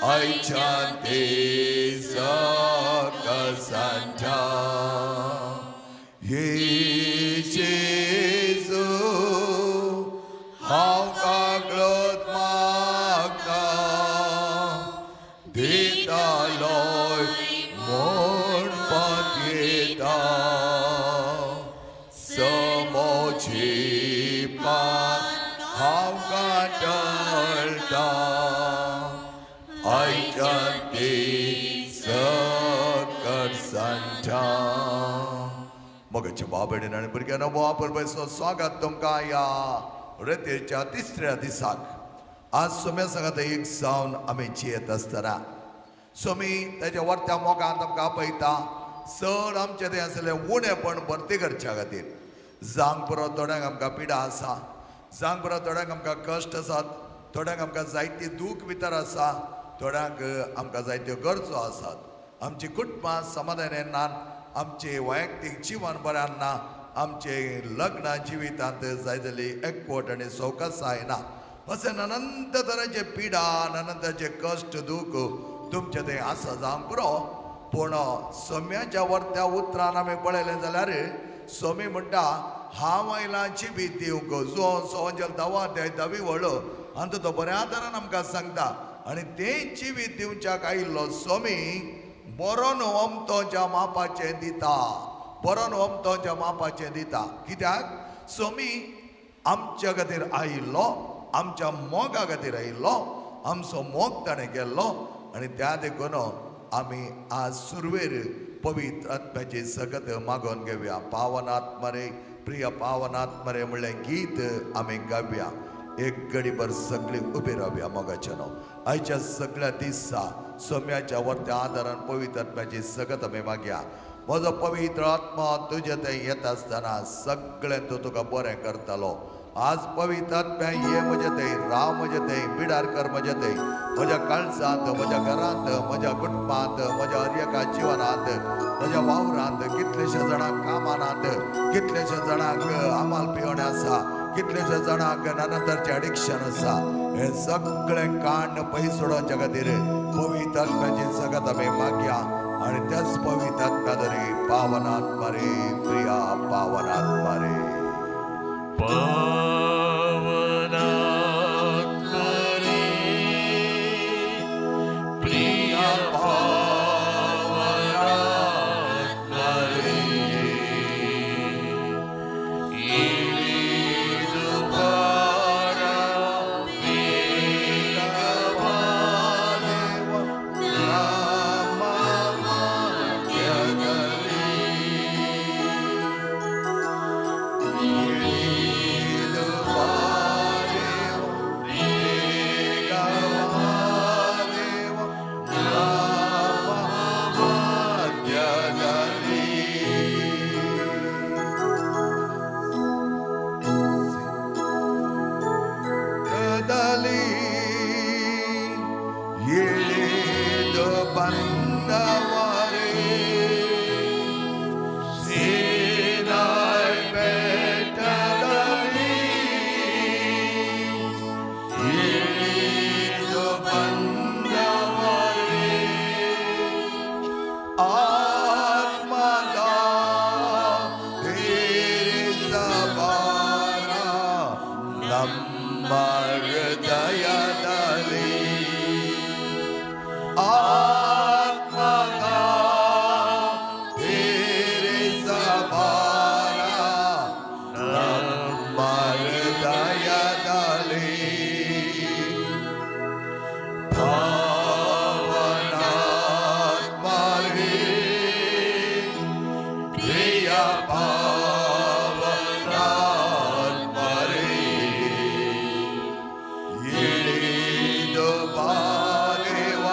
आयच्या देसा कसांच्या हे जेजू हांव कागलोत मागता दितालोय म्हूण पातयेता समोची पात हांव काटळटा आयच्या देसा मोगाच्या बाबडीन आनी भुरग्यांनो वापर स्वागत तुमकां ह्या रेतेच्या तिसऱ्या दिसाक. आज सोम्या सांगात एक जावन आमी जियेत आसतना सोमी ताच्या वर्त्या मोगान आमकां आपयता चड आमचें तें आसलें उणेपण भरती करच्या खातीर. जावंक पुरो थोड्यांक आमकां पिडा आसा, जावंक पुरो थोड्यांक आमकां कश्ट आसात, थोड्यांक आमकां जायती दूख भितर आसा, थोड्यांक आमकां जायत्यो गरजो आसात. आमची कुटुंबां समाधान नात, आमचें वैयक्तीक जिवन बरें ना, आमचें लग्न जिवितांत जाय जाली एकवट आनी सवकासाय ना. अशें अनंत तरांचे पिडा, अनंताचे कश्ट दूख तुमचें तें आसा जावंक पुरो. पूण सोम्याच्या वर्त्या उतरान आमी पळयलें जाल्यार सोमी म्हणटा हांव आयलां जिवीत दिवंक. जो सोंजल दवा ते दवी वळ आनी तो बऱ्या तरान आमकां सांगता आनी तें जिवीत दिवच्याक आयिल्लो सोमी बरो न्हू अमतोच्या मापाचें दिता, बरो न्हू अमतोच्या मापाचें दिता. कित्याक सोमी आमच्या खातीर आयिल्लो, आमच्या मोगा खातीर आयिल्लो, आमचो मोग ताणें केल्लो आनी त्या देखून आमी आज सुरवेर पवित्र आत्म्याची सगत मागोवन घेवया. पावनात्मरे प्रिय पावनात्मरे म्हणलें गीत आमी गावया. एक गडीभर सगळी उबी रावया. मोगाच्या न्हू आयच्या सगळ्या दिसा सोम्याच्या वर्त्या आदारान पवित्र आत्म्याची सगत आमी मागया. म्हजो पवित्र आत्मा तुजे थंय येता आसतना सगळें तो तुका बरें करतालो. आज पवित्र आत्म्या ये म्हजे थंय, राव म्हजे थंय, बिडार कर म्हजे थंय, म्हज्या काळजांत, म्हज्या घरांत, म्हज्या कुटुंबांत, म्हज्या हर एका जिवनांत, म्हज्या वावरांत. कितलेशे जाणांक कामानात, कितलेशे जाणांक आमाल पिवणे आसा, कितलेशे जाणांक नाना अडिक्शन आसा. हें सगळें कांड पयस उडोवच्या खातीर पवित्र आत्म्याची सगत आमी मागया आनी त्याच पवित्र आत्म्या तरी पावनात्मा रे प्रिया पावनात्मा रे. पावनात्मा रे प्रिय पावनात्मा रे इळिदु बारा बेगवा देवा ನಮ್ಮ ಮಧ್ಯದಲ್ಲಿ ಇಳಿದು ಬಾ ದೇವ, ಬೇಗ ಬಾ ದೇವ, ನಮ್ಮ ಮಧ್ಯದಲ್ಲಿ. ದಲ್ಲಿ ಇಳಿದು ಬಂದವರೇ ಸೀನಾಯ್ ಬೆಟ್ಟದಲ್ಲಿ ಇಳಿದು ಬಂದವರೇ ಆತ್ಮದ ತೀರಿಸಬಾರ ನಮ್ಮ ಹೃದಯದಲ್ಲಿ, ಆತ್ಮದ ತೀರಿಸಬಾರ ನಮ್ಮ ಹೃದಯದಲ್ಲಿ. ಪಾವನಾತ್ಮರೇ ಪ್ರಿಯ ಪಾವನಾತ್ಮರೇ ಇಳಿದು ಬಾ ದೇವ.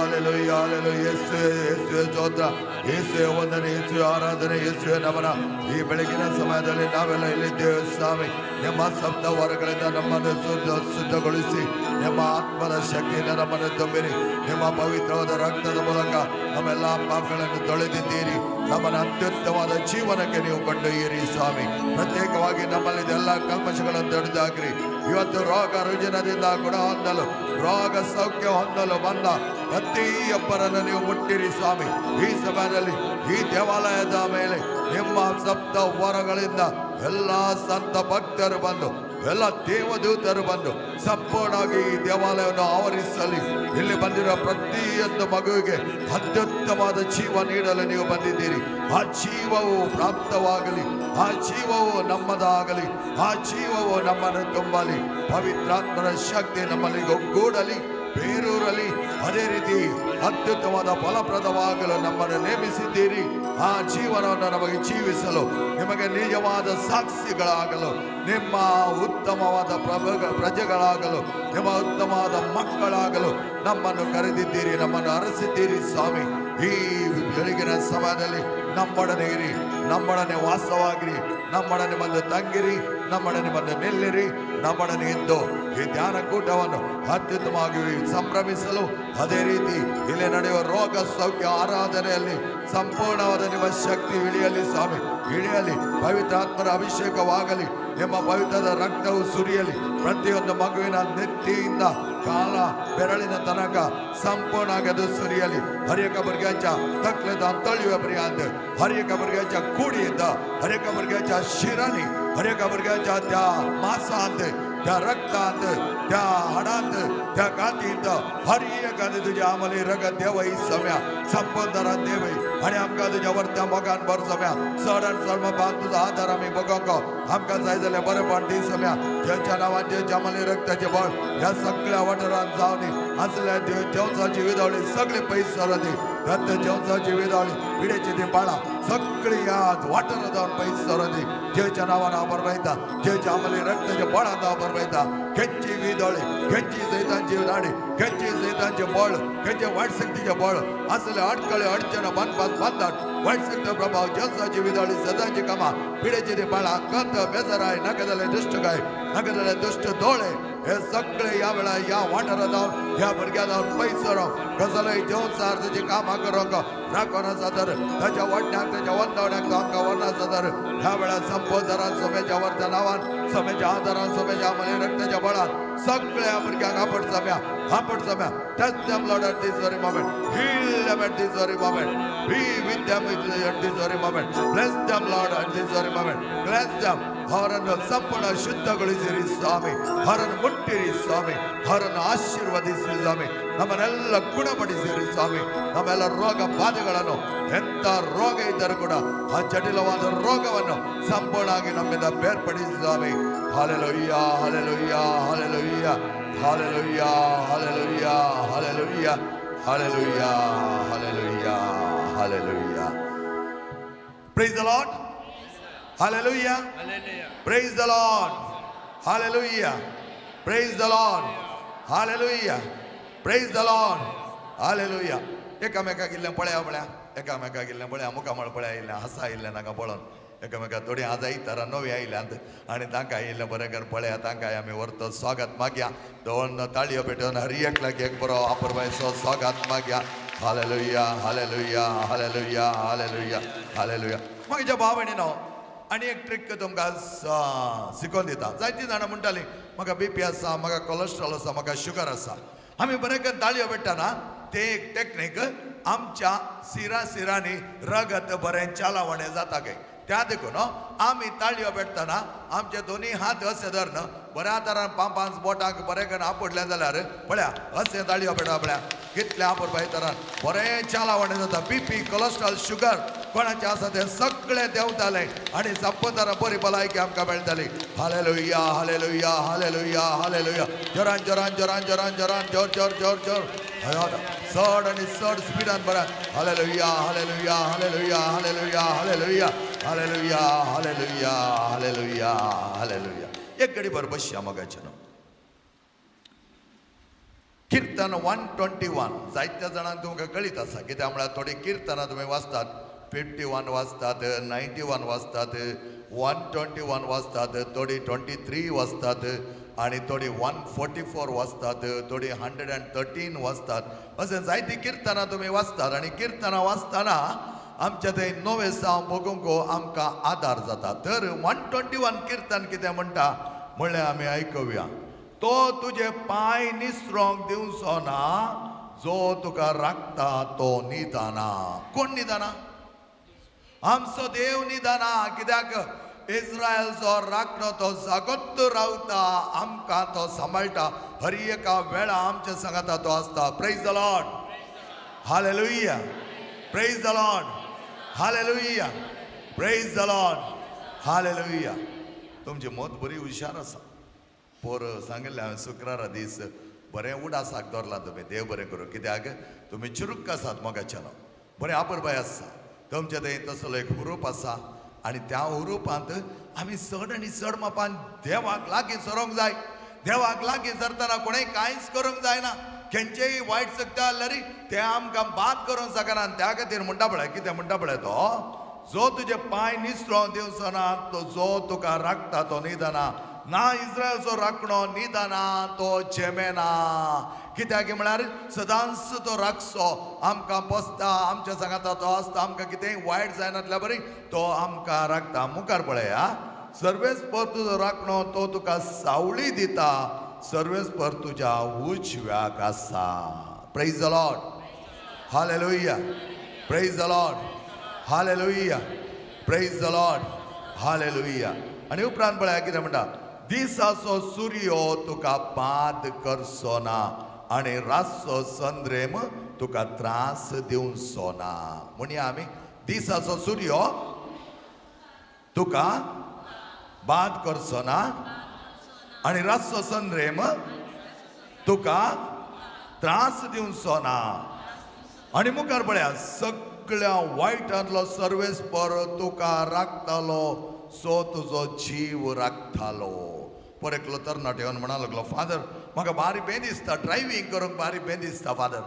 Hallelujah, hallelujah. ಯೇಸುವೆ, ಯೇಸುವೆ ಸ್ತೋತ್ರ, ಯೇಸುವೆ ವಂದನೆ, ಯೇಸುವೆ ಆರಾಧನೆ, ಯೇಸುವೆ ನಮನ. ಈ ಬೆಳಗಿನ ಸಮಯದಲ್ಲಿ ನಾವೆಲ್ಲ ಇಲ್ಲಿದ್ದೇವೆ ಸ್ವಾಮಿ. ನಿಮ್ಮ ಸಪ್ತ ವರಗಳಿಂದ ನಮ್ಮನ್ನು ಶುದ್ಧಗೊಳಿಸಿ, ನಿಮ್ಮ ಆತ್ಮದ ಶಕ್ತಿಯಿಂದ ನಮ್ಮನ್ನು ತುಂಬಿರಿ. ನಿಮ್ಮ ಪವಿತ್ರವಾದ ರಕ್ತದ ಮೂಲಕ ನಮ್ಮೆಲ್ಲ ಪಾಪಗಳನ್ನು ತೊಳೆದಿದ್ದೀರಿ. ನಮ್ಮನ್ನು ಅತ್ಯುತ್ತಮವಾದ ಜೀವನಕ್ಕೆ ನೀವು ಕೊಂಡೊಯ್ಯಿರಿ ಸ್ವಾಮಿ. ಪ್ರತ್ಯೇಕವಾಗಿ ನಮ್ಮಲ್ಲಿ ಎಲ್ಲ ಕಲ್ಮಶಗಳನ್ನು ತೊಡೆದಾಕ್ರಿ. ಇವತ್ತು ರೋಗ ರುಜಿನದಿಂದ ಗುಣ ಹೊಂದಲು, ರೋಗ ಸೌಖ್ಯ ಹೊಂದಲು ಬಂದ ಪ್ರತಿಯೊಬ್ಬರನ್ನು ನೀವು ಮುಟ್ಟಿರಿ ಸ್ವಾಮಿ. ಈ ಸಮಯದಲ್ಲಿ ಈ ದೇವಾಲಯದ ಮೇಲೆ ನಿಮ್ಮ ಸಪ್ತ ವರಗಳಿಂದ ಎಲ್ಲ ಸಂತ ಭಕ್ತರು ಬಂದು, ಎಲ್ಲ ದೇವದೂತರು ಬಂದು ಸಂಪೂರ್ಣವಾಗಿ ಈ ದೇವಾಲಯವನ್ನು ಆವರಿಸಲಿ. ಇಲ್ಲಿ ಬಂದಿರುವ ಪ್ರತಿಯೊಂದು ಮಗುವಿಗೆ ಅತ್ಯುತ್ತಮವಾದ ಜೀವ ನೀಡಲು ನೀವು ಬಂದಿದ್ದೀರಿ. ಆ ಜೀವವು ಪ್ರಾಪ್ತವಾಗಲಿ, ಆ ಜೀವವು ನಮ್ಮದಾಗಲಿ, ಆ ಜೀವವು ನಮ್ಮನ್ನು ತುಂಬಲಿ. ಪವಿತ್ರಾತ್ಮನ ಶಕ್ತಿ ನಮ್ಮಲ್ಲಿ ಒಗ್ಗೂಡಲಿ, ಬೇರೂರಲಿ. ಅದೇ ರೀತಿ ಅತ್ಯುತ್ತಮವಾದ ಫಲಪ್ರದವಾಗಲು ನಮ್ಮನ್ನು ನೇಮಿಸಿದ್ದೀರಿ. ಆ ಜೀವನವನ್ನು ನಮಗೆ ಜೀವಿಸಲು, ನಿಮಗೆ ನಿಜವಾದ ಸಾಕ್ಷಿಗಳಾಗಲು, ನಿಮ್ಮ ಉತ್ತಮವಾದ ಪ್ರಜೆಗಳಾಗಲು, ನಿಮ್ಮ ಉತ್ತಮವಾದ ಮಕ್ಕಳಾಗಲು ನಮ್ಮನ್ನು ಕರೆದಿದ್ದೀರಿ, ನಮ್ಮನ್ನು ಅರಸಿದ್ದೀರಿ ಸ್ವಾಮಿ. ಈ ಬೆಳಗಿನ ಸಮಯದಲ್ಲಿ ನಮ್ಮೊಡನೆ ಇರಿ, ನಮ್ಮೊಡನೆ ವಾಸವಾಗಿರಿ, ನಮ್ಮೊಡನೆ ಬಂದು ತಂಗಿರಿ, ನಮ್ಮೊಡನೆ ಬಂದು ನಿಲ್ಲಿರಿ. ನಮ್ಮೊಡನೆ ಇದ್ದು ಈ ಧ್ಯಾನಕೂಟವನ್ನು ಅತ್ಯುತ್ತಮವಾಗಿ ಸಂಭ್ರಮಿಸಲು, ಅದೇ ರೀತಿ ಇಲ್ಲಿ ನಡೆಯುವ ರೋಗ ಸೌಖ್ಯ ಆರಾಧನೆಯಲ್ಲಿ ಸಂಪೂರ್ಣವಾದ ನಿಮ್ಮ ಶಕ್ತಿ ಇಳಿಯಲಿ ಸ್ವಾಮಿ, ಇಳಿಯಲಿ. ಪವಿತ್ರಾತ್ಮರ ಅಭಿಷೇಕವಾಗಲಿ, ನಿಮ್ಮ ಪವಿತ್ರದ ರಕ್ತವು ಸುರಿಯಲಿ. ಪ್ರತಿಯೊಂದು ಮಗುವಿನ ನೆತ್ತಿಯಿಂದ ಕಾಲ ಬೆರಳಿನ ತನಕ ಸಂಪೂರ್ಣ ಅದು ಸುರಿಯಲಿ. हर एका भुरग्याच्या तकलेंत तळवे पर्यंत, हर एका भुरग्याच्या कुडीत, हर एका भुरग्याच्या शिरांनी, हर एका भुरग्याच्या त्या मासांत, त्या रक्तांत, त्या हाडांत, त्या कातींत, हर एकाने तुझ्या आमले रगत देवय सम्या, संपंदरान देवय आणि आमकां तुझ्या वरत्या मोगान भर सम्या. चड आनी चड बांद तुजो आधार आमी बगोंक आमकां जाय जाल्यार बरेपण दी सम्या. ज्यांच्या नांवान, ज्यांच्या आमले रक्ताचे बळ ह्या सगळ्या वाठारांत जावनी. असल्या जेवसाची विदावळी सगळी पयस सरून दी. दत्त जेवसाची विदावळी, पिडेची ती बाळा सगळी ह्या वाठारांत जावन पयस सरून दी. जेच्या नांवान हांव बरयता, जेच्या आमले रक्ताच्या बळांत हांव बरयता. खंयची विदोळी, खंयची सैतांची नाडी, खंयची सैतांचे बळ, खंयचे वायट शक्तीचे बळ असले अडकळे, अडचण, बांदपात बांदतात, वायट शक्ती प्रभाव, जलसाची विदोळी, सदाची कामां, पिडेची ती बाळा, कंत बेजाराय, नाका जाल्यार दुश्ट काय, नाका जाल्यार दुश्ट दोळे, हे सगळे ह्या वेळार ह्या वाठारांत जावन, ह्या भुरग्या जावन पयस सरोंक. कसलोय जेवसार तुजी कामां करूंक राखून आसा तर ताच्या वाडण्याक, ताच्या वंदवण्याक तो आमकां व्हरून आसा तर ह्या वेळार संपोदरान सोम्याच्या वरच्या नांवान, सोम्याच्या आदारान, सोम्याच्या आमले रक्ताच्या बळान सगळ्या भुरग्यांक आपट सम्या, आपट सम्या. Touch them, Lord, at this very moment. Heal them at this very moment. Be with them at this very moment. Bless them, Lord, at this very moment. Bless them. ಅವರನ್ನು ಸಂಪೂರ್ಣ ಶುದ್ಧಗೊಳಿಸಿರಿ ಸ್ವಾಮಿ. ಅವರನ್ನು ಮುಟ್ಟಿರಿ ಸ್ವಾಮಿ. ಅವರನ್ನು ಆಶೀರ್ವದಿಸಿರಿ ಸ್ವಾಮಿ. ನಮ್ಮನ್ನೆಲ್ಲ ಗುಣಪಡಿಸಿರಿ ಸ್ವಾಮಿ. ನಮ್ಮೆಲ್ಲ ರೋಗ ಬಾಧೆಗಳನ್ನು, ಎಂಥ ರೋಗ ಇದ್ದರೂ ಕೂಡ ಆ ಜಟಿಲವಾದ ರೋಗವನ್ನು ಸಂಪೂರ್ಣವಾಗಿ ನಮ್ಮಿಂದ ಬೇರ್ಪಡಿಸಿ ಸ್ವಾಮಿ. Hallelujah, hallelujah, hallelujah, hallelujah, hallelujah, hallelujah, hallelujah, hallelujah, hallelujah. Praise the Lord. Hallelujah. Praise the Lord. Hallelujah. Praise the Lord. Hallelujah. Praise the Lord. Hallelujah. एकामेकाक इल्लें पळया, पळया एकामेकाक इल्लें पळया. मुखामळ पळया, इल्लें हासा इल्लें नाका पळोवन एकामेका. थोडीं आज आयतारा नवी आयल्यांत आनी तांकां इल्लें बरें कर पळया. तांकां आमी व्हरतो स्वागत मागया. दोन ताळयो पेटोवन हर एकल्याक एक बरो आपरबायचो स्वागत मागया. Hallelujah, hallelujah, hallelujah, hallelujah, hallelujah. मागीर भाव भयणीनो, आनी एक ट्रीक तुमकां शिकोवन दिता. जायतीं जाणां म्हणटालीं, म्हाका बीपी आसा, म्हाका कोलेस्ट्रॉल आसा, म्हाका शुगर आसा. आमी बरें करून ताळयो पेट्टा ते एक टेक्नीक. आमच्या सिरा सिरांनी रगत बरें चालावणें जाता काय. त्या देखून आमी ताळयो पेटतना आमचे दोनी हात अशे धरून बऱ्या तरान पांच पांच बोटांक बरें करून आपडलें जाल्यार, पळया, अशें ताळयो पेटा, पळया कितलें आपड तरान बरें चालावणें जाता. बीपी, कोलेस्ट्रॉल, शुगर कोणाचें आसा तें सगळें देंवतालें आनी संपदारा बरी भलायकी आमकां मेळटाली. Hallelujah, hallelujah, hallelujah, hallelujah. जोरान, जोरान, जोरान, जोरान, जोरान, जोर, जोर, जोर, जोर, चड आनी चड स्पिडान बरें. Hallelujah, hallelujah, hallelujah, hallelujah, hallelujah, hallelujah, hallelujah, hallelujah, hallelujah. एक घडी भर बसया मगाचें. कीर्तन. किर्तन 121 जायत्या जाणांक तुमकां कळीत आसा. कित्याक म्हळ्यार थोडीं किर्तनां तुमी वाचतात, 51 वाचतात, 91 वाचतात, 121 वाचतात, थोडीं 23 वाचतात आनी थोडीं 144 वाचतात, थोडीं 113 वाचतात. अशें जायतीं किर्तनां तुमी वाचतात आनी किर्तनां वाचतना आमच्या थंय नवें बगूंक आमकां आदार जाता. तर 121 किर्तन कितें म्हणटा म्हणल्यार आमी आयकुया. तो तुजे पांय निसरोंक दिवचो ना, जो तुका राखता तो निदाना. कोण निदाना? आमचो देव निदाना. कित्याक इस्रायलचो राखणो तो जागोत रावता, आमकां तो सांबाळटा, हर एका वेळा आमच्या सांगाता तो आसता. Praise the Lord, hallelujah. Praise the Lord, hallelujah. Praise the Lord, hallelujah. तुमची मत बरी हुशार आसा. पोर सांगिल्लें हांवें शुक्रारा दीस बरें उडासाक दवरलां तुमी. देव बरें करूं. कित्याक तुमी चुरूक आसात मोगाच्यान, बरें आपरबाय आसा तुमचे थंय. तसलो एक हुरूप आसा आनी त्या हुरुपांत आमी चड आनी चड मापान देवाक लागीं सरोंक जाय. देवाक लागीं सरतना कोणें कांयच करूंक जायना. खंयचेय वायट शक्ती आसल्यार ते आमकां बाद करूंक शकना. आनी त्या खातीर म्हणटा पळय, कितें म्हणटा पळय, तो जो तुजे पांय निसरो दिवचो ना, तो जो तुका राखता तो निदाना ना. इस्रायलचो राखणो निदाना, तो झेमेना. कित्याक म्हळ्यार सदांच तो राखचो आमकां पोसता, आमच्या सांगाता तो आसता. आमकां कितेंय वायट जायनातल्या बरी तो आमकां राखता. मुखार पळया, सर्वेस्पर तुजो राखणो, तो तुका सावळी दिता, सर्वेस्पर तुज्या उजव्याक आसा. Praise the Lord, hallelujah. Praise the Lord, hallelujah. Praise the Lord, hallelujah. आनी उपरांत पळया कितें म्हणटा, दिसाचो सुर्यो तुका बाद करचो ना आनी रातचो चंद्रेम तुका त्रास दिवचो ना. म्हणया आमी, दिसाचो सुर्यो तुका बाद करचो ना आनी रातचो चंद्रेम तुका त्रास दिवचो ना. आनी मुखार पळया, सगळ्या वायटांतलो सर्वेस्पर तुका राखतालो, सो तुजो जीव राखतालो. पर एकलो तरणाटो येवन म्हणा लागलो, फादर, म्हाका बारी बें दिसता, ड्रायव्हींग करूंक बारी बें दिसता. फादर,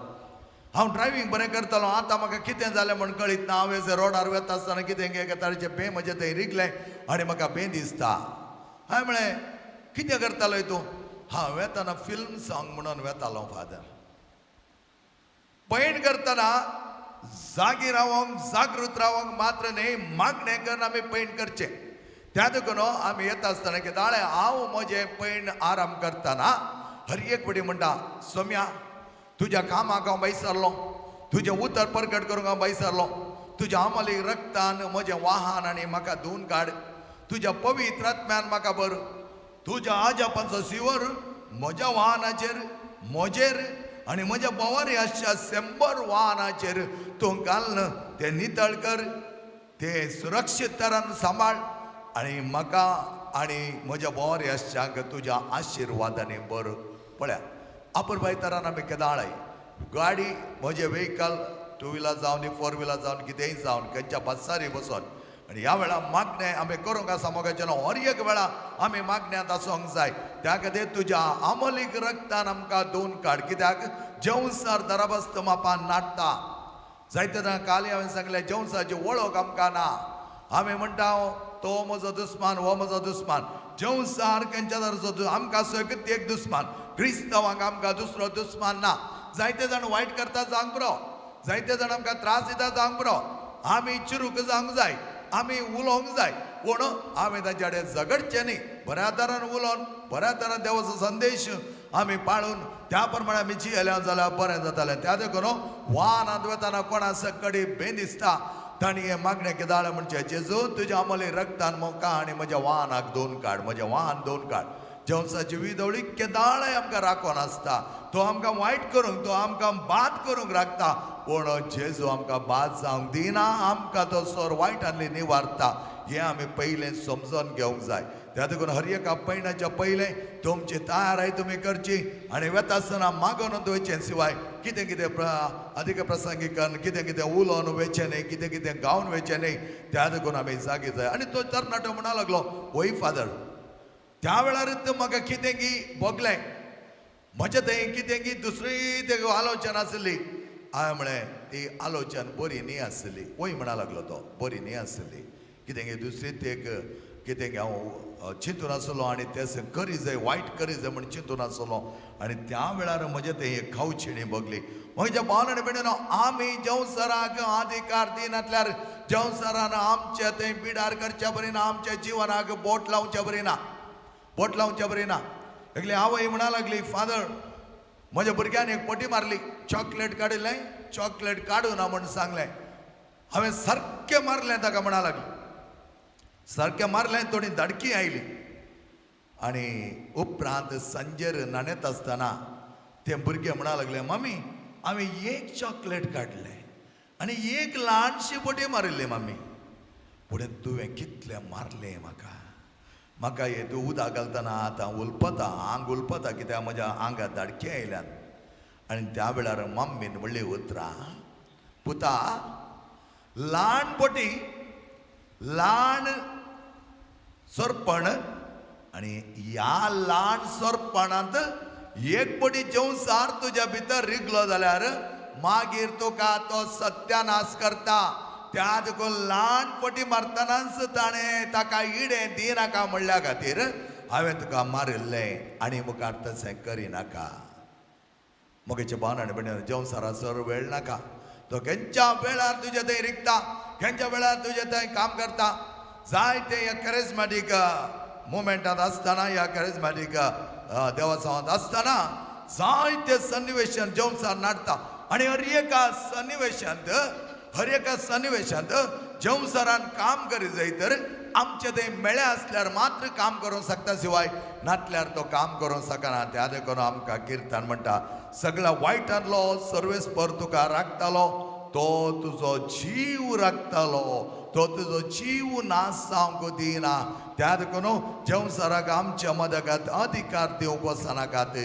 हांव ड्रायव्हींग बरें करतालो, आतां म्हाका कितें जालें म्हण कळीत ना. हांव एज रोडार वता आसतना कितें एका तरेचें बें म्हजें थंय रिगलें आनी म्हाका बें दिसता. हांवें म्हळें, कितें करतालोय तूं? हांव वेताना फिल्म सॉंग म्हणून वेतालो फादर. पयण करतना जागी रावंक, जागृत रावंक मात्र न्ही, मागणें करून आमी पयण करचें. त्या देखून आमी येता आसतना कितें, हांव म्हजें पयण आराम करतना हर एक पटी म्हणटा, सोम्या, तुज्या कामाक हांव भायसरलो, तुजें उतर परगट करूंक हांव भायसरलो. तुज्या अमली रक्तान म्हजें वाहन आनी म्हाका धुवन काड, तुज्या पवित्र आत्म्यान म्हाका भर. तुज्या आजापांचो शिवर म्हज्या वाहनाचेर, म्हजेर आनी म्हज्या भोंवारी आसच्या 100 वाहनाचेर तूं घालून ते नितळ कर, ते सुरक्षीत तरान सांबाळ आनी म्हाका आनी म्हज्या भोंवारी आसच्यांक तुज्या आशिर्वादांनी भर. पळया, अपुरबाय तरान आमी केदाळाय गाडी, म्हजें व्हेकल, टू व्हिलर जावन, फोर व्हिलर जावन, कितेंय जावन, खंयच्या बस्सारी बसोन आनी ह्या वेळार मागणें आमी करूंक आसा मोगाचें. हर एक वेळा आमी मागण्यांत आसूंक जाय. त्या खातीर तुज्या आमलीक रक्तान आमकां धुवन काड. कित्याक जेवसार दराबस्त मापान नाडटा. जायते जाणां, काल हांवें सांगलें, जेवसाची वळख आमकां ना. आमी म्हणटा तो म्हजो दुस्मान, हो म्हजो दुस्मान. जेवसार खंयच्या तरेचो आमकां सगळीं एक दुस्मान. क्रिस्तांवांक आमकां दुसरो दुस्मान ना. जायते जाण वायट करता जावंक पुरो, जायते जाण आमकां त्रास दिता जावंक पुरो, आमी चिरूक जावंक जाय, आमी उलोवंक जाय, पूण आमी तांच्या कडेन झगडचें न्ही. बऱ्या तरान उलोवन, बऱ्या तरान देवाचो संदेश आमी पाळून त्या प्रमाणे आमी जियेल्या जाल्यार बरें जातालें. त्या देखून वाहनांत वतना कोणा सकडी बें दिसता तांणी हें मागणें केदाळ म्हणचें, जेजू, तुज्या अमली रक्तान म्हाका आनी म्हज्या वाहनाक धुवन काड, म्हजें वाहन धुवन काड. जेवसाची विदवळी केदाळय आमकां राखून आसता. तो आमकां वायट करूंक, तो आमकां बाद करूंक राखता, पूण जेजू आमकां बाद जावंक दिना. आमकां तो सोर वायटांतली निवारता. हें आमी पयलें समजून घेवंक जाय. त्या देखून हर एका पयणाच्या पयलें तुमची तयाराय तुमी करची आनी वेता आसतना मागून वयचें शिवाय कितें कितें अधिक प्रसंगी करून कितें कितें उलोवन वयचें न्ही, कितें कितें गावन वयचें न्ही. त्या देखून आमी जागे जाय. आनी तो तरणाटो म्हणा लागलो, वय फादर, त्या वेळार म्हाका कितें की भोगलें. म्हजें थंय कितें की दुसरी ते आलोचन आसली. हांवें म्हळें ती आलोचन बरी न्ही आसली. वय म्हणा लागलो तो, बरी न्ही आसली. कितें की दुसरी ते कितें की हांव चिंतून आसलो आनी तें करी जाय, वायट करी जाय म्हण चिंतून आसलो. आनी त्या वेळार म्हजें तें एक खावचेणी बगली. म्हज्या भावन आनी भयणीनो, आमी जंवसराक अधिकार दिनातल्यार जंवसरान आमचे थंय बिडार करच्या बरी ना, आमच्या जिवनाक बोट लावच्या बरी ना, बोट लावच्या बरी ना. एकली आवय म्हणा लागली, फादर म्हज्या भुरग्यान एक पटी मारली, चॉकलेट काडिल्लें, चॉकलेट काडू ना म्हण सांगलें, हांवें सारकें मारलें ताका म्हणा लागली. सारकें मारलें, थोडी धडकी आयली. आनी उपरांत सांजेर न्हाणयता आसतना तें भुरगें म्हणा लागलें, मम्मी हांवें एक चॉकलेट काडलें आनी एक ल्हानशी पटी मारिल्ली मम्मी, पूण तुवें कितलें मारलें म्हाका. म्हाका हे तूं उदक घालतना आतां उलपता, आंग उलपता, कित्याक म्हज्या आंगात धाडके आयल्यात. आनी त्या वेळार मम्मीन म्हणली उतरां, पुता ल्हान पटी, ल्हान सोरपण, आनी ह्या ल्हान सोरपणांत एक पटी जेवसार तुज्या भितर रिगलो जाल्यार मागीर तुका तो सत्यानाश करता. त्या देखून ल्हान पटी मारतनाच ताणें ताका इडें दिनाका म्हणल्या खातीर हांवें तुका मारिल्लें आनी मुखार तशें करिनाका. मगेचे भावन आनी भयणीनो, जेवसारासर वेळ नाका. तो खंयच्या वेळार तुजे थंय रिगता, खंयच्या वेळार तुजे थंय काम करता. जायते ह्या कॅरिजमॅटीक मुवमेंटांत आसतना, ह्या कॅरिजमॅटीक देवासांवांत आसतना जायते सन्निवेशन जेवसार नाडटा. आनी हर एका सन्निवेशांत, हर एका सन्निवेशांत जेवसारान काम करी जाय तर आमचे थंय मेळे आसल्यार मात्र काम करूंक शकता, शिवाय नातल्यार तो काम करूंक शकना. त्या देखून आमकां किर्तन म्हणटा, सगळ्या वायटांतलो सर्वेस्पर तुका राखतालो, तो तुजो जीव राखतालो, तो तुजो जीव नाश जावंक दिना. त्या देखून जेवसाराक आमच्या मदगात अधिकार दिवंक वचनाकात.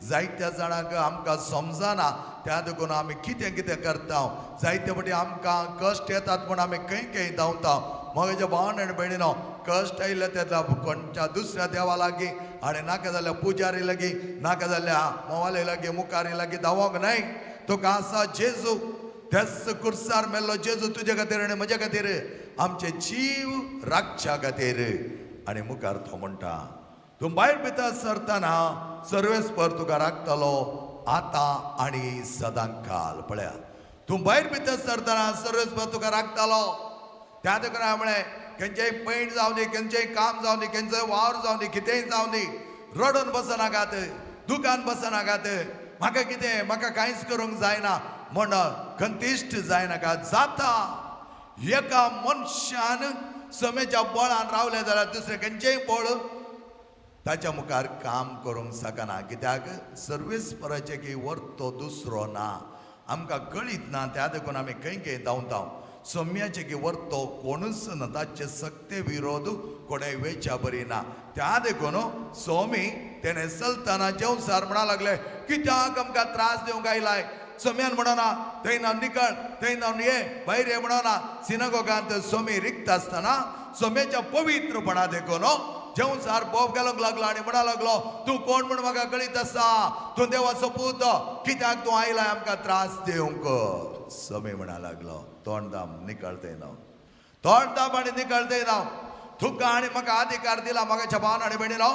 जायत्या जाणांक आमकां समजना, त्या देखून आमी कितें कितें करता. जायते फावटी आमकां कश्ट येतात पूण आमी खंय खंय धांवता. म्हज्या भावन आनी भयणीनो, कश्ट आयले तेन्ना कोणच्या दुसऱ्या देवा लागीं आनी नाका जाल्यार पुजारी लागीं, नाका जाल्यार मोवाले लागीं, मुखारी लागीं धांवोंक न्हय. तुका आसा जेजू, त्याच कुर्सार मेल्लो जेजू तुजे खातीर आनी म्हज्या खातीर, आमचे जीव राखच्या खातीर. आनी मुखार तो म्हणटा, तूं भायर भितर सरतना सर्वेस्पर तुका राखतलो आतां आनी सदांकाल. पळया, तूं भायर भितर सरतना सर्वेस्पर तुका राखतलो. त्या देखून हांवें म्हळें, खंयचेय पैण जावं दी, खंयचेय काम जावं दी, खंयचोय वावर जावं दी, कितेंय जावं दी, रडून बसनाकात, दुकान बसनाकात, म्हाका कितें, म्हाका कांयच करूंक जायना म्हण खंतिश्ट जायनाका. जाता एका मनशान समेच्या बळान रावलें जाल्यार दुसरें खंयचेय बळ ताच्या मुखार काम करूंक शकना. कित्याक सर्वेस्पराचें की वर्तो दुसरो ना, आमकां कळीत ना. त्या देखून आमी खंय खंय धांवता. सोम्याचे की वर्तो कोणूच ना, ताचे सक्ते विरोध कोणें वेच्या बरी ना. त्या देखून सोमी तेणें चलतना जेवसार म्हणा लागले, कित्याक आमकां त्रास दिवंक आयलाय? सोम्यान म्हणना थंय नावन निकळ, थंय नावन ये, भायर ये म्हणना. सिनागोगांत सोमी रिक्त आसतना सोम्याच्या पवित्रपणा देखून जेवसार बोब घालूंक लागलो आनी म्हणा लागलो, तूं कोण म्हूण म्हाका कळीत आसा, तूं देवाचो पूत, कित्याक तूं आयलाय आमकां त्रास दिवंक? सोमी म्हणा लागलो, तोंड दाम निकळते नाव, तोंड दाम आनी निकळते नाव. तुका आनी म्हाका अधिकार दिला म्हाका छपान आनी भयणीनो,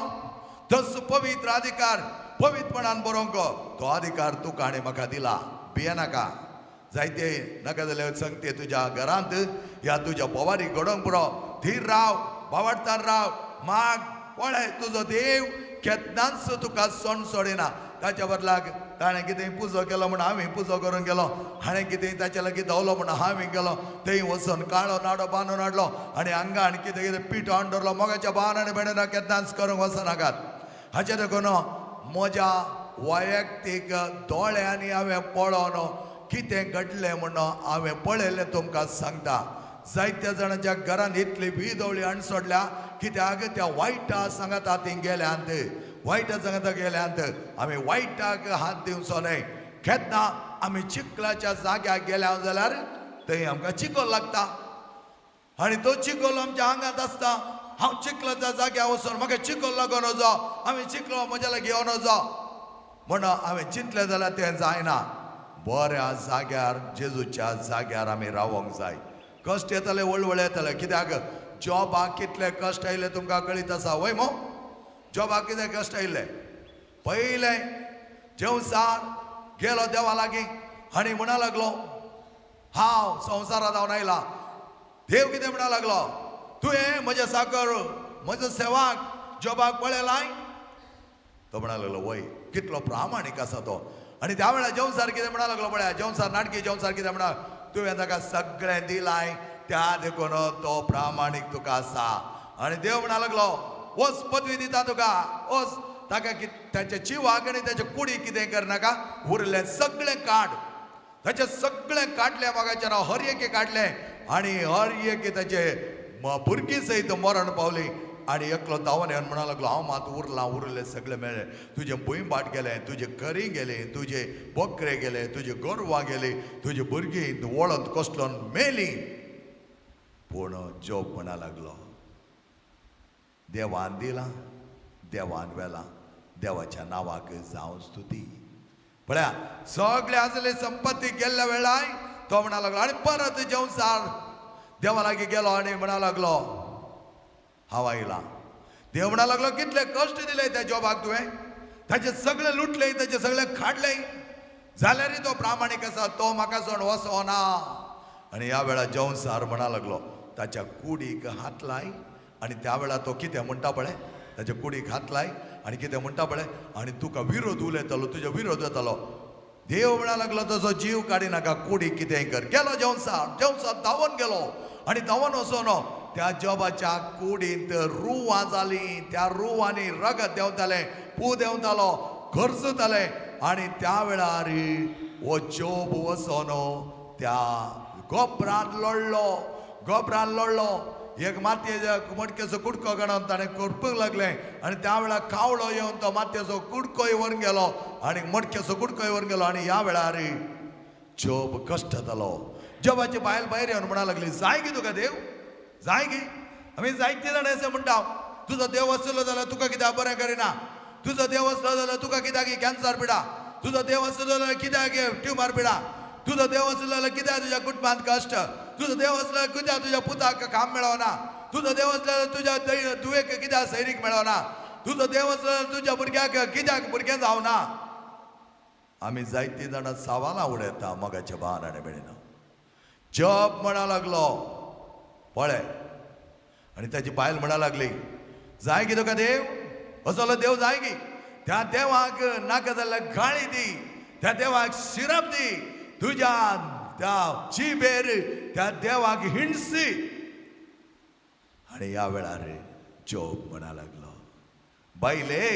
तस पवित्र अधिकार पवित्रपणान बरोवंक तो अधिकार तुका आनी म्हाका दिला. भियेनाका. जायते नाका जाल्यार सांगते तुज्या घरांत ह्या तुज्या बोवारी घडोवंक पुरो. धीर राव, बावडतान राव, माग, पळय तुजो देव केन्नाच तुका सण सोडिना. ताच्या बदलाक ताणें कितें पुजो केलो म्हण हांवें पुजो करूंक गेलो, हाणें कितें ताच्या लागीं धांवलो म्हण हांवें गेलो, थंय वचून काळो नाडो बांदून हाडलो आनी हांगा आनी कितें कितें पिठो हाडून दवरलो. मोगाच्या भावान आनी भयणीन केन्नाच करूंक वचनाकात. हाचें देखून म्हज्या वैयक्तीक दोळ्यांनी हांवें पळोवन कितें घडलें म्हण हांवें पळयलें तुमकां सांगता. जायत्या जाणांच्या घरांत इतली विदवळी हाडून सोडल्या, कित्याक त्या वायटा सांगाता ती गेल्यांत, वायटा सांगाता गेल्यांत. आमी वायटाक हात दिवचो न्हय. केन्ना आमी चिखलाच्या जाग्यार गेल्या जाल्यार थंय आमकां चिखल लागता आनी तो चिखल आमच्या आंगांत आसता. हांव चिखलाच्या जाग्यार वचून म्हाका चिखल लागून वचो, हांवें चिखलो म्हज्या लागीं येवन वचो. म्हण हांवें चिंतलें जाल्यार तें जायना. बऱ्या जाग्यार, जेजूच्या जाग्यार आमी रावोंक जाय. कश्ट येतले, वळवळ येतले. कित्याक जॉबाक कितले कश्ट आयले तुमकां कळीत आसा वय मो? जॉबाक कितें कश्ट आयिल्ले? पयलें जेवसार गेलो देवा लागीं आनी म्हणा लागलो, हांव संवसारांत जावन आयला. देव कितें म्हणा लागलो, तुवें म्हज्या साकर म्हज्या सेवाक जॉबाक पळयलाय? तो म्हणा लागलो वय. कितलो प्रामाणीक आसा तो. आनी त्या वेळार जेवसार कितें म्हणा लागलो पळया, जेवसार नाटकी जेवसार कितें म्हणा, तुवें ताका सगळें दिलाय त्या देखून तो प्रामाणीक तुका आसा. आनी देव म्हणा लागलो, वच, पदवी दिता तुका, वच. ताका ताच्या जिवाक आनी ताच्या कुडीक कितें करनाका, उरलें सगळें काड. ताचें सगळें काडलें मोगाचें नांव, हर एके काडलें आनी हर एके ताचे भुरगीं सयत मरण पावली. आनी एकलो धांवन येवन म्हणा लागलो, हांव मात उरलां, उरलें सगळें मेळ्ळें. तुजें भुंयभाट गेलें, तुजें करी गेलें, तुजे बोकरे गेले, तुजे गोरवां गेली, तुजी भुरगीं वळत कसलोन मेली. पूण जोब म्हणा लागलो, देवान दिलां, देवान व्हेलां, देवाच्या नांवाक जावं स्तुती. पळया, सगळे आसले संपत्ती गेल्ल्या वेळाय तो म्हणा लागलो. आनी परत जेवसार देवा लागीं गेलो आनी म्हणा लागलो, हांव आयलां. देव म्हणा लागलो, कितले कश्ट दिले त्या जॉबाक तुवें, ताचे सगळे लुटले, ताचे सगळे खाडले, जाल्यारय तो प्रामाणीक आसा, तो म्हाका सोड वचना. आनी ह्या वेळार जेवसार म्हणा लागलो, ताच्या कुडीक हात लाय. आनी त्या वेळार तो कितें म्हणटा पळय, ताच्या कुडीक हात लाय आनी कितें म्हणटा पळय, आनी तुका विरोध उलयतलो, तुजो विरोध येतलो. देव म्हणा लागलो, तसो जीव काडी नाका, कुडीक कितेंय कर. गेलो जेवसार, जेवसार धांवन गेलो आनी धांवन वचोन त्या जॉबाच्या कुडींत रुवां जालीं. त्या रुवांनी रगत देंवतालें, पू देंवतालो, खर्चतालें. आनी त्या वेळार हो जोब वचोन त्या गोबरान लोळ्ळो, गोबरान लोळ्ळो. एक मातयेच्या मडकेचो कुडको काडून ताणें करपूंक लागलें. आनी त्या वेळार कावळो येवन तो मातयेचो कुडकोय व्हरून गेलो आनी मडकेचो कुडकोय व्हरून गेलो. आनी ह्या वेळार जोब कश्ट जालो. जोबाची बायल भायर येवन म्हणा लागली, जाय गी तुका देव, जाय गी? आमी जायते जाण अशें म्हणटा, तुजो देव आसलो जाल्यार तुका कित्याक बरें करिना, तुजो देव आसलो जाल्यार तुका कित्याक कॅन्सर पिडा, तुजो देव आसलो जाल्यार कित्याक ट्युमर पिडा, तुजो देव आसलो जाल्यार कित्याक तुज्या कुटुंबांत कश्ट, तुजो देव आसलो जाल्यार कित्याक तुज्या पुताक काम मेळना, तुजो देव आसलो जाल्यार तुज्या धुवेक कित्याक सैरीक मेळना, तुजो देव आसलो जाल्यार तुज्या भुरग्याक कित्याक भुरगें जावना. आमी जायतीं जाणां सवालां उडयता मोगाच्या भावान आनी भयणीनो. जॉब म्हणा लागलो पळय, आनी ताची बायल म्हणा लागली, जाय गी तुका देव, असलो देव जाय गी? त्या देवाक नाका जाल्यार गाळी दी, त्या देवाक शिरप दी, तुज्या त्या जिबेर त्या देवाक हिणसी. आनी ह्या वेळार जोब म्हणा लागलो, बायले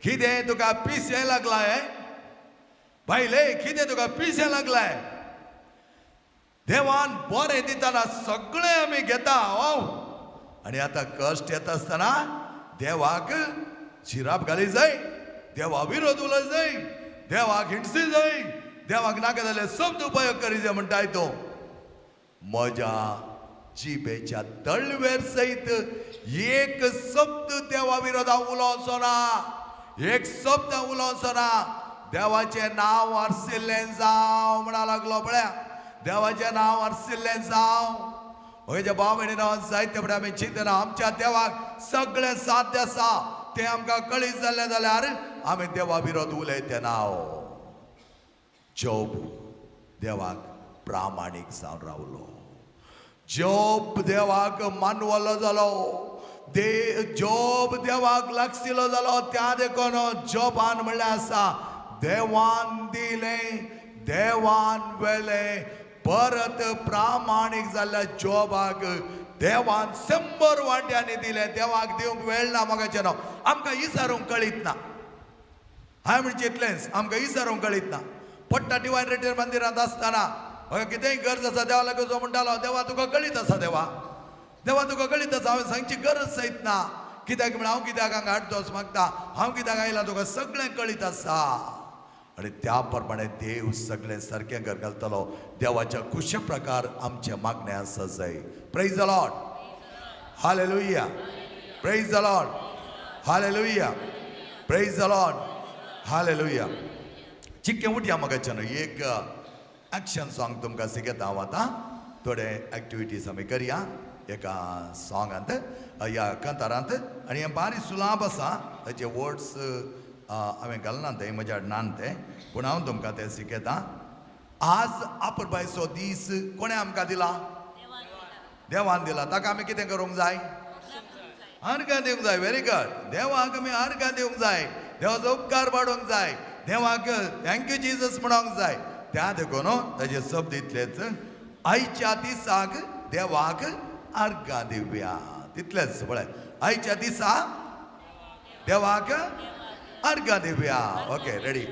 कितें तुका पिशें लागलां? बायले कितें तुका पिशें लागलां? देवान बरें दितना सगळें आमी घेता हो, आनी आतां कश्ट येता आसतना देवाक शिराप घाली जाय, देवा विरोध उलय जाय, देवाक हिणसी जाय, देवाक नाका जाल्यार शब्द उपयोग करी जाय म्हणटाय तो. म्हज्या जिबेच्या तळवेर सयत एक शब्द देवा विरोधा उलोवचो ना, एक शब्द उलोवचो ना. देवाचें नांव आर्सिल्लें जावं म्हणा लागलो. पळया, देवाचें नांव आर्सिल्लें जावं. म्हज्या भाव भयणीनो, जायते फुडें आमी चिंतना आमच्या देवाक सगळें साध्य आसा, तें आमकां कळीत जाल्लें जाल्यार आमी देवा विरोध उलयते नांव. जोब देवाक प्रामाणीक जावन रावलो. जोब देवाक मानवलो जालो, दे जोब देवाक लागशिलो जालो. त्या देखून जोबान म्हणलें आसा, देवान दिलें, देवान व्हेलें. परत प्रामाणीक जाल्ल्या जोबाक देवान 100 वांट्यांनी दिलें. देवाक दिवंक वेळ ना मोगाचें नांव. आमकां इसारूंक कळीत ना. हांवें म्हणचें इतलेंच, आमकां इसारूंक कळीत ना. पट्टा डिवायन रेटर मंदिरांत आसतना म्हाका कितेंय गरज आसा देवा लागीं वचून म्हणटालो, देवा तुका कळीत आसा, देवा, देवा तुका कळीत आसा, हांवें सांगची गरज सयत ना. कित्याक म्हण हांव कित्याक हांगा आडदोस मागता, हांव कित्याक आयला, तुका सगळें कळीत आसा. आनी त्या प्रमाणे देव सगळें सारकें घर घालतलो. देवाच्या खुशे प्रकार आमचें मागणें आसा जाय. Praise the Lord, hallelujah. Praise the Lord, hallelujah. Praise the Lord, hallelujah. चिक्के उठया म्हाका एक एक्शन सॉंग तुमकां शिकयता हांव आतां. थोडे एक्टिविटीज आमी करया एका सॉंगांत, ह्या कांतारांत. आनी हें बारीक सुलाब आसा, ताचे वर्ड्स हांवें घालना ते म्हज्या नान ते, पूण हांव तुमकां तें शिकयता. आज आपुरबायचो दीस कोणें आमकां दिला? देवान दिला. ताका आमी कितें करूंक जाय? अर्घां दिवंक जाय. Very good. देवाक आमी अर्घां दिवंक जाय, देवाचो उपकार पाडूंक जाय, देवाक thank you Jesus म्हणोंक जाय. त्या देखून ताजे शब्द इतलेच, आयच्या दिसाक देवाक अर्घां दिवया. तितलेच. पळय, आयच्या दिसा देवाक अर्घां दिवया. Okay, ready.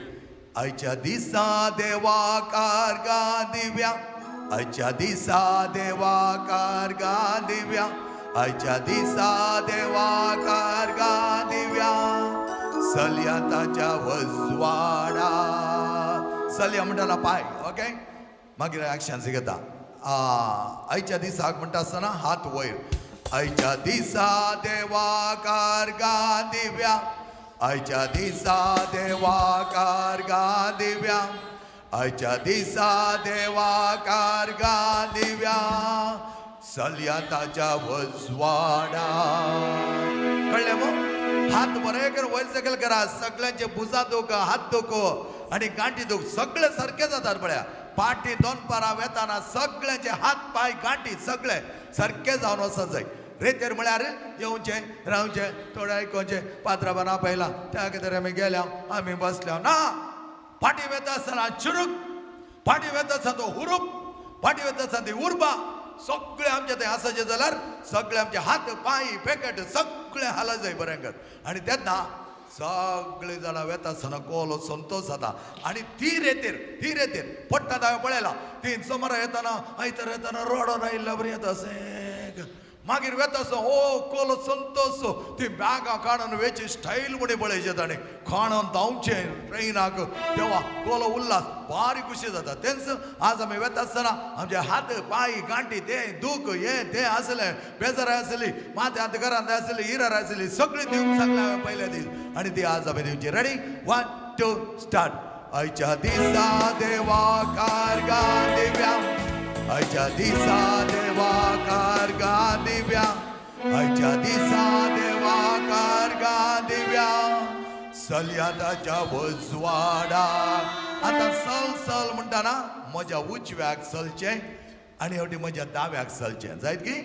आयच्या दिसा देवाक अर्घां दिवया, आयच्या दिसा देवाक अर्घां दिवया, आयच्या दिसा देवाक अर्घां दिवया. चलया ताच्या वजवाडा. चलया म्हणटाना पाय. ओके, मागीर एक्शन शिकयता. आयच्या दिसाक म्हणटा आसतना हात वयर. आयच्या दिसा देवाक अर्घां दिवया, आयच्या दिसा देवाक अर्घां दिवया, आयच्या दिसा देवाक अर्घां दिवया. चलया ताच्या वजवाडा. कळ्ळें मग? हात बरे कर वयर सकयल करा. सगळ्यांचे भुजा दुख, हात दुख आणि गांठी दुख सगळे सारखे जातात. पळया, पाटी दोनपारां वेताना सगळ्यांचे हात पाय गांठी सगळे सारखे जावन वचत जाय. रेतेर म्हळ्यार येवचें रावचें, थोडें आयकोचें, पात्राबान आपयला त्या खातीर आमी गेल्या, आमी बसल्या ना. फाटी वेता आसतना चुरूक, फाटी वेता आसतना तो हुरूप, फाटी वेता आसतना ती उर्बा, सगळे आमचे थंय आसाचे जाल्यार सगळे आमचे हात पांय पेकट सगळे हालत जाय बरें कर. आनी तेन्ना सगळे जाणां वेता आसतना कोलो संतोश जाता. आनी ती रेतेर, ती रेतेर पडटा. हांवें पळयला, ती सोमारा येताना, आयतार येताना रडोन आयिल्ल्या बरी येता अशें. मागीर वेता आसतना ओ कोलो संतोश. ती बॅगां काडून वेची स्टायल म्हणी पळयचे ताणें, खाणोन धांवचें ट्रेनाक, तेवा कोलो उल्हास, बारीक खुशी जाता. तेंच आज आमी वेता आसतना आमचे हात पांय गांठी ते दूख हें तें आसलें, बेजार आसली, माथ्यांत घरांत आसली, इरार आसली, सगळी दिवंक सांगलें हांवें पयल्या दीस आनी ती आज आमी दिवची. Ready, 1 2 start. आयच्या दिसा देवाक अर्घां दिवया, आयच्या दिसा देवाक अर्घां दिवया, आयच्या दिसा देवाक अर्घां दिवया. चलया ताच्या वजवाडा. आतां चल चल म्हणटाना म्हज्या उजव्याक चलचें आनी हेवटी म्हज्या दाव्याक चलचें जायत की?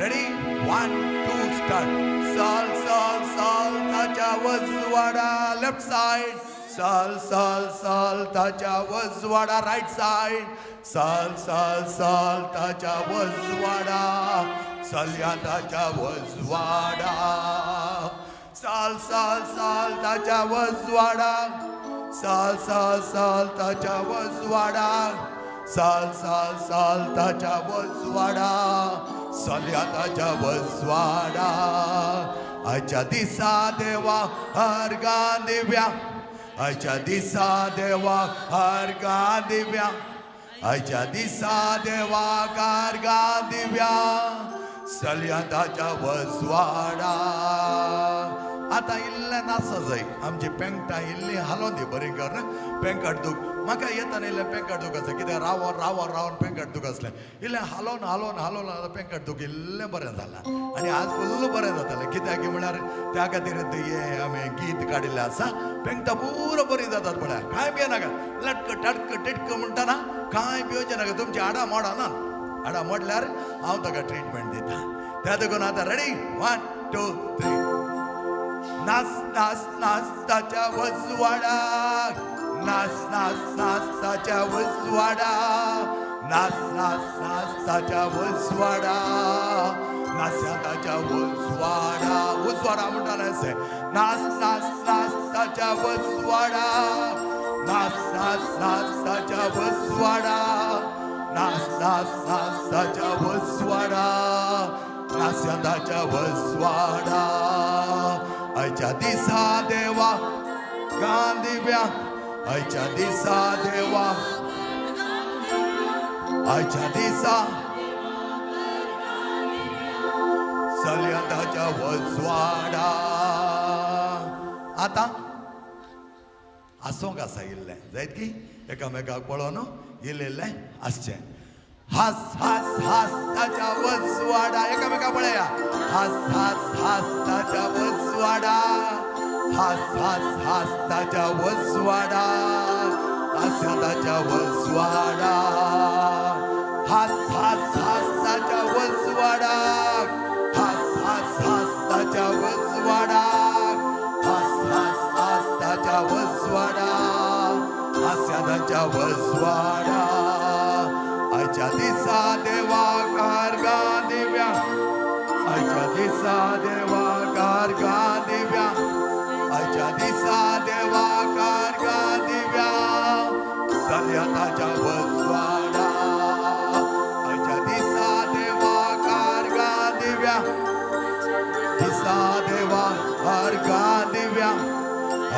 Ready, 1 2 start. चल चल चल ताच्या वजवाडा, लेफ्ट सायड. चल चल चल ताच्या वजवाडा, रायट सायड. चल चल चल ताच्या वजवाडा, चलया ताच्या वजवाडा. चल चल चल ताच्या वजवाडा, चल चल चल ताच्या वजवाडा, चल चल चल ताच्या वजवाडा, चलया ताच्या वजवाडा. आयच्या दिसा देवा अर्घां दिवया, आयच्या दिसा देवा अर्घां दिवया, आयच्या दिसा देवाक अर्घां दिवया. चलया ताच्या वजवाडा. आतां इल्लें नाचो जाय. आमची पेंगटां इल्ली हालोवन दी बरी कर. पेंकाट दूख म्हाका येताना इल्लें पेंकाट दूख आसा, कित्याक रावोन रावोन रावोन पेंकाट दूख आसलें. इल्लें हालोवन हालोवन हालोवन आतां पेंकाट दूख इल्लें बरें जालां आनी आज फुल्ल बरें जातालें. कित्याक म्हळ्यार त्या खातीर हें आमी गीत काडिल्लें आसा. पेंगटां पुरो बरीं जातात. पळया, कांय भियेनाका. लटक टटक टिटक म्हणटाना कांय भियोचें नाका. तुमची हाडां मोडना. हाडां मोडल्यार हांव ताका ट्रिटमेंट दिता. त्या देखून आतां रेडी, 1 2 3. नाच नाच नाच ताच्या वजवाडा, नाच नाच नाच ताच्या वजवाडा, नाच नाच नाच ताच्या वजवाडा, नाच्या ताच्या वजवाडा. उजवाडा म्हणटाना अशें, नाच नाच नाच ताच्या वजवाडा, नाच नाच नाच ताच्या वजवाडा, नाच नाच नाच ताच्या वजवाडा, नाच्या ताच्या वजवाडा. आयच्या दिसा देवा गांदिव्या, आयच्या दिसा देवा, आयच्या दिसा चलया ताच्या वजवाडा. आतां हांसोंक आसा इल्लें जायत की एकामेकाक पळोवन इल्लें इल्लें हांसचें. हास हास हास ताच्या वजवाडा, एकामेका पळया. हास हास हास ताच्या वजवाडा, हास हास हास ताच्या वजवाडा, हास्या ताच्या वजवाडा, हास हास हास ताच्या वजवाडा, हास हास हास ताच्या वजवाडा, हास हास हास ताच्या वजवाडा, हास्या ताच्या वजवाडा. आयच्या दिसा देवा कारगा दिव्या, आयच्या दिसा देवा कारगा दिव्या, आयच्या दिसा देवा कारगा दिव्या, चलया ताच्या वजवाडा. आयच्या दिसा देवा कारगा दिव्या, दिसा देवा कारगा दिव्या,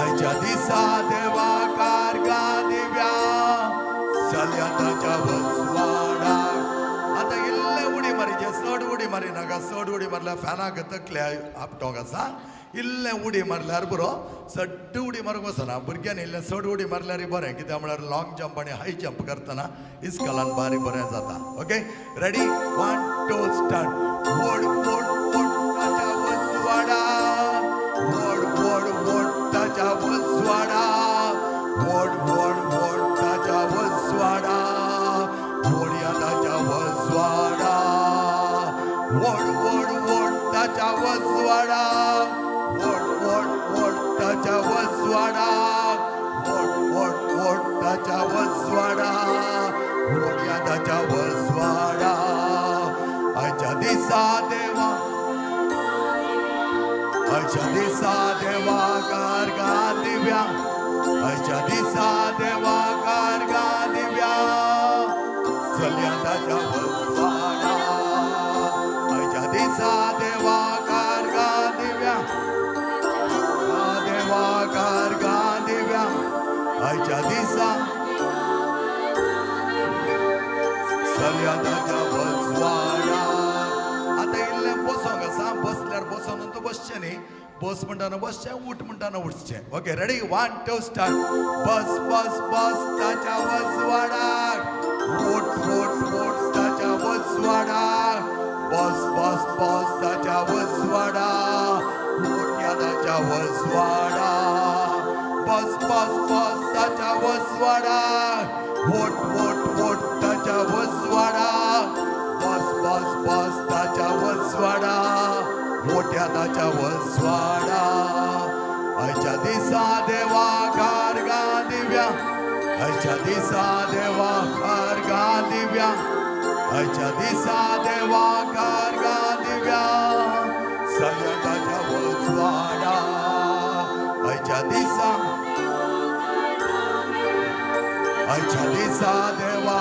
आयच्या दिसा देवा कारगा दिव्या, चलया ताच्या वजवाडा. आतां इल्लें उडी मारीचे, चड उडी मारी नाका. चड उडी मारल्यार फॅनाक तकले आपटोंक आसा. इल्लें उडी मारल्यार पुरो, चड उडी मारूंक वचना. भुरग्यांनी इल्लें चड उडी मारल्यार बरें, कित्याक म्हळ्यार लॉंग जंप आनी हाय जंप करतना इस्कॉलान बारी बरें जाता. Okay, ready, 1 2 start. ओड ओड ओड ताच्या वजवाडा, ओड ओड ओड ताच्या वजवाडा, ओड ओड ओड ताच्या वजवाडा, ओडया ताच्या वजवाडा, ओड ओड ओड ताच्या वजवाडा, ओड ओड ओड ताच्या वजवाडा, ओड ओड ओड ताच्या वजवाडा, ओडया ताच्या वजवाडा. आयच्या दिसा देवा, आयच्या दिसा देवा कारगा दिव्या, आयच्या दिसा देवा कारगा दिव्या, चलया ताच्या वजवाडा. आयच्या दिसा देवा कारगा दिव्या, देवा कारगा दिव्या, आयच्या दिसा चलया ताच्या वजवाडा. आतां इल्लें बसोंक आसा. बसल्यार बसोन तूं बसचें न्ही, बस म्हणटाना बसचें, उठ म्हणटाना उठचें. Okay, ready, 1 2 start. बस बस बस ताच्या वजवाडाक, उठ उठ उठ ताच्या वजवाडाक, बस बस बस ताच्या वजवाडा, उठ ताच्या वजवाडा, बस बस बस ताच्या वजवाडाक, उठ उठ उठ ताच्या वजवाडा, बस बस बस ताच्या वजवाडा, मोठ्या ताच्या वजवाडा. आयच्या दिसा देवा कारगा दिव्या, आयच्या दिसा देवा कारगा दिव्या, आयच्या दिसा देवा कारगा दिव्या, चलया ताच्या वजवाडा. आयच्या दिसा, आयच्या दिसा देवा,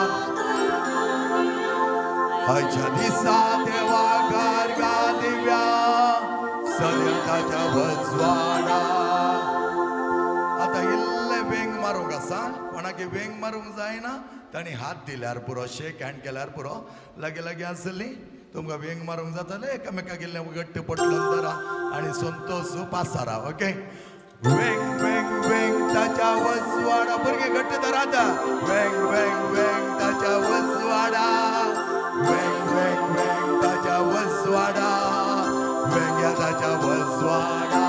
आयच्या दिसा देवा कारगा दिव्या, चलया ताच्या वजवाडा. आतां इल्लें वेंग मारूंक आसा. कोणाक वेंग मारूंक जायना तांणी हात दिल्यार पुरो, शेक हँड केल्यार पुरो. लागीं लागीं आसली तुमकां वेंग मारूंक जातालें, एकामेकाक इल्लें घट्ट पटलोन धरा आनी संतोष पासारा. ओके, वेंग वेंग वेंग ताच्या वजवाडा, भुरगीं घट्ट धरात. वेंग वेंग वेंग ताच्या वजवाडा, वेंग वेंग वेंग ताच्या वजवाडा, वेंग्या ताच्या वजवाडा,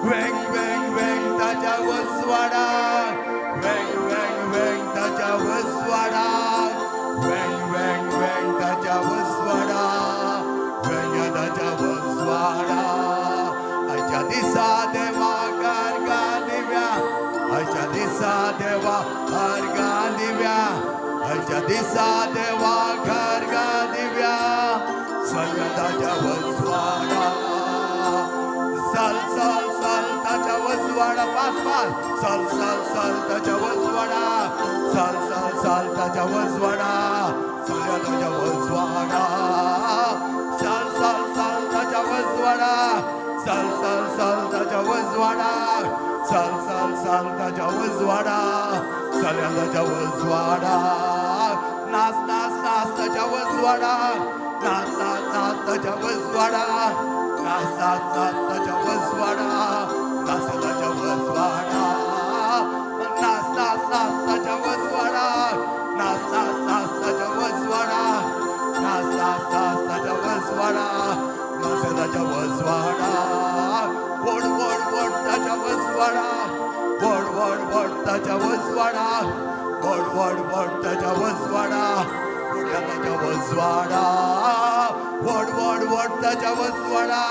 वेंग वेंग वेंग ताच्या वजवाडा, वेंग वेंग वेंग ताच्या वजवाडा, वेंग वेंग वेंग ताच्या वजवाडा, वेंग्या ताच्या वजवाडा. आयच्या दिसा देवा कारगा दिव्या, आयच्या दिसा देवा कारगा दिव्या, आयच्या दिसा देवा कारगा दिव्या, चलया ताच्या वजवाडा. चल चल चल ताच्या वजवाडा, पास पास, चल चल चल ताच्या वजवाडा, चल चल चल ताच्या वजवाडा, चलया ताच्या वजवाडा, चल चल चल ताच्या वजवाडा, चल चल चल ताच्या वजवाडा, चल चल चल ताच्या वजवाडा, चलया ताच्या वजवाडा. नाच नाच नाच ताच्या वजवाडा, नाच नाच नाच ताच्या वजवाडा, नाच नाच नाच ताच्या वजवाडा, नाच ताच्या वजवाडा. व्हड व्हड ताच्या वजवाडा, उडया ताच्या वजवाडा, व्हड व्हड व्हड ताच्या वजवाडा,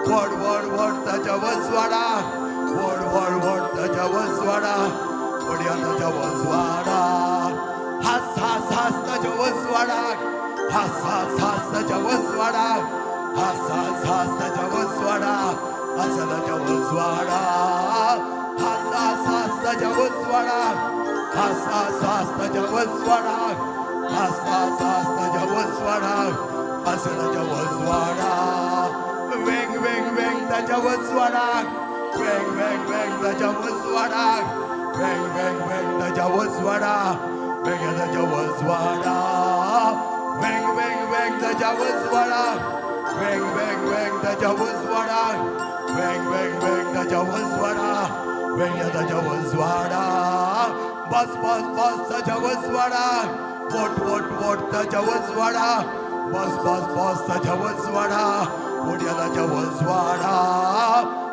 व्हड व्हड व्हड ताच्या वजवाडा, व्हड व्हड व्हड ताच्या वजवाडा, उडया ताच्या वजवाडा. हास हास हास ताच्या वजवाडा, हास हास हास ताच्या वजवाडा, हास हास हास ताच्या वजवाडा, हास ताच्या वजवाडा, हास हास हास ताच्या वजवाडा, हास हास हास ताच्या वजवाडा, हास हास हास ताच्या वजवाडा, हास ताच्या वजवाडा. वेंग वेंग वेंग ताच्या वजवाडा, वेंग वेंग वेंग ताच्या वजवाडा, वेंग वेंग वेंग ताच्या वजवाडा, वेंग ताच्या वजवाडा, वेंग वेंग वेंग ताच्या वजवाडा, वेंग वेंग वेंग ताच्या वजवाडा, वेंग वेंग वेंग ताच्या वजवाडा, वेंग ताच्या वजवाडा. बस बस बस ताच्या वजवाडा, वोट वोट वोट ताच्या वजवाडा, बस बस बस ताच्या वजवाडा, उड्या ताच्या वजवाडा,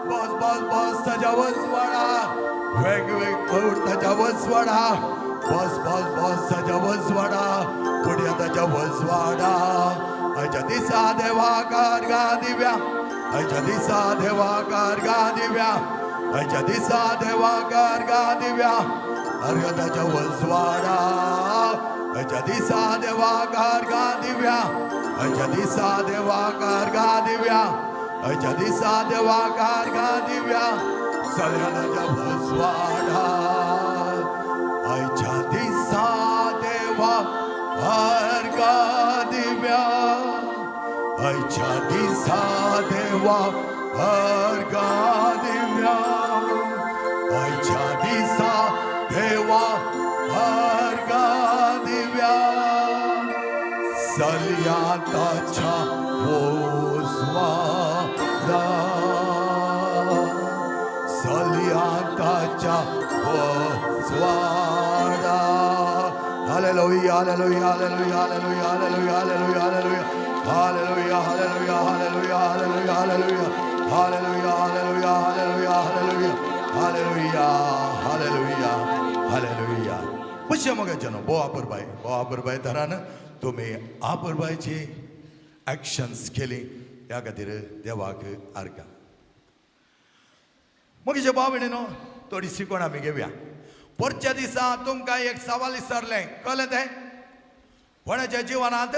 बस बस बस ताच्या वजवाडा, वेंग वेंग वोट ताच्या वजवाडा, बस बस बस ताच्या वजवाडा, उड्या ताच्या वजवाडा. आयच्या दिसा देवा गा दिव्या, आयच्या दिसा देवा गा दिव्या, आयच्या दिसा देवा गा दिव्या, अर्घ ताच्या वजवाडा. आयच्या दिसा देवा गा दिव्या, आयच्या दिसा देवा गा दिव्या, आयच्या दिसा देवा गा दिव्या, सगळ्या ताच्या वजवाडा. आयच्या दिसा देवा अर्घ दिव्या, आयच्या दिसा देवा अर्घ दिव्या, आयच्या दिसा देवा अर्घ दिव्या, सल्या ताच्या वजवाडा, सल्या ताच्या वजवाडा. Hallelujah, hallelujah, hallelujah, hallelujah, hallelujah, hallelujah, hallelujah, hallelujah, hallelujah, hallelujah, hallelujah, hallelujah, hallelujah, hallelujah, hallelujah, hallelujah, hallelujah, hallelujah, hallelujah. पश्य मोगाच्यानो, भोव आपुरबाय, भोव आपुरबाय धरान तुमी आपुरबायची एक्शन्स केली, ह्या खातीर देवाक आर्गां. मगीचे भाव भयणीनो, थोडी शिकवण आमी घेवया. पोरच्या दिसा तुमकां एक सवाल विचारलें, कळ्ळें तें? कोणाच्या जिवनांत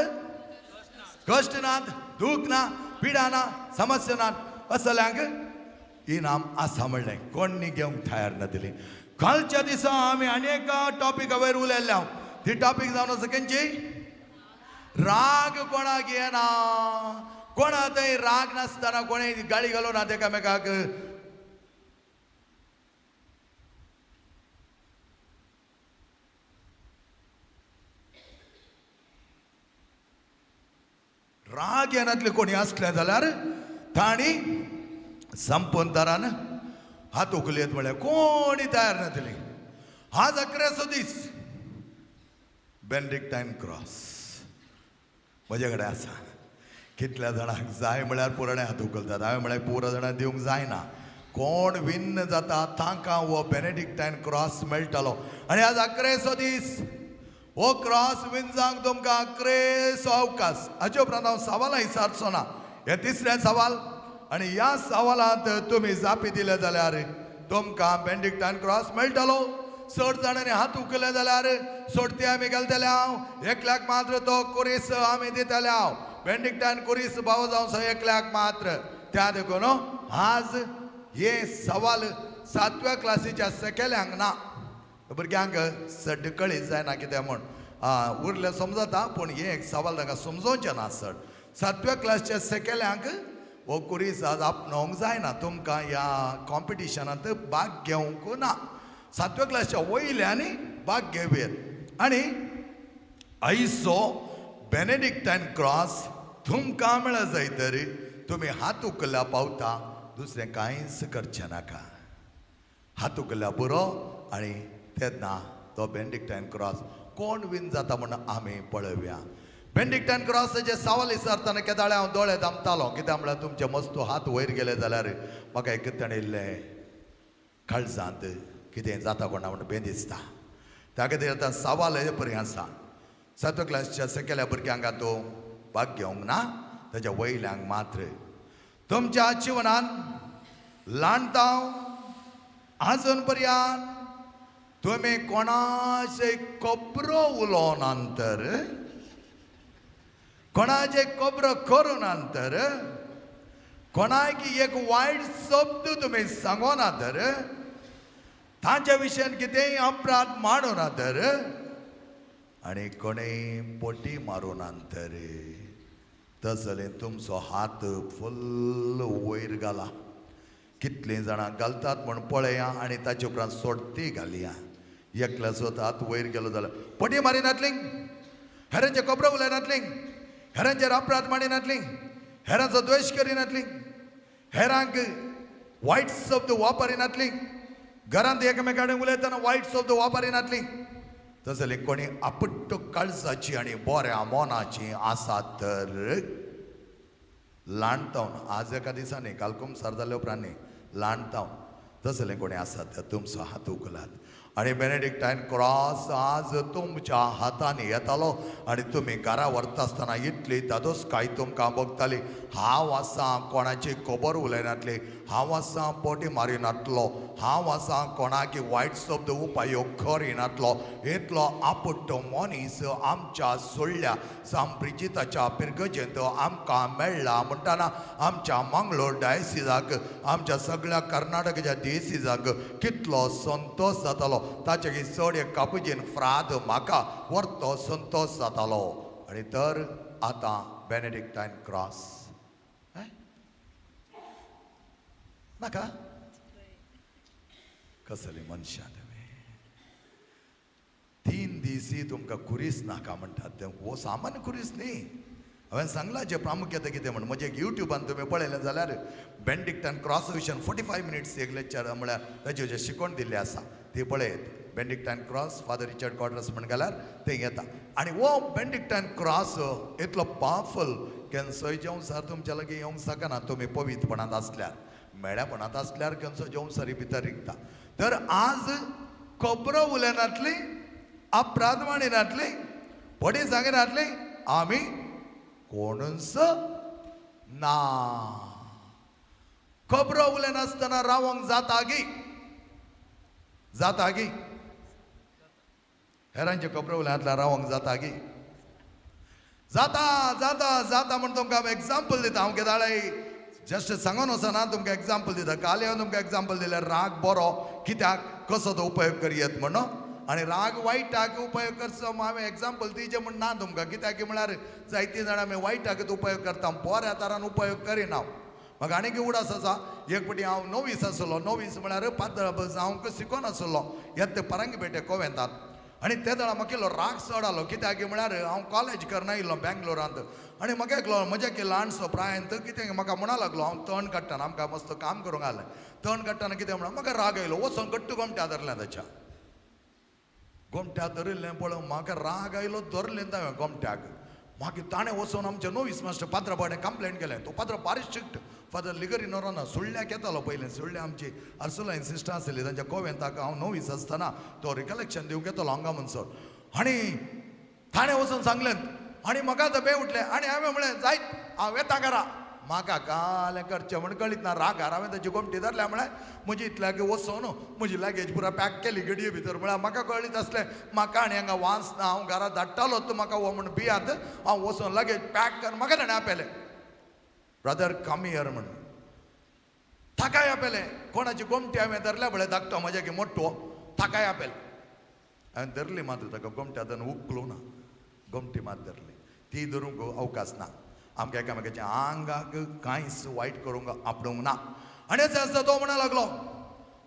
कश्ट नात, दूख ना, पिडा ना, समस्या नात, असल्यांक इनाम आसा म्हणलें. कोणी घेवंक तयार नासली. कालच्या दिसा आमी आनी एका टॉपिका वयर उलयल्ले हांव. ती टॉपीक जावन आसा खंयची? राग कोणाक येना, कोणा थंय राग नासतना कोणें गाळी घालूं ना एकामेकाक. राग येनातले कोणी आसले जाल्यार तांणी संपंतरान हात उखलयत म्हळ्यार कोणी तयार नासली. आज अकराचो दीस, बेनेडिक्टायन क्रॉस म्हजे कडेन आसा. कितल्या जाणांक जाय म्हळ्यार पुराणे हात उखलतात. हांवें म्हळ्यार पुरा जाणांक दिवंक जायना. कोण विन्न जाता तांकां हो बेनेडिक्टायन क्रॉस मेळटलो. आनी आज अकरेचो दीस, हो क्रॉस विंजांक तुमकां अकरेचो अवकाश. हाचे उपरांत हांव सवालां विचारचो ना. हें तिसरें सवाल, आनी ह्या सवालांत तुमी जापी दिले जाल्यार तुमकां बेनेडिक्टायन क्रॉस मेळटलो. चड जाणांनी हात उखले जाल्यार सोडती आमी घालतले हांव, एकल्याक मात्र तो कुरीस आमी दितले हांव. बेनेडिक्टायन कुरीस भाव जावं एकल्याक मात्र. त्या देखून आज हे सवाल सातव्या क्लासीच्या सकयल्यांक ना, भुरग्यांक चड कळीत जायना कितें म्हूण उरलें समजता, पूण हें एक सवाल तांकां समजोवचें ना चड. सातव्या क्लासच्या सकयल्यांक हो कुरीस आज आपणोवंक जायना, तुमकां ह्या कॉम्पिटिशनांत भाग घेवंक ना. सातव्या क्लासच्या वयल्यांनी भाग घेवयेत. आनी आयचो बेनेडिक्टायन क्रॉस तुमकां मेळत जाय तरी तुमी हात उखल्ल्या पावता, दुसरें कांयच करचें नाका. हात उखल्ल्या पुरो, आनी तेन्ना तो बेनेडिक्टायन क्रॉस कोण विन जाता म्हूण आमी पळोवया. बेनेडिक्टायन क्रॉसाचे सवाल विचारतना केदाळे हांव दोळे दामतालो, कित्याक म्हळ्यार तुमचे मस्तू हात वयर गेले जाल्यार म्हाका एक तणिल्लें काळजांत कितें जाता कोणा म्हूण बें दिसता. त्या खातीर आतां सवाल हे परी आसा, सातव्या क्लासच्या सकयल्या भुरग्यांक तो भाग घेवंक ना, ताच्या वयल्यांक मात्र. तुमच्या जिवनान ल्हानताव आजून पर्यंत तुमी कोणाचे खबरो उलोवना तर, कोणाचे खबरो करूना तर, कोणाक एक वायट शब्द तुमी सांगोना तर, तांच्या विशयान कितेंय अपराध मांडूना तर, आनी कोणेय पोटी मारूना तर, तसले तुमचो हात फुल्ल वयर घाला. कितलीं जाणां घालतात म्हूण पळया आनी ताचे उपरांत सोडती घालया. एकल्याचो हात वयर गेलो जाल्यार पटी मारिनातली, हेरांचे खबरो उलयनातली, हेरांचेर अपराध मांडिनातली, हेरांचो द्वेश करिनातली, हेरांक वायट शब्द वापरिनातली, घरांत एकामेका कडेन उलयतना वायट शब्द वापरिनातली, तसले कोणी आपट्ट काळजाची आनी बऱ्या मनाची आसात तर ल्हानतावन, आज एका दिसा न्ही, काल कुमसार जाल्या उपरांत न्ही, ल्हानतावन तसले कोणी आसात तर तुमचो हात उखलात. आनी बेनेडिक्टायन क्रॉस आज तुमच्या हातांनी येतालो आनी तुमी घरा व्हरता आसतना इतली धादोसकाय तुमकां भोगताली. हांव आसा कोणाची खबर उलयनातली, हांव आसा पोटी मारिनातलो, हांव आसा कोणाक वायट शब्द उपयोग करिनातलो. इतलो आपुट्टो मनीस आमच्या सोडल्या सांब्रिजिताच्या पिरगजेंत आमकां मेळ्ळा म्हणटाना आमच्या मंगलोर डायसिजाक, आमच्या सगळ्या कर्नाटकाच्या डिसिजाक कितलो संतोश जातालो. ताचे चड एक कापुजीन फ्राद म्हाका व्हरतो संतोश जातालो. आनी तर आतां बेनेडिक्टायन क्रॉस नाका. कसली मनशां तुमी, 3 दीस तुमकां खुरीस नाका म्हणटात. तें हो सामान्य खुरीस न्ही. हांवें सांगलां जे प्रामुख्यता कितें म्हण. म्हजें युट्यूबान तुमी पळयलें जाल्यार बेंडिक्टान क्रॉस विशन 45 मिनिट्स एक लेक्चर म्हळ्यार ताचेर जें शिकोवन दिल्लें आसा ती पळयत. बेंडिक्टान क्रॉस फादर रिचर्ड क्वाड्रस म्हण घाल्यार तें येता. आनी हो बेंडिक्टान क्रॉस इतलो पावरफुल केन्सोय जेवण तुमच्या लागीं येवंक शकना तुमी पवित्रपणांत आसल्यार, मेळ्यापणांत आसल्यार केन्सो जेवण सरी भितर रिगता. तर आज खबरो उलयनातली, अपराध मांडिनातली, पडी सांगिनातली, आमी कोणूच ना. खबरो उलयनासतना रावंक जाता गी? जाता गी? हेरांचे खबरो उलयनातल्यार रावंक जाता गी? जाता जाता जाता म्हण तुमकां हांव एग्जाम्पल दिता. हांव केदाळाय जस्ट सांगून वचना, तुमकां एग्जाम्पल दिता. काल हांवें तुमकां एग्जाम्पल दिलें, राग बरो कित्याक कसो तो उपयोग करयेत म्हणून, आनी राग वायटाक उपयोग करचो हांवें एग्जाम्पल दिवचें म्हण ना तुमकां. कित्याक म्हळ्यार जायतीं जाणां आमी वायटाकच उपयोग करता, बऱ्या तरान उपयोग करिना. म्हाका आनीक उडास आसा, एक फावटी हांव नोवीस आसलो. नोवीस म्हळ्यार पातळ हांव शिकोन आसलो येत परांगी पेटे कोवेंतान. आनी ते वेळार म्हाका इल्लो राग चड आलो. कित्याक म्हळ्यार हांव कॉलेज करना येयल्लो बेंगलोरांत आनी म्हाका एकलो म्हज्या की ल्हानसो प्रायंत कितें म्हाका म्हणा लागलो. हांव तण काडटाना, आमकां मस्त काम करूंक आसलें, तण काडटाना कितें म्हणा म्हाका राग आयलो, वचोन घट्ट गोमट्या धरलें. ताच्या गोमट्या धरिल्लें पळोवन म्हाका राग आयलो, धरलें हांवें गोमट्याक. मागीर ताणें वचोन आमच्या नोवीस मास्टर पात्रा बाडें कंप्लेंट केलें. तो पात्रा बारीक स्ट्रिक्ट फादर लिगरी नोरोना, सुळ्ळ्याक येतालो पयलें. सुळ्ळ्या आमची अर्सुलायन सिस्टर आसली तांच्या कोवेंताक. हांव नोवीस आसतना तो रिकलेक्शन दिवंक येतालो हांगा म्हणसर. आनी ताणें वचून सांगलें आनी म्हाका आतां बे उठलें आनी हांवें म्हळें जायत हांव येता घरा. म्हाका कालें करचें म्हण कळीत ना. रागार हांवें ताची गोमटी धरल्या म्हळ्यार म्हजी इतल्याक वचोन म्हजी लगेज पुरा पॅक केली गडये भितर. म्हळ्यार म्हाका कळीत आसलें म्हाका आनी हांगा वास ना, हांव घरा धाडटालो तूं म्हाका हो म्हण भियात. हांव वचोन लगेज पॅक कर. म्हाका ताणें आपयलें, ब्रदर कम here म्हण. ताकाय आपयलें. कोणाची गोमटी हांवें धरल्या पळय धाकटो म्हज्या की मोटो, ताकाय आपयलें. हांवें धरली मात्र ताका गोमट्यान उखलूं ना, गोमटी मात धरली. ती धरूंक अवकाश ना. आमकां एकामेकाच्या आंगाक कांयच वायट करूंक आपडूंक ना. आनी अशें आसता तो म्हणा लागलो,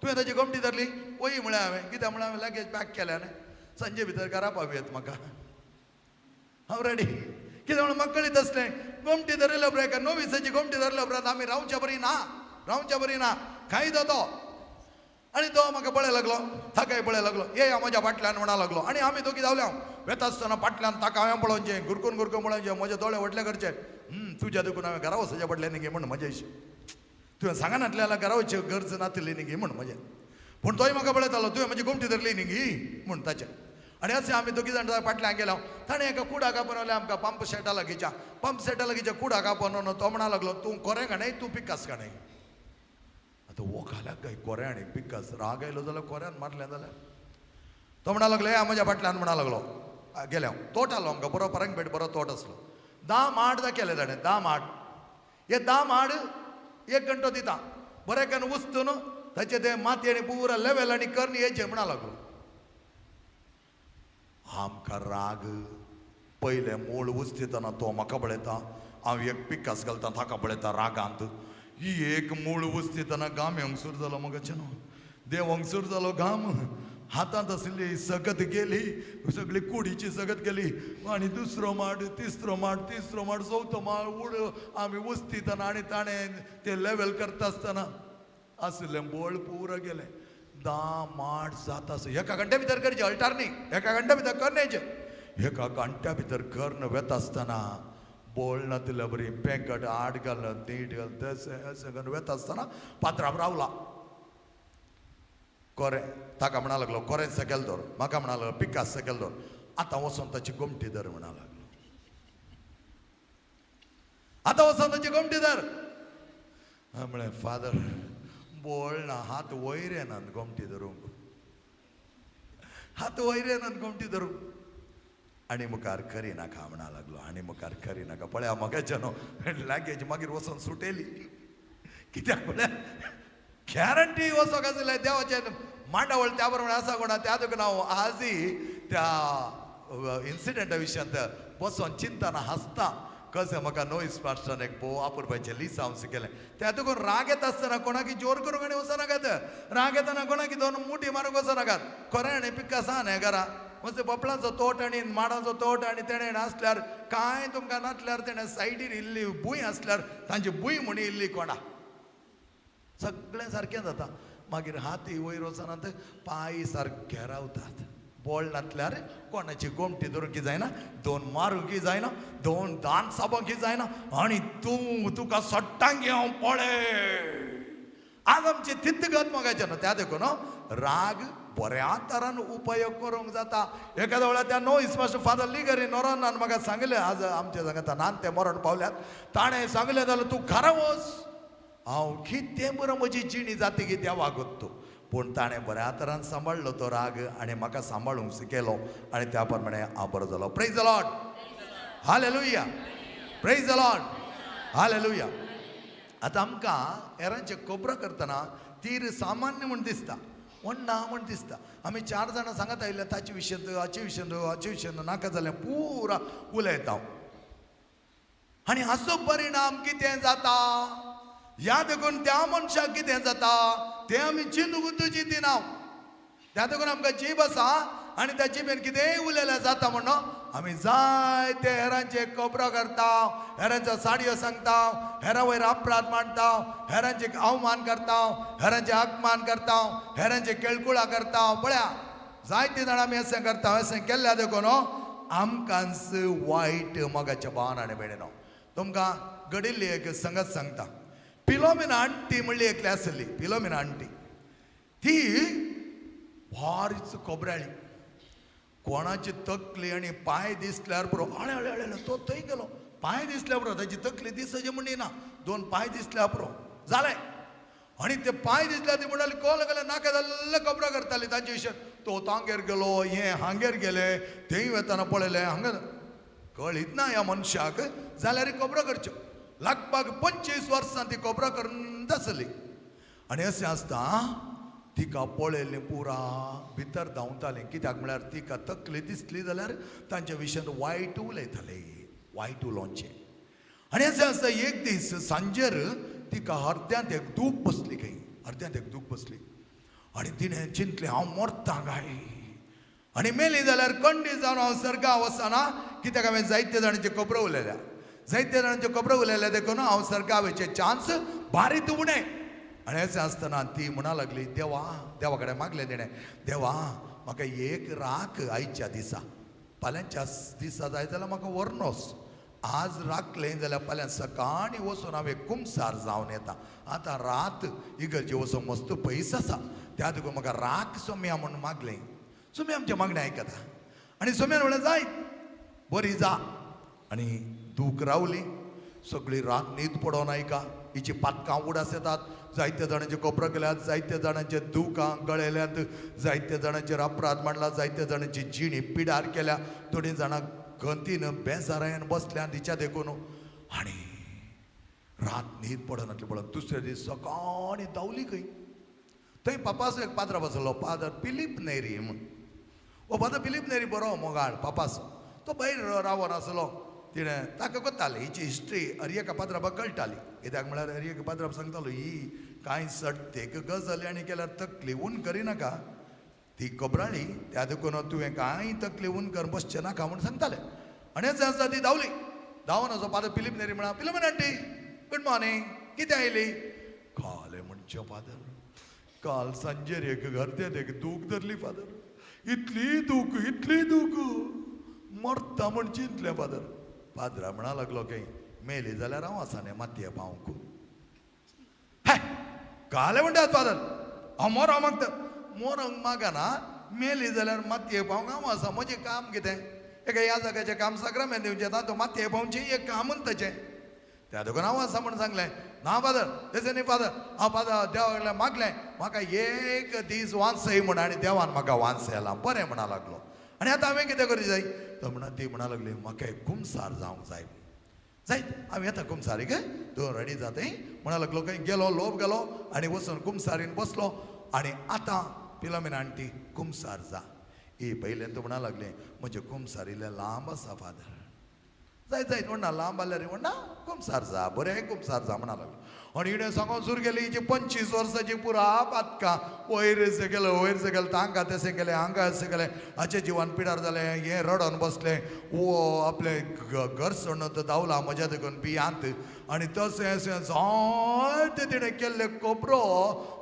तुवें ताची गोमटी धरली? वय म्हळें हांवें. कित्याक म्हळ्यार हांवें लगेज पॅक केल्या न्ही, सांजे भितर घरा पावयत म्हाका, हांव रेडी. कितें म्हणून म्हाका कळीत आसलें गोमटी धरिल्ल्या उपरांत, एका नोविसाची गोमटी धरल्या उपरांत आमी रावच्या बरी ना, रावच्या बरी ना खायत तो. आनी तो म्हाका पळय लागलो, ताकाय पळय लागलो, ये या म्हज्या फाटल्यान म्हणा लागलो. आनी आमी दोगी धांवले. हांव वेता आसतना फाटल्यान ताका हांवें पळोवचें, गुरकून गुरकून पळोवचें, म्हजे दोळे व्हडले करचे. तुज्या देखून हांवें घरा वचचें पडलें न्ही म्हण म्हजें, तुवें सांगनातलें जाल्यार घरा वचची गरज नातिल्ली न्ही म्हण म्हजें. पूण तोय म्हाका पळयतालो, तुवें म्हजी गोमटी धरली न्ही म्हण ताचें. आनी अशें आमी दोगी जाण फाटल्यान गेलो. ताणें एका कुडाक आपणवलें आमकां पंप सेटा लागींच्या, पंप सेटा लागींच्या कुडाक आपोवन तो म्हणा लागलो, तूं कोरें घाणय, तूं पिकास घाणय. आतां वो घाल्याक काय कोरें आनी पिकास, राग आयलो जाल्यार कोऱ्यान मारलें जाल्यार. तो म्हणा लागलो, हे म्हज्या फाटल्यान म्हणा लागलो. गेले हांव, तोट आसलो आमकां बरो, परंगपेट बरो तोट आसलो. 10 माड दाखयले ताणें, 10 माड. हे 10 माड 1 घंटो दिता, बरें करून उस्तून ताचे ते माती आनी पुरा लेवल आनी करन हेचे म्हणा लागलो. आमकां राग पयलें मूळ उस्तितना तो म्हाका पळयता, हांव एक पिकास घालता ताका पळयता रागांत. ही एक मूळ उस्तितना घाम हांगसूर जालो म्हाका न्हू, देव हांगसूर जालो घाम, हातांत आशिल्ली सगत गेली, सगळी कुडीची सगत गेली. आनी दुसरो माड, तिसरो माड, तिसरो माड, चवथो माड उड आमी उस्तितना आनी ताणें ते लेवल करता आसतना आशिल्लें बोळ पुरो गेलें. 10 माड जाता आसा एका घंट्या भितर करचें, अल्टार न्ही, एका घंट्या भितर करण्याचें. एका घंट्या भितर कर्ण वेता आसतना बोळ नातिल्ल्या बरी पेंकट आड घाल नीट घाल तशें अशें करून वेता आसतना पात्राम रावला. कोरें ताका म्हणा लागलो, कोरें सकयल दवर. म्हाका म्हणा लागलो, पिकास सकयल दवर. आतां वचोन ताची गोमटी धर म्हणा लागलो. आतां वचोन ताची गोमटी धर. हांवें म्हळें, फादर बोळ ना, हात वयर येनात गोमटी धरूंक, हात वयर येनात गोमटी धरूंक. आनी मुखार करी नाका म्हणा लागलो, आनी मुखार करी नाका. पळया म्हाका न्हू लागेज मागीर वचोन सुटयली. कित्याक म्हळ्यार गॅरंटी वचोंक आशिल्लें देवाचें मांडावळ त्या प्रमाणे आसा कोणा. त्या देखून हांव आजय त्या इन्सिडंटा विशयांत बसोन चिंतना हांसता. कशें म्हाका नोईस मास्टरान एक भोव आपुरपाचें लिसांव शिकयलें. त्या देखून राग येता आसतना कोणाकी जोर करूंक आनी वचनाकात, राग येतना कोणाकी 2 मुठी मारूंक वचनाकात. खरें आनी पिकास आहा न्ही घरा, मस्त बोपळांचो तोट आनी माडांचो तोट आनी तेणें आसल्यार कांय तुमकां नासल्यार तेणें सायडीर इल्ली भूंय आसल्यार तांची भूंय म्हणी इल्ली कोणा सगळें सारकें जाता. मागीर हाती वयर वचनात, पांय सारके रावतात. बोळ नासल्यार कोणाची गोमटी धरूंक जायना, 2 मारूंक जायना, 2 दांत साबोंक जायना. आनी तूं तुका सट्टांगी हांव पळय. आज आमची थित्त गत मोगाचें न्हू. त्या देखून राग बऱ्या तरान उपयोग करूंक जाता. एखाद्या वेळार त्या नोईस मास्टर फादर लिगरी नोरानान म्हाका सांगलें, आज आमच्या सांगता नान ते मरण पावल्यात, ताणें सांगलें जाल्यार तूं घरा वच, हांव कितें बरो म्हजी जिणी जाती की देवाक तूं. पूण ताणें बऱ्या तरान सांबाळ्ळो तो राग आनी म्हाका सांबाळूंक शिकयलो आनी त्या प्रमाणे हांव बरो जालो. Praise the Lord, hallelujah, praise the Lord, hallelujah. आतां आमकां हेरांचे खबरो करतना तीर सामान्य म्हूण दिसता, व्हडना म्हूण दिसता. आमी 4 जाणां सांगत आयिल्ले ताचे विशयांत, हाचे विशयांत, हाचे विशयांत नाका जाल्यार पुरा उलयता. आनी हाचो परिणाम कितें जाता, ह्या देखून त्या मनशाक कितें जाता तें आमी चिंतूंक चिंतिना. त्या देखून आमकां जीब आसा आनी त्या जिबेन कितेंय उलयल्यार जाता म्हणून आमी जायते हेरांचे खबरो करता, हेरांच्यो साडयो सांगता, हेरां वयर अपराध मांडटा, हेरांचे अवमान करता, हेरांचे अपमान करता, हेरांचे केळकुळां करता. पळया जायते जाण आमी अशें करता. अशें केल्ल्या देखून आमकांच वायट मोगाच्या भावान आनी भयणीनो. तुमकां घडिल्ली एक संगत सांगता. पिलोमिना आंटी म्हणली एकली आसली. पिलोमिना आंटी ती भारीच खोबऱ्याळी. कोणाची तकली आनी पांय दिसल्यार पुरो, अळे अळे अळे तो थंय गेलो, पांय दिसल्यार पुरो, ताची तकली दिसची म्हणली ना, 2 पांय दिसल्यार पुरो जालें. आनी ते पांय दिसल्यार ती म्हणटाली कोल गेले नाका जाल्ले खबरो करताली तांचे विशय. तो तांगेर गेलो, हें हांगेर गेले, थंय वेतना पळयलें, हांगा कळीत ना ह्या मनशाक जाल्यार खबरो करच्यो. लगभग 25 वर्सां ती खबरो करून आसली. आनी अशें आसता तिका पळयलें पुरा भितर धांवतालें. कित्याक म्हळ्यार तिका तकली दिसली जाल्यार तांच्या विशयांत वायट उलयताले, वायट उलोवचें. आनी अशें आसता एक दीस सांजेर तिका अर्द्यांत एक दूख बसली, खंय अर्द्यांत एक दूख बसली. आनी तिणें चिंतलें हांव मरता काय, आनी मेली जाल्यार कंडी जावन हांव सर्गा वचना. कित्याक हांवें जायते जाणांच्यो खबरो उलयल्या, जायते जाणांच्यो खबरो उलयल्या देखून हांव सर्गा वयचे चान्स बारीक उणें. आनी अशें आसतना ती म्हणा लागली, देवा, देवा कडेन मागलें तिणें, देवा म्हाका एक राख आयच्या दिसा, फाल्यांच्या दिसा जाय जाल्यार म्हाका व्हरनोस, आज राखलें जाल्यार फाल्यां सकाळीं वचून हांव एक कुमसार जावन येता. आतां रात इगर्जे वचून मस्त पयस आसा, त्या देखून म्हाका राख सोम्या म्हूण मागलें. सोम्या आमचें मागणें आयकता. आनी सोम्यान म्हणलें जायत बरी जा. आनी दूख रावली सगळी रात न्हीद पडोन आयका. हिची पातकां उडास येतात, जायत्या जाणांचे कोपरो केल्यात, जायत्या जाणांचे दुकां गळयल्यात, जायत्या जाणांचेर अपराध मांडला, जायत्या जाणांची जिणी पिडार केल्या, थोडीं जाणां गंतीन बेजारायन बसल्या तिच्या देखून. आनी रात न्हीद पडनातली पडून दुसरे दीस सकाळीं धांवली खंय थंय पापाचो एक पाद्र बसलो, पादर पिलीप नेरी म्हूण. हो फादर पिलीप नेरी बरो मोगाळ पापाचो, तो भायर रावन आसलो. तिणें ताका कोत्ताली हिची हिस्ट्री हर एका पाद्राबाक कळटाली. कित्याक म्हळ्यार हर एका पाद्राब सांगतालो ही कांय सट्टेक गजाली आनी केल्यार तकली हून करिनाका, ती कोबराळी, त्या देखून तुवें कांय तकली हून कर बसचें नाका म्हूण सांगताले. आनी हेच आसा ती धांवली, धांवन असो फादर पिलीप नेरी म्हणा, पिलोमेन आंटी गूड मॉर्निंग, कितें आयली? कालें म्हणचें फादर, काल सांजेर एक गर्देंत एक दूख धरली फादर, इतली दूख इतली दूख मरता म्हण चिंतलें फादर. पाद्रा म्हणा लागलो खंय मेली जाल्यार हांव आसा न्ही मातये पावंक. हे कालें म्हणटात फादर, हांव मोरो मागता, मोरोंक मागना, मेली जाल्यार मातये पावंक हांव आसा. म्हजें काम कितें? एका ह्या जाग्याचें काम साक्रामेंत दिवचें, तातूंत मातये पावचें एक कामूच ताचें, त्या देखून हांव आसा म्हूण सांगलें. ना फादर तशें न्ही फादर, हांव फादर देवा कडल्यान मागलें म्हाका एक दीस वांचय म्हूण, आनी देवान म्हाका वांचयला. बरें म्हणा लागलो. आनी आतां हांवें कितें करूं जाय? तो म्हणा ती म्हणा लागली म्हाका एक कुमसार जावंक जाय. जायत हांव येता कुमसारीक, तूं रेडी जातय म्हणा लागलो. खंय गेलो, लोब गेलो आनी वचून कुमसारीन बसलो. आनी आतां पिलोमिना आंटी कुमसार जा. ही पयलें तूं म्हणा लागलें म्हजें कुमसार इल्लें लांब आसा फादर. जायत जायत म्हणना, लांब आसल्यार म्हणना कुमसार जा, बरें कुमसार जा म्हणा लागलो. आनी हिणें सांगोन सुरू केली हिची 25 वर्सांची पुरा पातकां, वयर सकयल वयर सकयल, तांकां तशें केलें हांगा अशें केलें, हाचें जिवन पिडार जालें, हें रडोन बसलें, वो आपलें घर सोडून तो धांवला म्हज्या देखून बियांत. आनी तशें अशें जायतें तिणें केल्लें कोपरो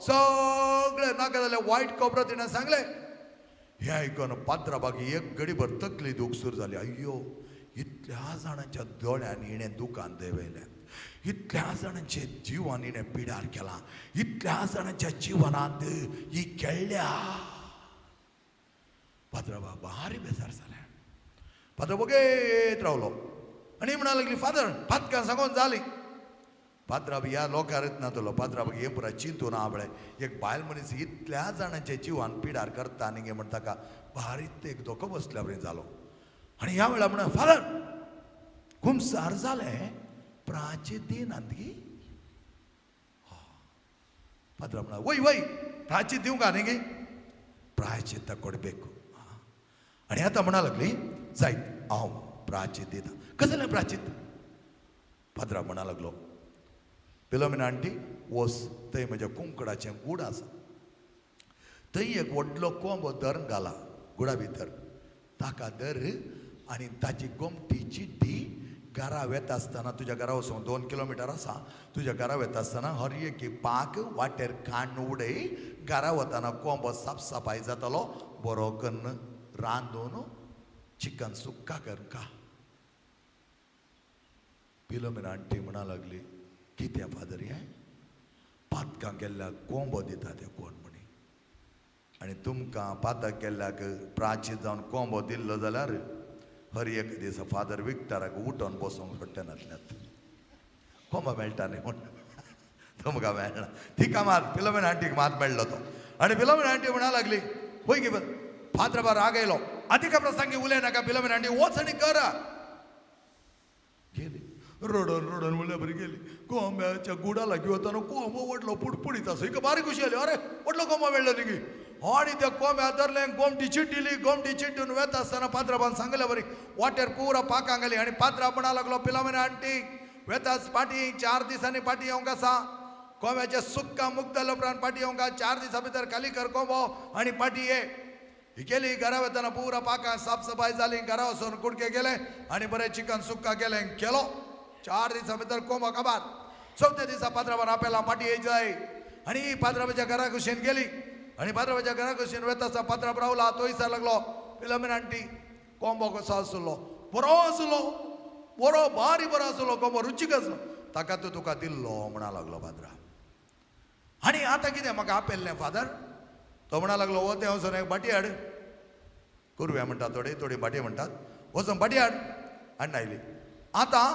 सगळें नाका जालें वायट कोपरो तिणें सांगलें. हें आयकून पात्राबाक एक घडीभर तकली दूख सुरू जाली. अय्यो, इतल्या जाणांच्या दोळ्यांनी हिणें दुकान देंवयलें, इतल्या जाणांच्या जिवान हिणें पिडार केलां, इतल्या जाणांच्या जिवनांत ही खेळ्ळ्या. पात्राबा भारी बेजार जालें. फादर बघेत रावलो आनी म्हणा लागली फादर पातकां सांगून जाली. पात्राब ह्या लोकांत नातलो, पात्राबाक हें पुराय चिंतून आपलें एक बायल मनीस इतल्या जाणांच्या जिवान पिडार करता आनी हें म्हण ताका भारीत एक धोको बसल्या बरें जालो. आनी ह्या वेळार म्हणा फादर कुमसार जालें प्राचीत दिनात गी. पात्रा म्हणा वय वय प्राचीत दिवंक न्ही गी, प्रायचित्त कोडबेक. आनी आतां म्हणा लागली जायत हांव प्राचीत दिता. कसलें प्राचीत? पात्रा म्हणा लागलो पिलोमिना आंटी वस थंय म्हज्या कुंकडाचें गूड आसा, थंय एक व्हडलो कोंबो धरून घाला गुडा भितर, ताका धर आनी ताची गोमटी चिड्डी घरा वेता आसतना, तुज्या घरा वचूंक 2 किलोमिटर आसा, तुज्या घरा वेता आसतना हर एक पाक वाटेर काण्ण उडय, घरा वतना कोंबो सापसापाय जातलो, बरो कन्न रांदून चिकन सुक्का करून खा. पिलोमिना आंटी म्हणा लागली कितें फादर हें पातकां केल्ल्याक कोंबो दिता ते कोण म्हणी, आनी तुमकां पातक केल्ल्याक प्राचीत जावन कोंबो दिल्लो जाल्यार हर एक दिसा फादर विक्टराक उठोन बसूंक सोडटे नासल्यात, कोंबो मेळटा न्ही म्हूण तुमकां मेळना. तिका मात पिलोमिना आंटीक मात मेळ्ळो तो. आनी पिलोमिना आंटी म्हणा लागली वय गी फादर राग आयलो, आतिका प्रसंगी उलय नाका पिलोमिना आंटी, वच आनी करा. गेली रडोन रडोन म्हणल्यार बरी गेली. कोंब्याच्या गुडा लागीं वतना कोंबो व्हडलो पुडपुडीत आसा, हिका बारीक खुशी जाली, अरे व्हडलो कोंबो मेळ्ळो न्ही. आनी त्या कोंब्या धरलें, गोमटी चिड्डिली, गोमटी चिड्डून वेता आसतना पात्राबान सांगले बरी वाटेर पुरा पाकां घाली. आनी पात्रा म्हणा लागलो पिलोमिना आंटी वेताच पाटी 4 दिसांनी पाटी येवंक आसा, कोंब्याच्या सुक्का मुक्त उपरांत पाटी येवंक 4 दिसां भितर खाली कर कोंबो आनी पाटी ये. ही केली घरा वतना पुरा पाकां साफसफाय जाली, घरा वचून कुडके गेले आनी बरें चिकन सुक्का केलें केलो. 4 दिसां भितर कोंबो काबार. चवथ्या दिसा पात्राबान आपल्याला पाटी येय जाय आनी पात्राबाच्या घरा कुशीन गेली. आनी पात्राबाच्या घरा कुशीन वेता आसतना पात्राब रावला, तो विचार लागलो पिलोमिना आंटी कोंबो कसो आसलो? बरो आसलो, बरो बारी बरो आसलो कोंबो, रुचीक आसलो, ताका तो तुका दिल्लो म्हणा लागलो पात्रा. आनी आतां कितें म्हाका आपयल्लें फादर? तो म्हणा लागलो वो तें वचून एक बाटी हाड, कुरवे म्हणटात थोडे, थोडी भाटये म्हणटात. वचून भाटी हाड. हाडून आयली. आतां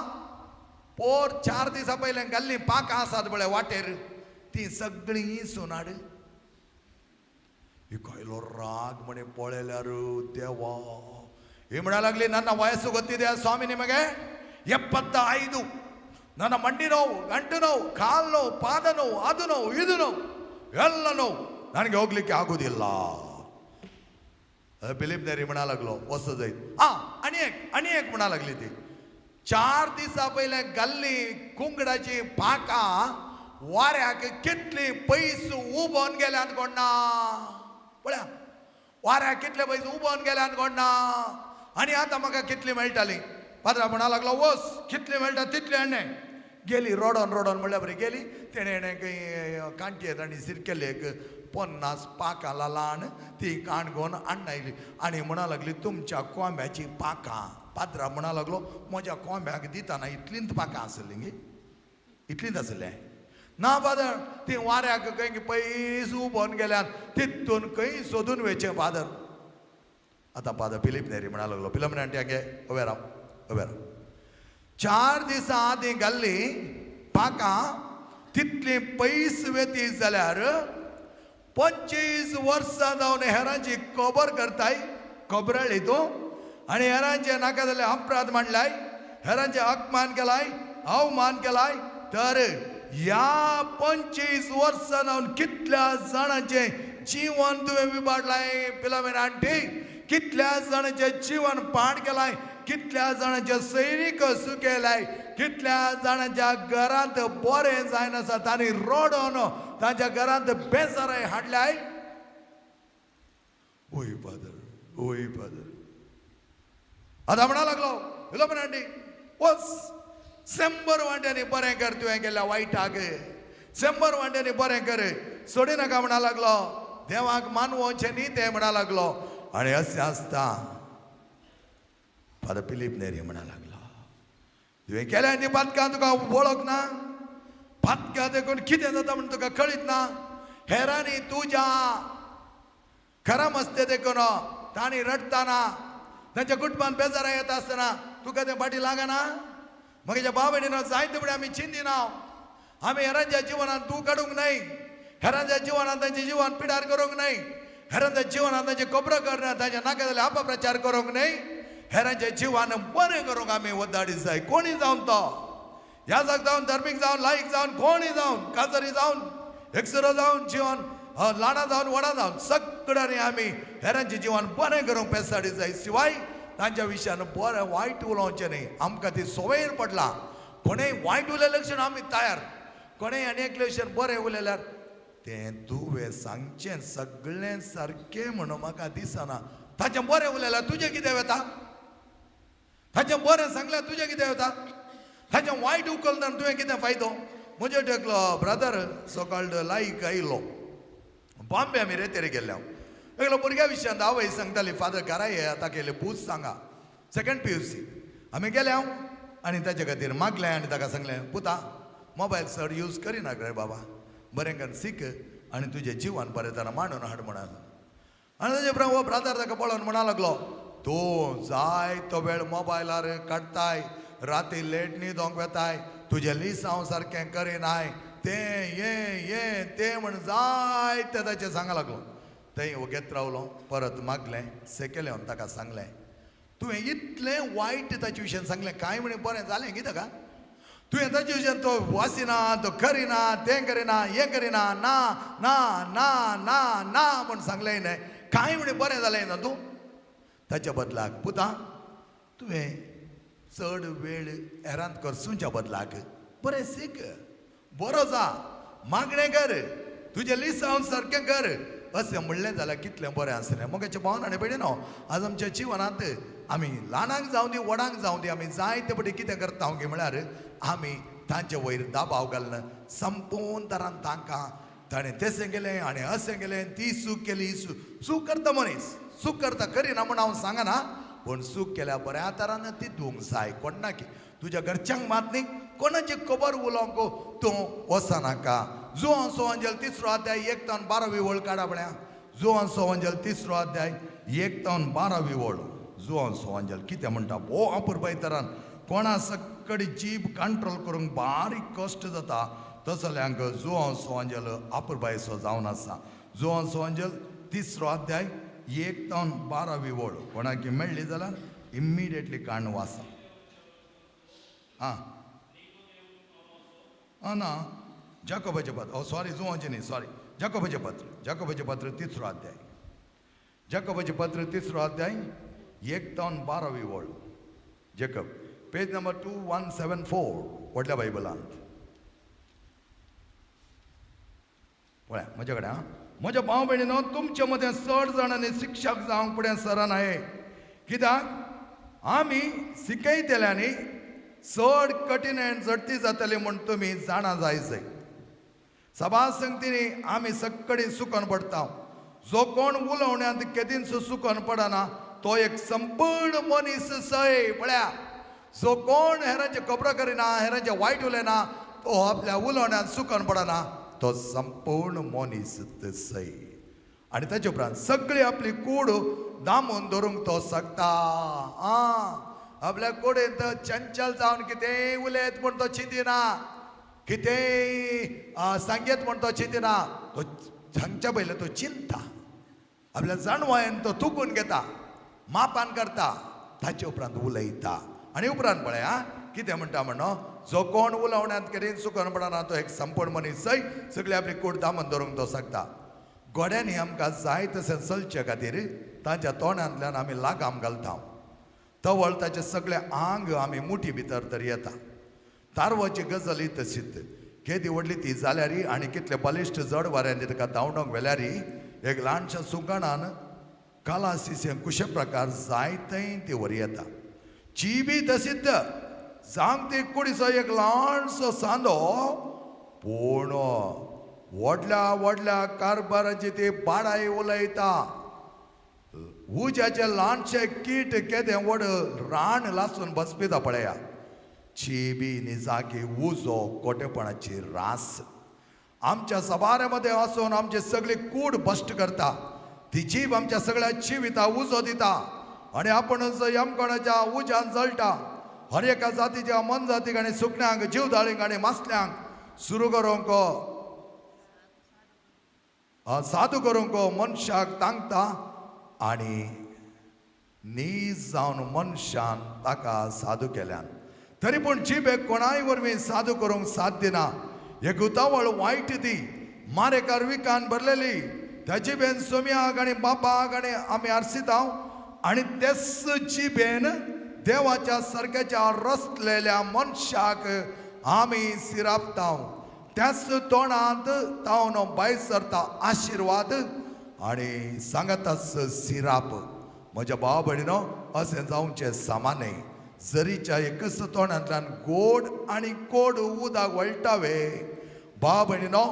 पोर 4 दिसां पयलें घाल्लीं पाकां आसात पळय वाटेर, तीं सगळीं इसून हाड. हिका आयलो राग म्हणे पळयल्यार देवा. ही म्हणा लागली, ನನ್ನ ವಯಸ್ಸು ಗೊತ್ತಿದೆ ಸ್ವಾಮಿ ನಿಮಗೆ, 75. ನನ್ನ ಮಂಡಿ ನೋವು, ಗಂಟು ನೋವು, ಕಾಲು ನೋವು, ಪಾದ ನೋವು, ಅದು ನೋವು, ಇದು ನೋವು, ಎಲ್ಲ ನೋವು, ನನಗೆ ಹೋಗ್ಲಿಕ್ಕೆ ಆಗುದಿಲ್ಲ. फिलीप नेरी म्हणा लागलो, वचो जायत. आ आनी एक, आनी एक म्हणा लागली ती, 4 दिसां पयलें घाल्ली कुंगडाची पाकां वाऱ्याक कितली पयस उबोन गेल्यान कोण ना. पळया, वाऱ्याक कितले पयस उबोन गेल्यान कोण ना. आनी आतां म्हाका कितली मेळटाली. पाद्रा म्हणा लागलो, वच, कितली मेळटा तितली हाडणे. गेली रडोन रडोन म्हणल्यार बरी गेली. तेणें खंय कांटयेत आनी सिरकेलेक 50 पाकां ल्हान ती काण घेवन हाडून आयली आनी म्हणा लागली, तुमच्या कोंब्याची पाकां. पाद्रा म्हणा लागलो, म्हज्या कोंब्याक दितना इतलींच पाकां आसलीं गे, इतलींच आसलें ना फादर, ती वाऱ्याक खंय पयस उबोन गेल्यान, तितून खंय सोदून वेचें फादर. आतां फादर फिलीप नेरी म्हणा लागलो, फिलोमिना आंटी गे, उबें राव, उबें राव. 4 दिसां आदीं घाल्ली पाकां तितली पयस वेती जाल्यार 25 वर्सां जावन हेरांची खबर करताय, खबराळी तूं, आनी हेरांचे नाका जाल्यार अपराध मांडलाय, हेरांचे अपमान केलाय, अवमान केलाय. तर ह्या 25 वर्सां जावन कितल्या जाणांचें जीवन तुवें विबाडलाय फिलोमिना आंटी, कितल्या जाणांचें जीवन पाड केलाय, कितल्या जाणांचे सैनीक सुकेलाय, कितल्या जाणांच्या घरांत बरें जायनासा तांणी रडोन तांच्या घरांत बेजाराय हाडल्याय. ओय फादर, ओय फादर. आतां म्हणा लागलो, फिलोमिना आंटी वच, 100 वांट्यांनी बरें कर तुवें केल्या वायटाक, 100 वांट्यांनी बरें कर, सोडी नाका म्हणा लागलो, देवाक मानवचें न्ही तें म्हणा लागलो. आनी अशें आसता फादर फिलीप नेरी म्हणा लागलो, तुवें केल्या ती पातकां तुका वळख ना, पातकां देखून कितें जाता म्हूण तुका कळीत ना, हेरांनी तुज्या खरा मस्ते देखून तांणी रडटाना तांच्या कुटुंबान बेजारा येता आसतना तुका तें फाटी लागना. म्हज्या भाव भयणीनो, जायते फुडें आमी चिंतिना, आमी हेरांच्या जिवनांत तूं काडूंक न्हय, हेरांच्या जिवनांत तांचें जीवन पिडार करूंक न्हय, हेरांच्या जिवनांत तांची खबरो करना, तांच्या नाका जाल्यार अपप्रचार करूंक न्हय, हेरांच्या जिवान बरें करूंक आमी वदाडी जाय. कोणी जावन तो याजक जावन, धर्मीक जावन, लायक जावन, कोणी जावन, काजरी जावन, एकसुरो जावन, जीवन ल्हानां जावन, व्हडां जावन, सगळ्यांनी आमी हेरांचें जीवन बरें करूंक पेसाडी जाय. शिवाय तांच्या विशयान बरें वायट उलोवचें न्ही. आमकां ती संवयेर पडला, कोणेय वायट उलयलें क्षण आमी तयार, कोणेय आनी एकले विशयान बरें उलयल्यार तें तुवें सांगचें सगळें सारकें म्हणून म्हाका दिसना. ताचें बरें उलयल्यार तुजें कितें वता, ताचें बरें सांगल्यार तुजें कितें वता, ताचें वायट उखलतना तुवें कितें फायदो. म्हजे एकलो ब्रदर सो कॉल्ड लायक आयलो, बॉम्बे आमी रेतेर गेल्ले. हांव एकलो भुरग्या विशयांत आवय सांगताली, फादर घरा ये, आतां केले बूज सांगा, सेकंड PUC. आमी गेले हांव आनी ताचे खातीर मागलें आनी ताका सांगलें, पुता मोबायल चड यूज करिनाका रे बाबा, बरें करून सीक आनी तुजें जिवन बरें तरा मांडून हाड म्हणून. आनी ताजे उपरांत हो ब्रादर ताका पळोवन म्हणा लागलो, तूं जायतो वेळ मोबायलार काडटाय, राती लेट न्हिदोंक वेताय, तुजें लिसांव सारकें करिनाय, तें हें हें तें म्हण जायते ताचें सांगा लागलो. थंय वगेत रावलो, परत मागलें, सेकेलें ताका सांगलें, तुवें इतलें वायट ताचे विशयान सांगलें, कांय म्हणे बरें जालें कितें ताका, तुवें ताचे विशयान तो वासिना, तो करिना, तें करिना, हें करिना, ना ना ना ना ना म्हण सांगलें न्हय, कांय म्हणे बरें जालें ना तूं. ताच्या बदलाक पुता तुवें चड वेळ हेरांत करसुच्या बदलाक बरें सीक, बरो जा, मागणें कर, तुजें लिसांव सारकें कर, अशें म्हणलें जाल्यार कितलें बरें आसलें. मोगाचे भावन आनी भयणीनो, आज आमच्या जिवनांत आमी ल्हानांक जावं दी, व्हडांक जावं दी, आमी जायते फावटी कितें करता गे म्हळ्यार आमी तांचे वयर दबाव घालना, संपूर्ण तरान तांकां ताणें तेसें केलें आनी अशें केलें, ती चूक केली, चूक करता मनीस, चूक करता करिना म्हूण हांव सांगना, पूण चूक केल्या बऱ्या तरान ती धुवंक जाय. कोणाकी तुज्या घरच्यांक मात न्ही, कोणाची खबर उलोवंक तूं वचनाका. जुवां सोंजेल 3रो अध्याय 1 तावन 12वी वळ काडा पळया. जुवान सोवंजल तिसरो अध्याय एक तावन बारावी वळ. जुवान सोवंजल कितें म्हणटा? भोव अपुरबाय तरान कोणा सकडी जीब कंट्रोल करूंक बारीक कश्ट जाता तसल्यांक जुवान सोवंजल अपुरबायचो जावन आसा. जुवान सोवंजल तिसरो अध्याय एक तावन बारावी वळ. कोणाक मेळ्ळी जाल्यार इमिडिएटली काण वाचा. आं आं ना, जाकोबाचें पत्र, ओ सॉरी, जुवाचें न्ही, सॉरी, जाकोबाचें पत्र, जाकोबाचें पत्र तिसरो अध्याय, जाकोबाचें पत्र तिसरो अध्याय एक तावन बारावी वळ. Jacob, page number 2174 व्हडल्या बायबलांत. पळया म्हज्या कडेन. आं म्हज्या भाव भयणीनो, तुमचे मदें चड जाणांनी शिक्षक जावंक फुडें सरनाय, कित्याक आमी शिकयतल्यांनी चड कठीण झडती जातली म्हूण तुमी जाणा जाय जाय. सभा संगतीनी आमी सगळी सुकन पडटा. जो कोण उलोवण्यांत केदींच सुकन पडना तो एक संपूर्ण मनीस सय. पळया, जो कोण हेरांचे खबरो करिना, हेरांचे वायट उलयना, तो आपल्या उलोवण्यांत सुकन पडना, तो संपूर्ण मनीस सय. आनी ताचे उपरांत सगळी आपली कूड दामून धरूंक तो शकता. आं आपल्या कुडींत चंचल जावन कितेंय उलयत म्हूण तो चिंतिना, कितेंय सांगेत म्हूण तो चिंतिना. तो सांगच्या पयलीं तो चिंता, आपल्या जाणवायेन तो तुकून घेता, मापान करता, ताचे उपरांत उलयता. आनी उपरांत पळय कितें म्हणटा म्हणून, जो कोण उलोवण्यांत केरीन सुकन पडना तो एक संपूर्ण मनीस सय, सगळी आपली कूड दामून धरूंक तो शकता. गोड्यांनी आमकां जाय तशें चलचे खातीर तांच्या तोंडांतल्यान आमी लागाम घालता. तवळ ताचें सगळें आंग आमी मुठी भितर तर येता. तारवाची गजाली तशीच, केदी व्हडली ती जाल्यारी आनी कितले बलिश्ट जड वाऱ्यांनी ताका धांवडोंक व्हेल्यारी एक ल्हानशा सुंगणान कलासीसें कुशे प्रकार जाय थंय ती व्हरी येता. ची बी तशीच, जावंक ती कुडीचो एक ल्हानसो सांदो, पूण व्हडल्या व्हडल्या कारभाराची ती बाडाय उलयता. उज्याचें ल्हानशें कीट केदें व्हड रान लासून बसपिता पळया. ची बी निजाकी उजो कोटेपणाची रास आमच्या सबाऱ्यामध्ये आसून आमची सगळी कूड भश्ट करता. ती जीब आमच्या सगळ्या जिविता उजो दिता आनी आपणच यमकोणाच्या उज्यान जळटा. हर एका जातीच्या मनजातीक आनी सुकण्यांक, जीवदाळींक आनी मासल्यांक सुरू करूंक, साधू करूंक मनशाक तांकता आनी नीज जावन मनशान ताका साधू केल्यान. तरी पूण जिबेक कोणाय वरवीं साधू करूंक साथ दिना. एक उतावळ वायट ती मारेकार विकान भरलेली. त्या जिबेन सोम्याक आनी बापाक आनी आमी आरसिताव आनी तेच जिबेन देवाच्या सारक्याच्या रसलेल्या मनशाक आमी सिरापताव. त्याच तोंडांत तावन भायर सरता आशिर्वाद आनी सांगाताच सिराप. म्हज्या भाव भयणीनो, अशें जावचें सामा न्हय. जरीच्या एकच तोंडांतल्यान गोड आनी कोड उदक वळटावे. भाव भयणीनो,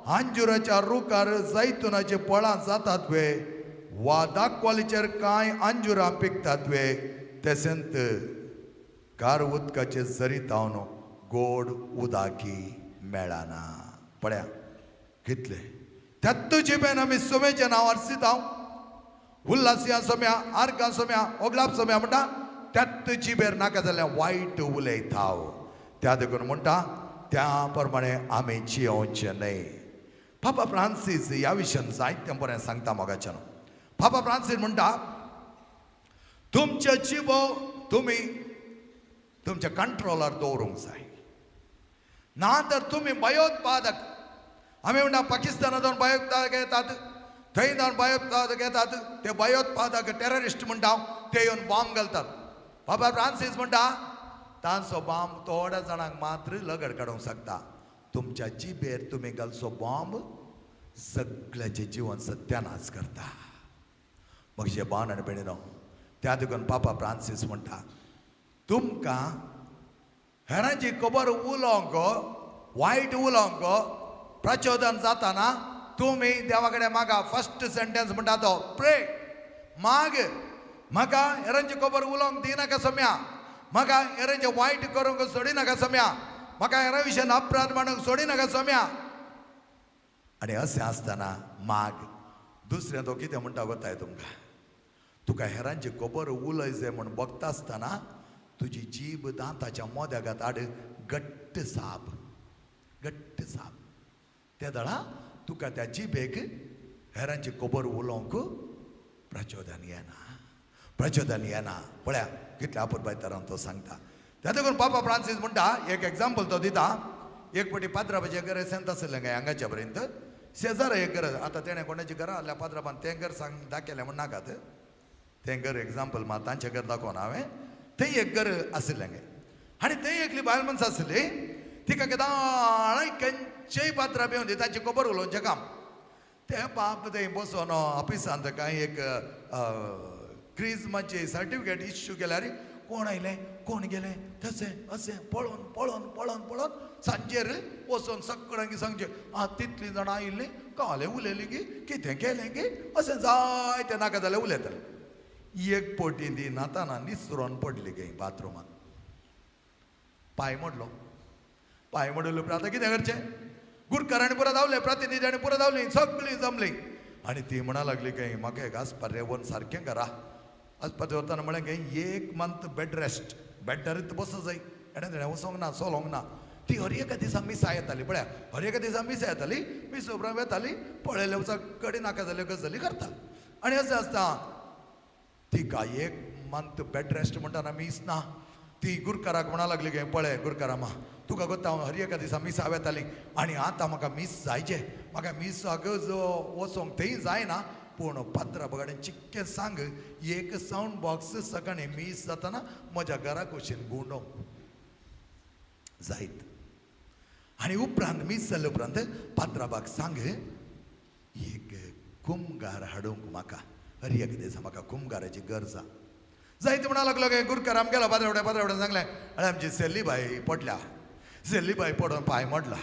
अंजुराच्या रुखार जैतुनाची फळां जातात वे, वा दाखवालीचेर कांय अंजुरां पिकतात वे, तेसेंत कार उदकाचे जरी तावन गोड उदाकी मेळना. पळया कितले त्यात जिबेन आमी सोमेचें नांव आरसिताव. उल्लासिया सोम्या, आर्गां सोम्या, ओगलाप सोम्या म्हणटा. त्यात जिबेर नाका जाल्यार वायट उलयताव. त्या देखून म्हणटा त्या प्रमाणे आमी जियोवचें न्हय. पापा फ्रांसीस ह्या विशयान जायतें बरें सांगता मोगाच्यान. पापा फ्रांसीस म्हणटा, तुमचे जिबो तुमी तुमच्या कंट्रोलार दवरूंक जाय, ना तर तुमी भयोत्पादक. आमी म्हणटा पाकिस्तानात जावन भयोत्पादक येतात, थंय जावन भयोत्पादक येतात, ते भयोत्पादक टेररिस्ट म्हणटा, ते येवन बॉम्ब घालतात. बाबा फ्रांसीस म्हणटा तांचो बॉम्ब थोड्या जाणांक मात्र लगड काडूंक शकता. तुमच्या जिबेर तुमी घालचो बॉम्ब सगळ्याचें जिवन सत्यानाश करता. म्हजे भाव आनी भयणीनो, त्या देखून पापा फ्रांसीस म्हणटा, तुमकां हेरांची खबर उलोवंक, वायट उलोवंक प्रचोदन जाताना तुमी देवा कडेन मागा. फर्स्ट सेंटेन्स म्हणटा तो प्रे, माग, म्हाका हेरांची खबर उलोवंक दिनाका सम्या, म्हाका हेरांचें वायट करूंक सोडिनाका सम्या, म्हाका हेरा विशयान अपराध मांडूंक सोडिनाका सम्या. आनी अशें आसतना माग, दुसरें तो कितें म्हणटा गोताय तुमकां, तुका हेरांची खबर उलय जाय म्हूण बगता आसतना तुजी जीब दांताच्या मोद्यागात आड घट्ट साप, घट्ट साप. ते दळा तुका त्या जिबेक हेरांची खबर उलोवंक प्रचोदन येना, प्रचोदन येना. पळया कितल्या अपुरबाय तरान तो सांगता. त्या देखून पापा फ्रांसीस म्हणटा, एक एग्जाम्पल तो दिता. एक पटी पात्राबाचें घर सेंत आसलें काय हांगाच्या पर्यंत शेजारा एक घर. आतां तेणें कोणाचें घरां आहल्या पात्राबान तें घर सांग दाखयलें म्हण नाकात, तें घर एग्जाम्पल मात तांचें घर दाखोवन हांवें. थंय एक घर आशिल्लें गे आनी थंय एकली बायल मनशां आसली. तिका केदाळाय खंयचेय पात्रां येवन दी तांची खबर उलोवचें काम. ते बाप थंय बसोन ऑफिसांत कांय एक क्रिजमाची सर्टिफिकेट इश्यू केल्यार कोण आयलें कोण गेलें तशें अशें पळोवन पळोवन पळोवन पळोवन सांजेर वचोन सगळ्यांक सांगचें, आं तितलीं जाणां आयिल्लीं, कालें उलयलीं की कितें केलें की अशें जायतें नाका जाल्यार उलयतालें. एक पटी ती न्हाताना निसरोन पडली गे बाथरुमांत, पांय मोडलो. पांय मोडले उपरांत आतां कितें करचें? गुरकारांनी पुरो धांवले, प्रतिनिध्यांनी पुरो धांवली, सगळीं जमलीं आनी ती म्हणा लागली काय म्हाका एक आसपार रेवन सारकें करा. आसपार वतना म्हळें काय एक मंथ बेड रेस्ट, बेडारीत बसो जाय, एणें तेणें वचोंक ना, चलोंक ना. ती हर एका दिसा मिसा येताली, पळया हर एका दिसा मिसा येताली, मिस उपरांत वेताली, पळयले सगळी नाका जाल्यो गजाली करताली. आनी अशें आसता तिका एक मंथ बेड रेस्ट म्हणटाना मीस ना. ती गुरकाराक म्हणा लागली गे, पळय गुरकारामा तुका गोत्ता हांव हर एका दिसा मिसा वेताली आनी आतां म्हाका मीस जायचें, म्हाका मिसाक जो वचोंक थंय जायना, पूण पात्रा बगाडेन चिक्कें सांग एक सावंड बॉक्स सकाळीं मीस जाताना म्हज्या घरा कुशीन गुंडोवंक जायत. आनी उपरांत मीस जाले उपरांत पात्राबाक सांग एक कुमगार हाडूंक म्हाका, हर एक दिसा म्हाका कुमगाराची गरज आसा. जायते म्हणा लागलो काय गुरकार आमगेलो पात्रावड्या पात्रावड्यान सांगलें, आनी आमची सेल्लीबाय पडल्या, सेल्लीबाय पडोन पांय मोडला,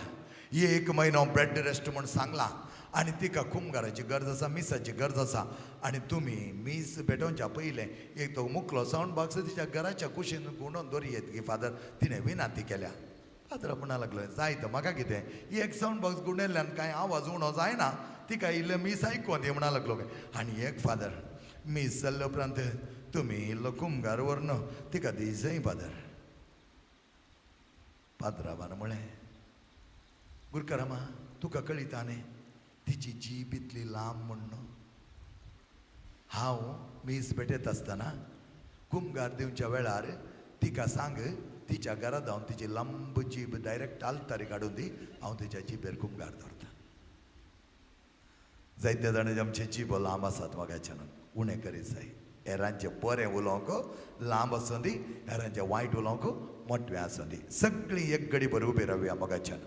एक म्हयनो बेड रेस्ट म्हूण सांगलां आनी तिका कुमगाराची गरज आसा, मिसाची गरज आसा, आनी तुमी मीस भेटोवच्या पयलें एक तो मुकलो सावंड बॉक्स तिच्या घराच्या कुशीन गुंडोवन दवरयेत की फादर, तिणें विनंती केल्या. फादर म्हणा लागलो जायत म्हाका कितें, एक सावंड बॉक्स गुंडयल्ल्यान कांय आवाज उणो जायना, तिका इल्लें मीस आयकोन दी म्हणा लागलो. आनी एक फादर मीस जाल्ले उपरांत तुमी इल्लो कुमगार व्हरून तिका दी जंय फादर. पात्राबान म्हळें, गुरकारामा तुका कळिता न्ही तिची जीब इतली लांब म्हूण न्हू, हांव मीस भेटयत आसतना कुमगार दिवच्या वेळार तिका सांग तिच्या घरा धांवन तिची लांब जीब डायरेक्ट आल्तारी काडून दी, हांव तिच्या जिबेर कुमगार दवरता. जायते जाणां आमचे जिबो लांब आसात म्हाकाच्यान उणें करीत जाय, हेरांचें बरें उलोवंक लांब आसूं दी, हेरांचें वायट उलोवंक मोटवें आसूं दी. सगळीं एक घडी बरी उबी रावया मोगाच्यान.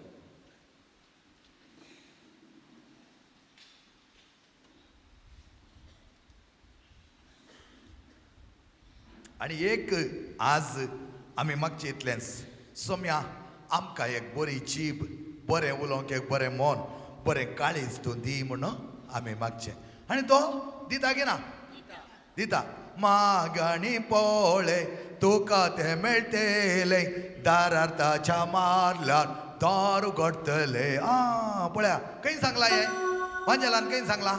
आनी एक आज आमी मागचे इतलेंच सोम्या आमकां एक बरी जीब, बरें उलोवंक एक बरें मन, बरें काळीज तूं दी म्हूण आमी मागचें. आनी तो दिता की ना? दिता. मागणी पळय तुका तें मेळटलें, दारार ताच्या मारल्यार दार उगडटलें. आं पळया खंय सांगलां हें वांजेलान, खंय सांगलां?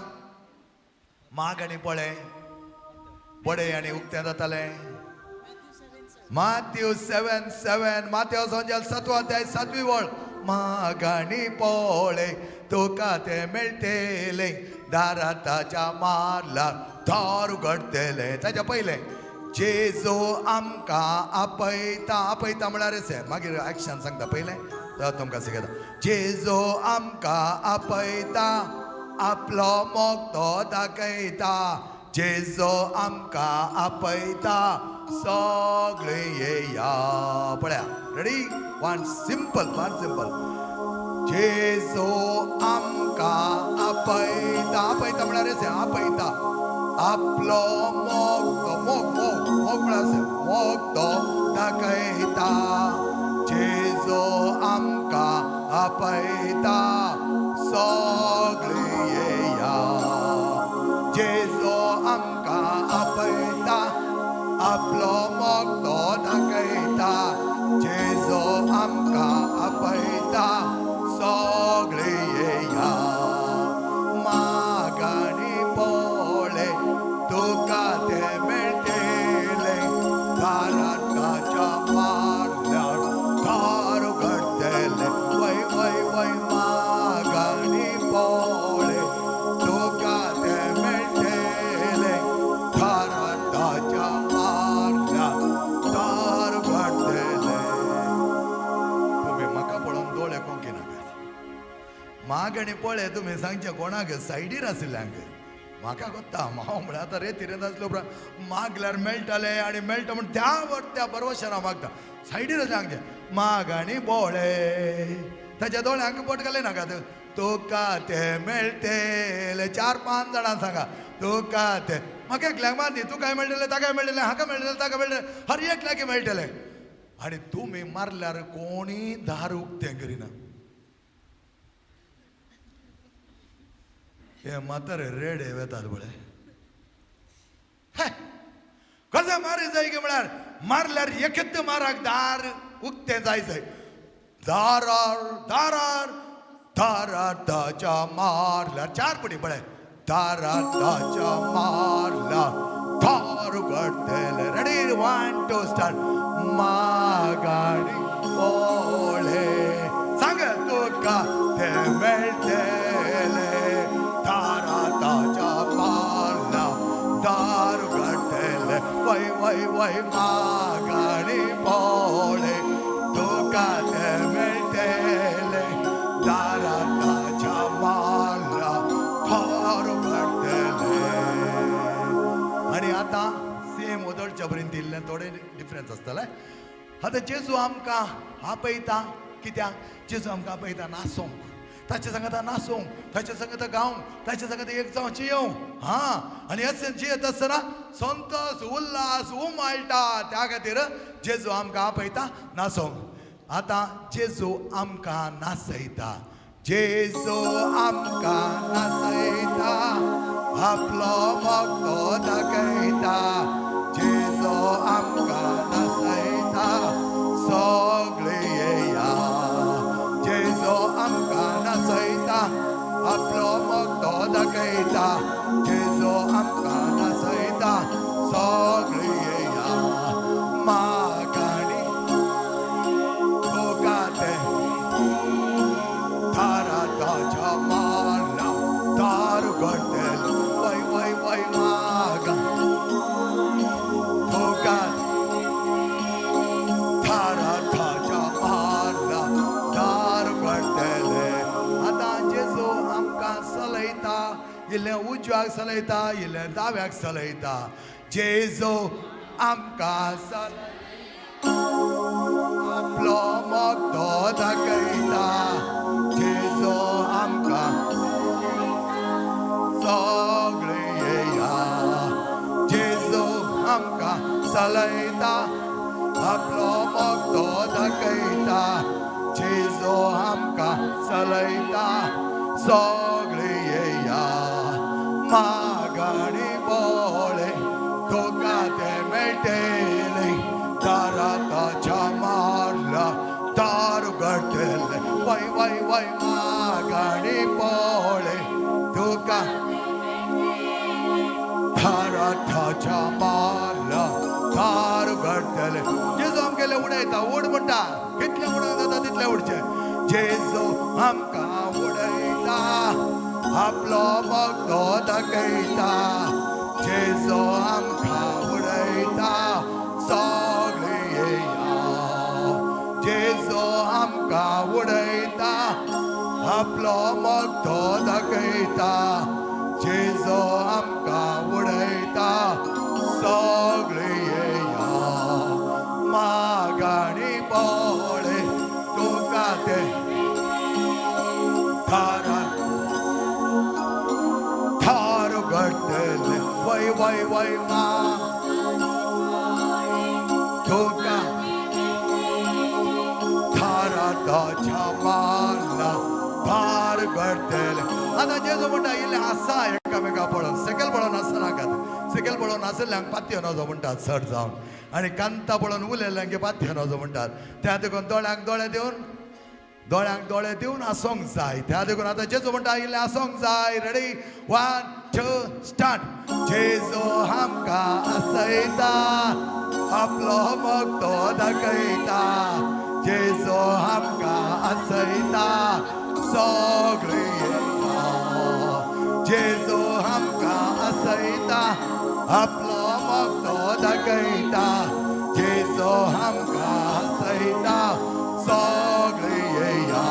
मागणी पळय बडें आनी उक्तें जातालें. माथ्यू 7:7, माथ्यू संजल 7वो अध्याय 7वी वळ. मागणी पळय तुका तें मेळटलें, दारार ताच्या मारल्यार दार उगडटलें. ताच्या पयलें जेजू आमकां आपयता, आपयता म्हळ्यार अशें मागीर एक्शन सांगता पयलें तुमकां शिकयता. जेजू आमकां आपयता, आपलो मोग तो दाखयता, जेजू आमकां आपयता, सगळीं येया. पळया ready, one simple, one simple. जेजू आमकां आपयता, आपयता म्हळ्यार अशें आपयता, आपलो मोग तो मोग मोग मोग म्हळ्यार अशें मोग तो दाखयता, जेजू आमकां आपयता, सगळीं येया. जेजू आमकां आपयता, आपलो मोग तो दाखयता, जेजू आमकां आपयता, सगळीं येया. मागणी दाराच्या मारल्यार दार उगडटले वय वय वय मागाणी पोळे तुका ते मेळटले दाराच्या मारल्यार दार उगडटले. तुमी म्हाका पळोवन दोळे कोंकी नाकात. मागणी पळय तुमी सांगचे कोणाक सायडीर आशिल्ल्यांक म्हाका कोत्ता. हांव म्हळ्यार आतां रे तिरेंत आसलो उपरांत मागल्यार मेळटले आनी मेळटा म्हण त्या वर त्या बरवशान हांव मागता. सायडीर आसल्यांक मागणी बोळे ताच्या दोळ्यांक बोट घालय नाकात. तुका ते मेळटले. चार पांच जाणां सांगा तुका ते. म्हाका एकल्याक मात न्ही, तुकाय मेळटले, ताकाय मेळटले, हाका मेळटले, ताका मेळटले, हर एकल्याक मेळटले. आनी तुमी मारल्यार कोणी दार उक्तें करिना. हे म्हातारे रेडे वेतात पळय. कशें मारी जाय की म्हळ्यार मारल्यार एकच माराक दार उक्तें जाय जाय. दारार दारार दारार ताच्या मारल्यार चार पटी पळय. दारार ताच्या मारल्यार दार उगडटले. Ready 1 2 start. मागाणी पोळे सांग तुका ते मेळटले. दाराताच्या मारल्या दार उगडटले वय वय वय मागाणी पोळे तुका ते मेळटले. दाराताच्या मारल्या दार उगडटले. आनी आतां सेम ओदळच्या बरीन दिल्लें थोडे डिफरन्स आसतलें. आतां जेजू आमकां आपयता. कित्याक जेजू आमकां आपयता? नाचोंक, ताचे सांगता नाचोंक, ताचे सांगता गावंक, ताचे सांगता एक जावं जियोवंक. हां, आनी अशें जियेत आसतना संतोष उल्हास उमाळटा. त्या खातीर जेजू आमकां आपयता नाचोंक. आतां जेजू आमकां नाचयता. जेजू आमकां नाचयता, आपलो मोगतो दाखयता. जेजू आमकां नाचयता, सगळे येया. जेजू आमकां नाचयता, आपलो मोगतो दाखयता. जेजू आमकां नाचयता, सगळे येया. मागाणी तुका ते दाराताच्या मारला दार उगडटले वय वय वय मागा तुका दाराताच्या मारला दार उगडटले. आतां जेजू आमकां चलयता. इल्लें उजव्याक चलयता, इल्लें दाव्याक चलयता. जेजू आमकां चलयता, आपलो मोगतो दाखयता. जेजू आमकां सगळे येया. जेजू आमकां चलयता, आपलो मोगतो दाखयता. जेजू आमकां चलयता, सगळे येया. मागाणी बोळे तुका ते मेळटले. दाराताच्या मारला दार उगडटले वय वय वय मागाणी पोळे तुका दाराताच्या मारला दार उगडटले. जेजू आमगेले उडयता. उड म्हणटा, कितले उडोवंक जाता तितले उडचे. जेजू आमकां उडयता, आपलो मोगतो दाखयता. जेजू आमकां उडयता, सगळे येया. जेजू आमकां उडयता, आपलो मोगतो दाखयता. जेजू आमकां उडयता, सगळे येया. मागाणी पोळे तुका ते दारा दार उगडटले वय वय वय मा तुका दाराताच्या मारला दार उगडटले. आतां जेजू म्हणटा इल्लें आसा एकामेका पळोवन, सकयल पळोवन आसना नाकात. सकयल पळोवन आशिल्ल्यांक पातयो नजो म्हणटात चड जावन, आनी कांता पळोवन उलयल्ल्यांक पातयो नजो म्हणटात. त्या देखून दोळ्यांक दोळे दिवन, दोळ्यांक दोळे दिवन आसोंक जाय. त्या देखून आतां जेजू म्हणटा इल्लें आसोंक जाय. Ready 1 2 start. जेजू आमकां आसयता, आपलो मोग तो दाखयता. जेजू आमकां आसयता, सगळीं येया. जेजू आमकां आसयता, आपलो मोग तो दाखयता. जेजू आमकां आसयता, सगळीं येया.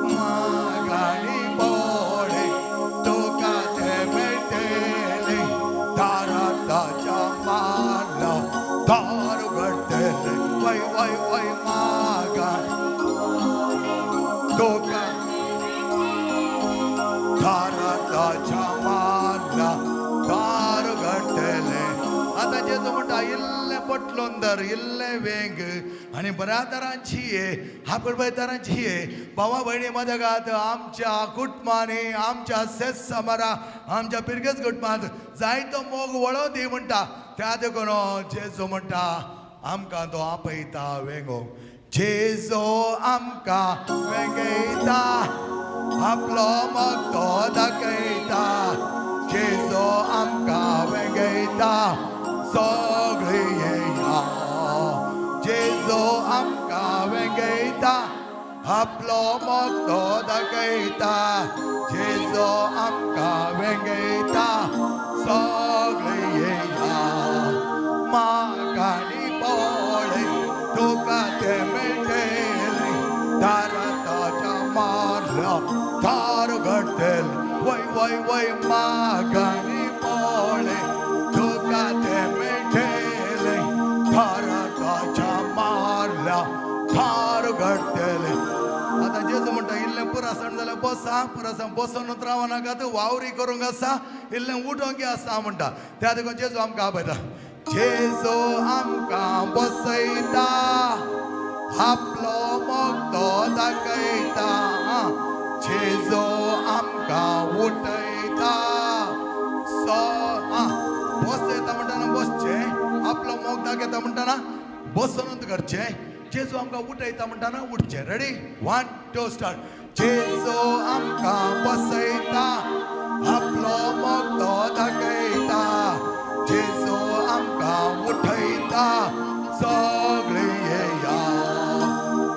मागाणी पोळे तुका ते मेळटले, दाराच्या मारला दार उगडटले. वय वय वय, मागाणी तुका दाराच्या मारला दार उगडटले. आतां जेजू म्हणटा, इल्लें पोटलोन धर, इल्लें वेंग आनी बऱ्या तरांची ये, आपण तरांची ये. भावा भयणी मदगात, आमच्या कुटुंबांनी, आमच्या सेस समारा, आमच्या पिरगेज कुटुंबांत जायतो मोग वळोव दी म्हणटा. त्या देखून जेजू म्हणटा, आमकां तो आपयता वेंगो. जेजू आमकां वेंगयता, आपलो मोग तो दाखयता. जेजू आमकां वेंगयता, सगळीं येया. जेजू आमकां वेंगयता, आपलो मोग तो दाखयता. जेजू आमकां वेंगयता, सगळीं येया. मागाणी पोळे तुका ते मेळटले, दाराच्या मारला दार उगडटले. वय वय वय, मागाणी पोळे तुका ते मेळटले, दाराच्या मारला दार उगडटले. आतां जेजू म्हणटा, इल्लें पुरासण जाल्यार बसा. पुरासण बसून रावनाकात, वावरी करूंक आसा, इल्लें उठोंक आसा म्हणटा. त्या देखून जेजू आमकां आपयता. जेजू आमकां बसयता, आपलो मोग तो दाखयता. जेजू आमकां उठयता. सो बसयता म्हणटाना बसचें, आपलो मोग दाखयता म्हणटाना बसून करचें, जेजू आमकां उठयता म्हणटाना उठचें. Ready, 1 2 start. जेजू आमकां बसयता, आपलो मोग तो दाखयता. जेजू आमकां उठयता, सगळीं येया.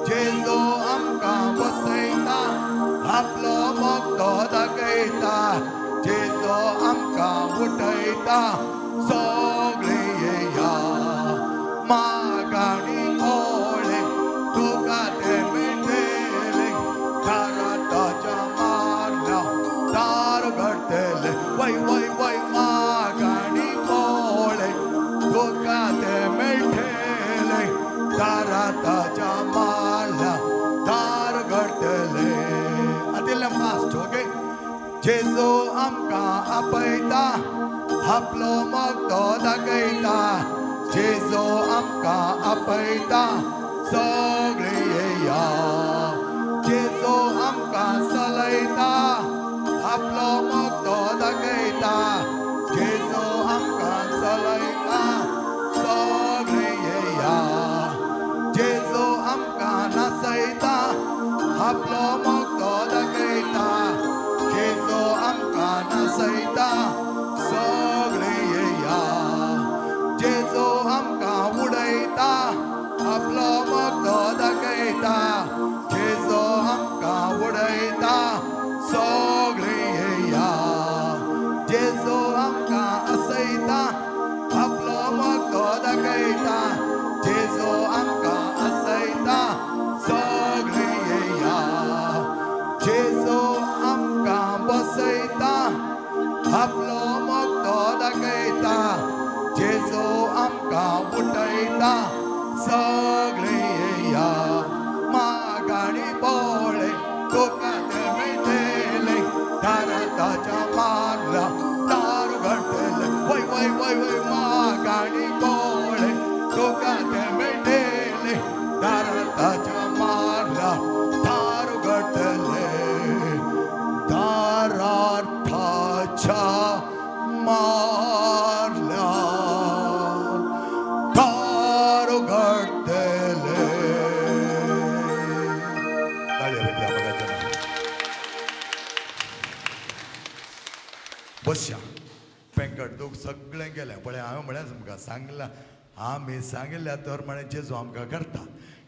जेजू आमकां बसयता, आपलो मोग तो दाखयता. जेजू आमकां उठयता, सगळीं येया. मागाणी पोळे तुका ते मेळटले, दाराच्या मारला दार उगडटले. वय वय वय, मागाणी पोळे तुका ते मेळटले, दाराच्या मारला दार उगडटले. आतां इल्लें फास्ट, ओके. जेजू आमकां आपयता, आपलो मोग तो दाखयता. जेजू आमकां आपयता, सगळीं येया. जेजू आमकां चलयता, आपलो मोग तो दाखयता. जेजू आमकां चलयता, सगळीं येया. जेजू आमकां नाचयता, आपलो मोग तो दाखयता. जेजू आमकां नाचयता, सगळीं येया. जेजू आमकां उडयता, आपलो मोग तो दाखयता. जेजू आमकां उडयता, सगळीं येया. जेजू आमकां आसयता, आपलो मोग तो दाखयता. जेजू आमकां आसयता, सगळीं येया. जेजू आमकां बसयता, आपलो मोग तो दाखयता. जेजू आमकां उठयता, सगळीं येया. मागाणी पोळे तुका ते मेळटले, दाराच्या मारला दार उगडटले. वय वय वय वय, मागाणी पोळे तुका ते मेळटले, दाराच्या मारला दार उगडटले. दाराच्या मारल्या दार उगडटले. ताळयो भेटया बघायच्या. बसया. केलें. पळय हांवें म्हळें तुमकां सांगलां, आमी सांगिल्ल्या तर म्हळें जेजू आमकां करता,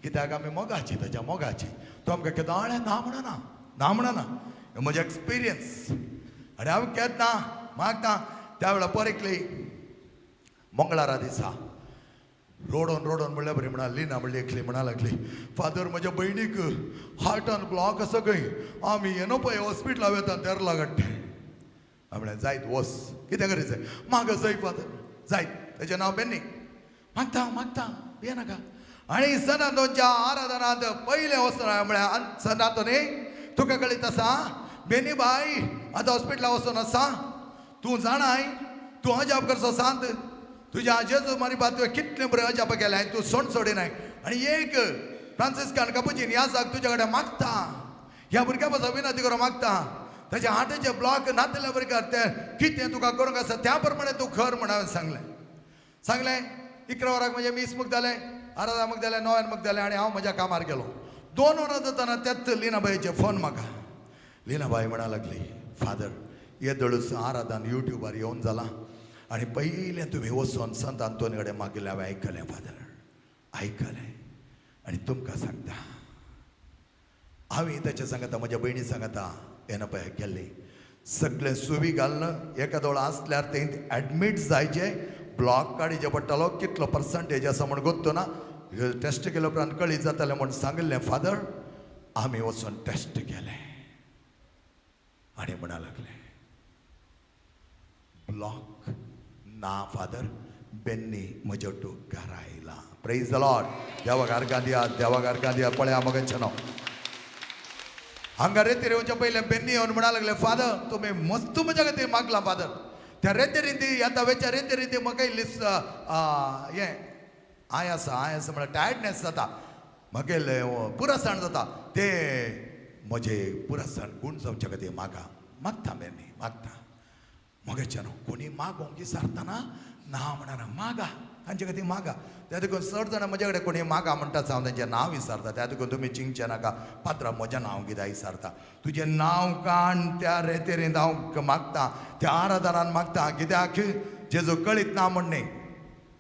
कित्याक आमी मोगाची, ताच्या मोगाची. तो आमकां केदाळें ना म्हणना, ना म्हणना. हें म्हजें एक्सपिरियन्स. आनी हांव केन्ना मागता त्या वेळार परकली मंगळारा दिसा रोडोन रोडोन म्हणल्या बरी म्हणा लिना म्हणली एकली म्हणा लागली, फादर म्हज्या भयणीक हार्टान ब्लॉक आसा खंय, आमी येनो पळय हॉस्पिटला वेता तेरला काडटे. हांवें म्हणलें जायत वस, कितें करीत म्हाका जाय फादर जायत. तेजें नांव बेन्नी. मागता मागता भिये नाका. आनी सनातनच्या आराधनांत पयलें वचून हांवें म्हळें, सनातनी तुका कळीत आसा बेनी बाय आतां हॉस्पिटला वचून आसा, तूं जाणाय तूं अजाप करचो सांत, तुज्या जेजू मारी तुवें कितलें बरें अजाप केलें, तूं सोण सोडिनाय. आनी एक फ्रांसिस्कान कपुचीन ह्या जाग तुज्या कडेन मागता, ह्या भुरग्या पासून विनंती करून मागता, ताच्या हाताचे ब्लॉक नातल्या बरे तें कितें तुका करूंक आसा त्या प्रमाणे तूं कर म्हण हांवें सांगलें. सांगलें 11 वरांक म्हजें मीस मुगतालें, आराधा मुगतालें, 9 मुगतालें आनी हांव म्हज्या कामार गेलो. 2 वरां जातना त्याच लिनाबाईचें फोन म्हाका. लिनाबाई म्हणा लागली, फादर येदोळूच आराधान युट्यूबार येवन जाला आनी पयलें तुमी वचोन संत आंतोनी कडेन मागिल्लें हांवें आयकलें फादर, आयकलें. आनी तुमकां सांगता हांवें ताच्या सांगता म्हज्या भयणी सांगता येना पळय गेल्ली सगळें सुवी घालून एका दोळो आसल्यार ते एडमीट जायचे, ब्लॉक काडीचे पडटालो, कितलो पर्संटेज आसा म्हण गोत्तो ना, टेस्ट केल्या उपरांत कळीत जातालें म्हण सांगिल्लें फादर. आमी वचून टेस्ट केलें आनी म्हणा लागले ब्लॉक ना फादर, बेन्नी म्हज्या टूक घरा आयला. प्रेज the Lord. देवाक आर्गां दिया, देवाक आर्गां दिया. पळया मगनचें नांव हांगा रेतीर येवच्या पयलें बेन्नी येवन म्हणा लागले, फादर तुमी मस्त म्हज्या खातीर मागलां फादर. त्या रेतेरीन ती आतां वेच्या रेतेरीन ती म्हाका इल्ली हें आयास आयास म्हळ्यार टायर्डनेस जाता, म्हगेलें पुरसाण जाता, ते म्हजे पुरसाण गूण जावच्या खातीर मागा मागता बेन्नी मागता. मगेच्यान कोणी मागोंक विसारतना ना म्हणना, मागा तांचे खातीर मागा. त्या देखून चड जाणां म्हज्या कडेन कोणी मागा म्हणटा हांव तेंचें नांव विसारता. त्या देखून तुमी चिंतचें नाका पात्रा म्हजें नांव कित्याक विसारता, तुजें नांव काण त्या रेतेरींत हांव मागता, त्या आराधनान मागता, कित्याक जेजो कळीत ना म्हण न्ही.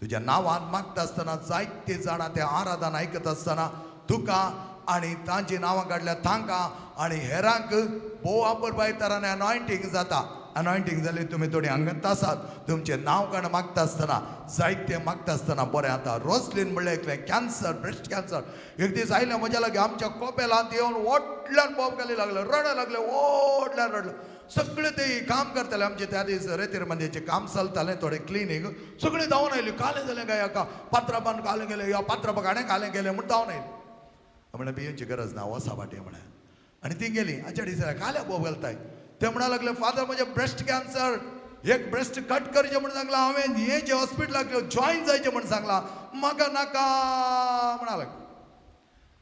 तुज्या नांवान मागता आसतना जायते जाणां तें आराधन आयकत आसतना तुका आनी तांची नांवां काडल्या तांकां आनी हेरांक भोव आपर तरांनी अनॉयंटींग जाता. अनॉयंटींग जाली तुमी थोडी अंगत आसात, तुमचें नांव काण मागता आसतना जायते मागता आसतना बरें. आतां रोसलीन म्हणलें एकलें कॅन्सर, ब्रेस्ट कॅन्सर, एक दीस आयलें म्हज्या लागीं आमच्या कोपेलांत येवन व्हडल्यान बोब घाली लागले, रड लागले, व्हडल्यान रडले. सगळे ते काम करताले आमचे त्या दीस रेतीर मंदिराचें काम चलतालें, थोडें क्लिनींग, सगळे धांवन आयले. कालें जालें काय हाका पात्रापान कालें गेलें, ह्या पात्रापाक हाणें कालें गेलें म्हूण धांवन आयले. म्हणलें भियेवची गरज ना, वसा फाटीं म्हणलें. आनी ती गेली. आच्या दिसा काल्या बोब घालताय ते म्हणा लागले, फादर म्हजें ब्रेस्ट कॅन्सर, एक ब्रेस्ट कट करचें म्हण सांगलां हांवें, हें जे हॉस्पिटलाक जॉयन जायचें म्हण सांगलां, म्हाका नाका म्हणा लागले.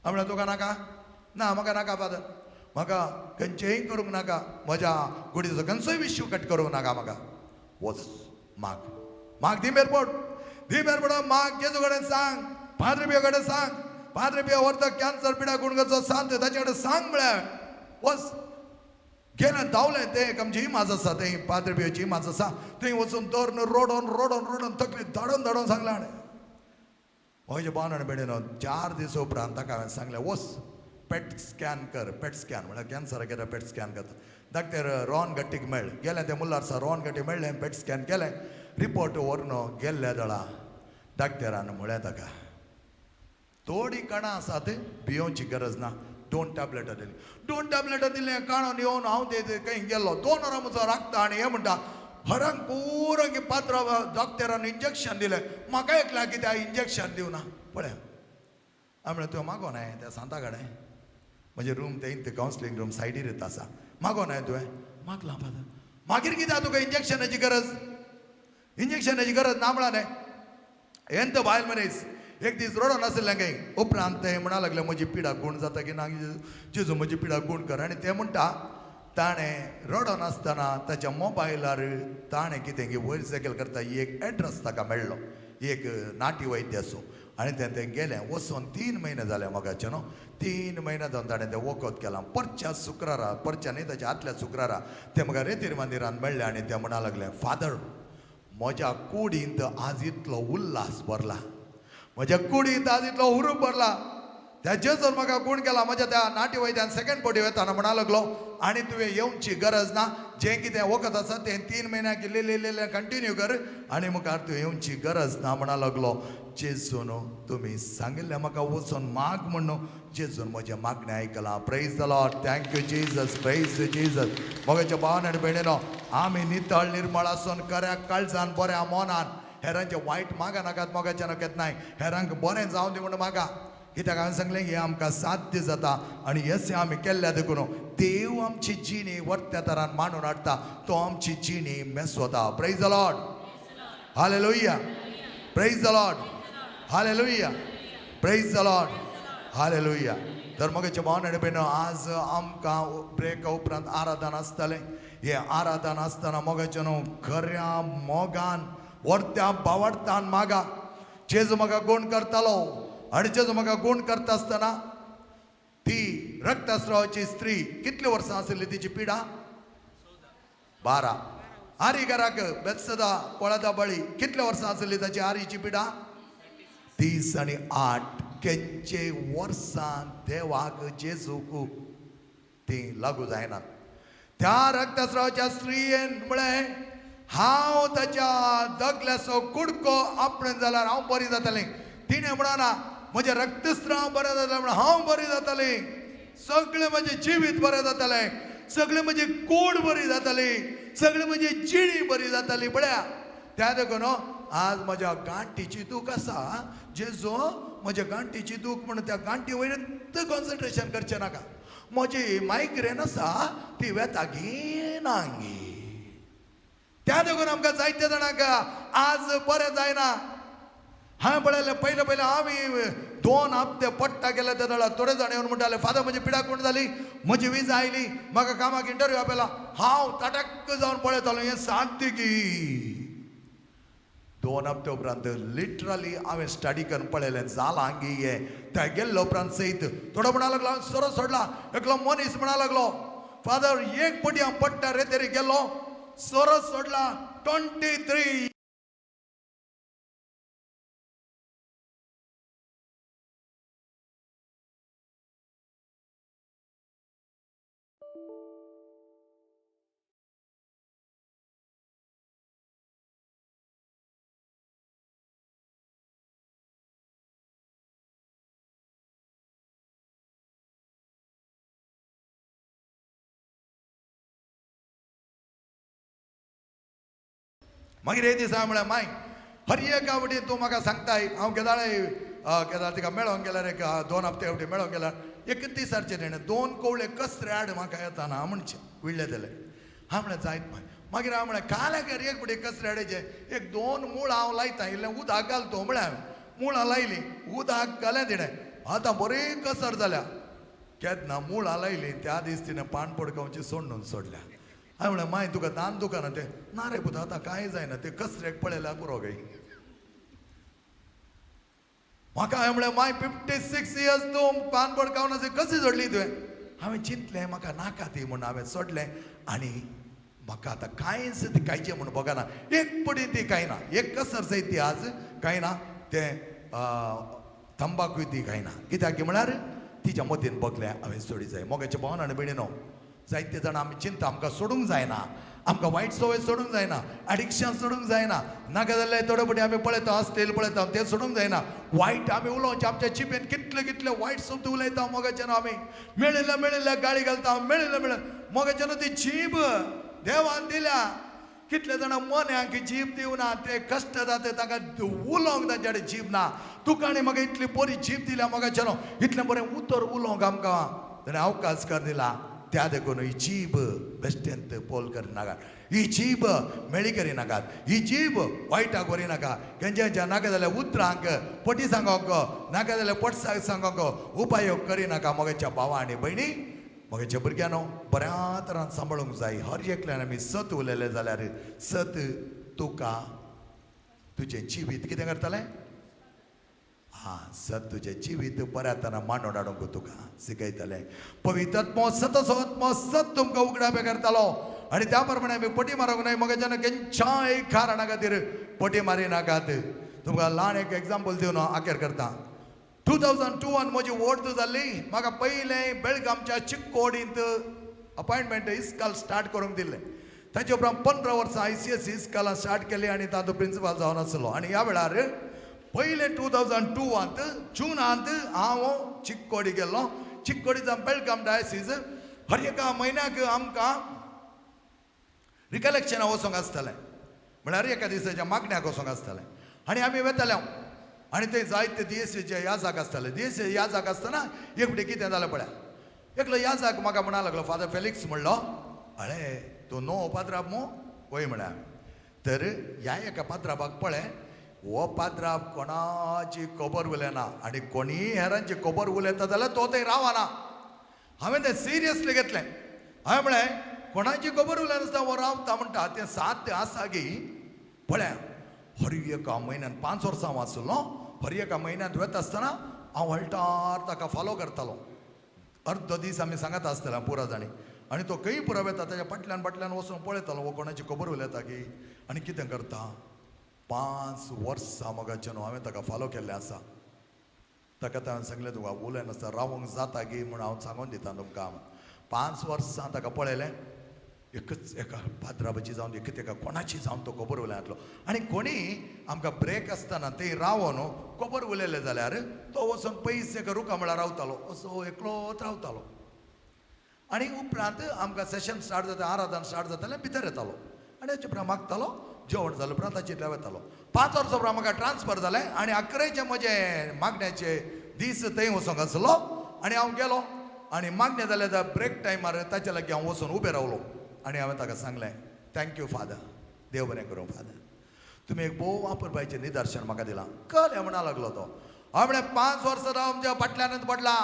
हांवें म्हणलें तुका नाका? ना म्हाका नाका फादर, म्हाका खंयचेंय करूंक नाका, म्हज्या कुडीचो खंयचोय विश्व कट करूंक नाका म्हाका. वच माग माग, दी मेर पड, दी मेर पड, माग जेजू कडेन सांग, पाद्रे पियो कडेन सांग, पाद्रे पियो व्हरता कॅन्सर पिडा कोण करचो सांग ताचे कडेन सांग म्हळ्यार वच. गेलें धांवलें, तें एक आमची इमाज आसा, थंय पाद्रे पियोची इमाज आसा, थंय वचून दर रोडोन रोडोन रोडोन तकली धाडून धाडून सांगलें हाणें. म्हजे भावन आनी भयणीनो, 4 दीस उपरांत ताका हांवें सांगलें वच पेट स्कॅन कर. पेट स्कॅन म्हळ्यार कॅन्सराक येता पेट स्कॅन करता. डॉक्टर रोहन गट्टीक मेळ गेलें, तें मुल्लारसा रोहन गट्टी मेळ्ळें, पेट स्कॅन केलें, रिपोर्ट व्हरून गेल्ले दळा डॉक्टरान म्हळें ताका थोडी कणां आसात, भियोवची गरज ना, 2 टॅबलेटां दिली. 2 टॅबलेटां दिलें, काणून येवन हांव ते खंय गेल्लो 2 वरां म्हजो राखता आनी हें म्हणटा हरांक पुरो पात्र डॉक्टरान इंजेक्शन दिलें, म्हाका एकल्या कित्याक इंजेक्शन दिवना पळय. हांवें म्हणलें तुवें मागो न्हय त्या सांता कडेन, म्हजें रूम ते कावन्सिलींग रूम सायडीर आसा, मागो न्हय तुवें? मागलां फादर. मागीर कित्याक तुका इंजेक्शनाची गरज? इंजेक्शनाची गरज ना म्हणा न्हय. हें तर बायल मनीस एक दीस रडोन आशिल्लें खंय. उपरांत तें म्हणा लागलें म्हजी पिडा गूण जाता की ना जेजू म्हजी पिडा गूण कर. आनी तें म्हणटा ताणें रडोन आसतना ताच्या मोबायलार ताणें कितें की वयर सकयल करता एक एड्रेस ताका मेळ्ळो, एक नाटी वैद्याचो. आनी तें तें गेलें वचून 3 म्हयने जाले मगाचे न्हू, 3 म्हयने जावन ताणें तें वखद केलां. परच्या शुक्रारा, परच्या न्ही ताच्या आदल्या शुक्रारा तें म्हाका रेतीर मंदिरान मेळ्ळें आनी तें म्हणा लागलें, फादर म्हज्या कुडींत आज इतलो उल्हास भरला, म्हज्या कुडींत आज इतलो हुरूप भरला. त्या जेजून म्हाका गूण केला. म्हज्या त्या नाटी वैद्यान सेकंड पटी वेताना म्हणा लागलो आनी तुवें येवची गरज ना, जें कितें वखद आसा तें 3 म्हयन्याक इल्लें कंटिन्यू कर आनी मुखार तुवें येवची गरज ना म्हणा लागलो. जेजून तुमी सांगिल्लें म्हाका वचून माग म्हणून, जेजून म्हजें मागणें आयकलां. Praise the Lord, thank you Jesus, praise Jesus. मोगाच्या भावान आनी भयणीनो, आमी नितळ निर्मळ आसून खऱ्या काळजान बऱ्या मनान हेरांचें वायट मागा नाकात. मोगाच्या नकेत नाय हेरांक बरें जावं दी म्हणून मागा. कित्याक हांवें सांगलें हें आमकां साध्य जाता आनी येसे आमी केल्ल्या देखून देव आमची जिणी वर्त्या तरान मांडून हाडटा, तो आमची जिणी मेसवता. Praise the Lord, hallelujah, praise the Lord, hallelujah, praise the Lord, hallelujah. तर मगेच्या भावन आनी भयणीनो, आज आमकां ब्रेका उपरांत आराधन आसतलें. हें आराधन आसतना मोगाचें न्हू खऱ्या मोगान वर्त्या बावडतान मागा. जेजू म्हाका गुण करतालो आनी जेजू म्हाका गुण करता आसतना ती रक्तस्रावाची स्त्री कितली वर्सां आशिल्ली तिची पिडा? 12. आरी घराक बेत्सदा कोळदा बळी कितल्या वर्सां आशिल्ली ताची आरीची पिडा? 38. केंचे वर्सां देवाक जेजूक ती लागू जायनात. त्या रक्तस्रावाच्या स्त्रियेन म्हळें हांव ताच्या दगल्याचो कुडको आपणें जाल्यार हांव बरी जातलें. तिणें म्हणना म्हजें रक्तस्राव बरें जातलें म्हणून हांव बरी जातलें, सगळें म्हजें जिवीत बरें जातलें, सगळें म्हजी कूड बरी जातली, सगळें म्हजी जिणी बरी जातली. पळया त्या देखून आज म्हज्या गांठीची दूख आसा, जेजो म्हज्या गांठीची दूख म्हणून त्या गांठी वयर कॉन्सन्ट्रेशन करचें नाका. म्हजी मायग्रेन आसा ती वेता घेना गी. त्या देखून आमकां जायते जाणांक आज बरें जायना. हांवें पळयलें पयलें पयलें आमी 2 हप्ते पट्टा गेले ते जाल्यार थोडे जाण येवन म्हणटाले फादर म्हजी पिडा कोण जाली, म्हजी विजा आयली, म्हाका कामाक इंटरव्यू आपयला. हांव तटक्क जावन पळयतालो हें साध्य की. 2 हप्ते उपरांत लिटरली हांवें स्टडी करून पळयलें जालां गी हें. त्या गेल्लो उपरांत सयत थोडो म्हणा लागलो हांवें सोरो सोडला. एकलो मनीस म्हणा लागलो फादर एक पटी हांव पट्टा रे तरी गेलो सोरो सोडला 23. मागीर एक दीस हांवें म्हळें माय हर एका वटेन तूं म्हाका सांगताय. हांव केदाळे केदाळ तिका मेळोंक गेल्यार एक 2 हप्ते फावटी मेळोंक गेल्यार एक दिसाचें तेणें 2 कवळे कसरे हाड म्हाका येताना म्हणचें विडले जाल्यार. हांवें म्हळें जायत माय. मागीर हांवें म्हळें काल्याक एक फावटी कसरे हाडायचे एक 2 मुळां हांव लायता, इल्लें उदक घालतो म्हळें. हांवें मुळां लायलीं, उदक घालें तिणें, आतां बरी कसर जाल्या. केन्ना मुळां लायलीं त्या दीस तिणें पान पडकावची सोडून सोडल्या. हांवें म्हळें माय तुका दान दुकाना तें ना रे पुता आतां कांय जायना, तें कसरेक पळयल्यार पुरो गाय. म्हाका हांवें म्हळें माय 56 इयर्स तूं पान पडकावन कशी सोडली तुवें? हांवें चिंतलें म्हाका नाका ती म्हणून हांवें सोडलें आनी म्हाका आतां कांयच ती कांयचें म्हूण बगना. एक पडी ती कांय ना, एक कसर सयत ती आज कांय ना, तें तंबाकूय ती कांय ना. कित्याक म्हळ्यार तिच्या मतीन बगलें हांवें सोडी जाय. मोगाच्या भावन आनी भयणीनो, जायते जाणां आमी चिंता आमकां सोडूंक जायना, आमकां वायट संवय सोडूंक जायना, एडिक्शन सोडूंक जायना. नाका जाल्यार थोडे फावटी आमी पळयता असलेल पळयता तें सोडूंक जायना. वायट आमी उलोवचें आमच्या जिबेन कितले कितले वायट शब्द उलयता मोगाच्यान. आमी मेळिल्ल्या मेळिल्ल्या गाळी घालता, मेळिल्ल्या मेळिल्ल्या मोगाच्यान. ती जीब देवान दिल्या. कितले जाणां मोन्यांक जीब दिवना, ते कश्ट जाता तांकां उलोवंक तांचे कडेन जीब ना. तुका आनी म्हाका इतली बरी जीब दिल्या मोगाच्यान, इतलें बरें उतर उलोवंक आमकां ताणें अवकाश कर दिला. त्या देखून ही जीब बेश्टेंत पोल करिनाकात, ही जीब मेळी करिनाकात, ही जीब वायटाक व्हरिनाका. खंयच्या नाका जाल्यार उतरांक पटी सांगोंक, नाका जाल्यार पटसाक सांगोंक उपायोग करिनाका. मोगाच्या भावा आनी भयणी, मोगाच्या भुरग्यांनो, बऱ्या तरान सांबाळूंक जाय. हर एकल्यान आमी सत उलयलें जाल्यार सत तुका तुजें जिवीत कितें करतलें? हां, सत तुजें जिवीत बऱ्या तरान मांडून हाडूंक तुका शिकयतलें. पवित्र आत्मो सतसो आत्मो सत तुमकां उगडापे करतालो आनी त्या प्रमाणे आमी पटी मारूंक न्हय मगाच्यान केंच्याय कारणा खातीर पटी मारी नाकात. तुमकां ल्हान एक एग्जाम्पल दिवन हांव आखेर करता. 2002 म्हजी वोट जाल्ली. म्हाका पयलें बेळगांवच्या चिक्कोडींत अपॉयंटमेंट इस्काल स्टार्ट करूंक दिल्लें. ताचे उपरांत 15 वर्सां ICS इस्कालान स्टार्ट केली आनी तातूंत प्रिंसिपाल जावन आसलो. आनी ह्या वेळार पयलें 2002 जुनांत हांव चिक्कोडी गेल्लो. चिक्कोडी जावन बेळगांव डायसीज हर एका म्हयन्याक आमकां रिकलेक्शनाक वचोंक आसतालें, म्हळ्यार एका दिसाच्या मागण्याक वचोंक आसतालें. आनी आमी वेताले आनी थंय जायते दियेसीचे याजाक आसताले. दियेसी याजाक आसतना एक फावटी कितें जालें पळया, एकलो याजाक म्हाका म्हणा लागलो, फादर फेलिक्स म्हणलो, अळे तूं न्हू पाद्राब मू? वय म्हळ्यार हांवें. तर ह्या एका पाद्राबाक पळय, हो पाद्राब कोणाची खबर उलयना आनी कोणीय हेरांची खबर उलयता जाल्यार तो थंय रावना. हांवें तें सिरियसली घेतलें. हांवें म्हळें कोणाची खबर उलयनासतना हो रावता म्हणटा तें साध्य आसा गी? पळया, हर एका म्हयन्यान 5 वर्सां हांव आसलो, हर एका म्हयन्यांत वता आसतना हांव हळटार ताका फॉलो करतालो. अर्दो दीस आमी सांगत आसताले पुरा जाणी आनी तो खंय पुरा वता ताच्या फाटल्यान फाटल्यान वचून पळयतालो हो कोणाची खबर उलयता की आनी कितें करता. 5 वर्सां मोगाचें न्हू हांवें ताका फॉलो केल्लें आसा. ताका हांवें सांगलें तुका उलयनासतना रावंक जाता गी म्हूण हांव सांगून दिता तुमकां. 5 वर्सां ताका पळयलें, एकच एका पाद्राबाची जावन एकच एका कोणाची जावन तो खबर उलयनातलो. आनी कोणी आमकां ब्रेक आसतना थंय रावन खबर उलयले जाल्यार तो वचून पयस एका रुखा म्हळ्यार रावतालो, असो एकलोच रावतालो. आनी उपरांत आमकां सेशन स्टार्ट जाता, आराधन स्टार्ट जातालें, भितर येतालो आनी ताचे उपरांत मागतालो, जेवण जालें उपरांत ताचे वतालो. 5 वर्सां उपरांत म्हाका ट्रान्सफर जालें आनी अकरेचे म्हजे मागण्याचे दीस थंय वचोंक आसलो आनी हांव गेलो आनी मागणें जालें जाल्यार ब्रेक टायमार ताच्या लागीं हांव वचून उबें रावलो आनी हांवें ताका सांगलें, thank you father, देव बरें करूं फादर, तुमी एक भोव वापरपाचें निदर्शन म्हाका दिलां. कळ्ळें म्हणा लागलो तो. हांवें म्हळें 5 वर्सां हांव तुमच्या फाटल्यानच पडलां,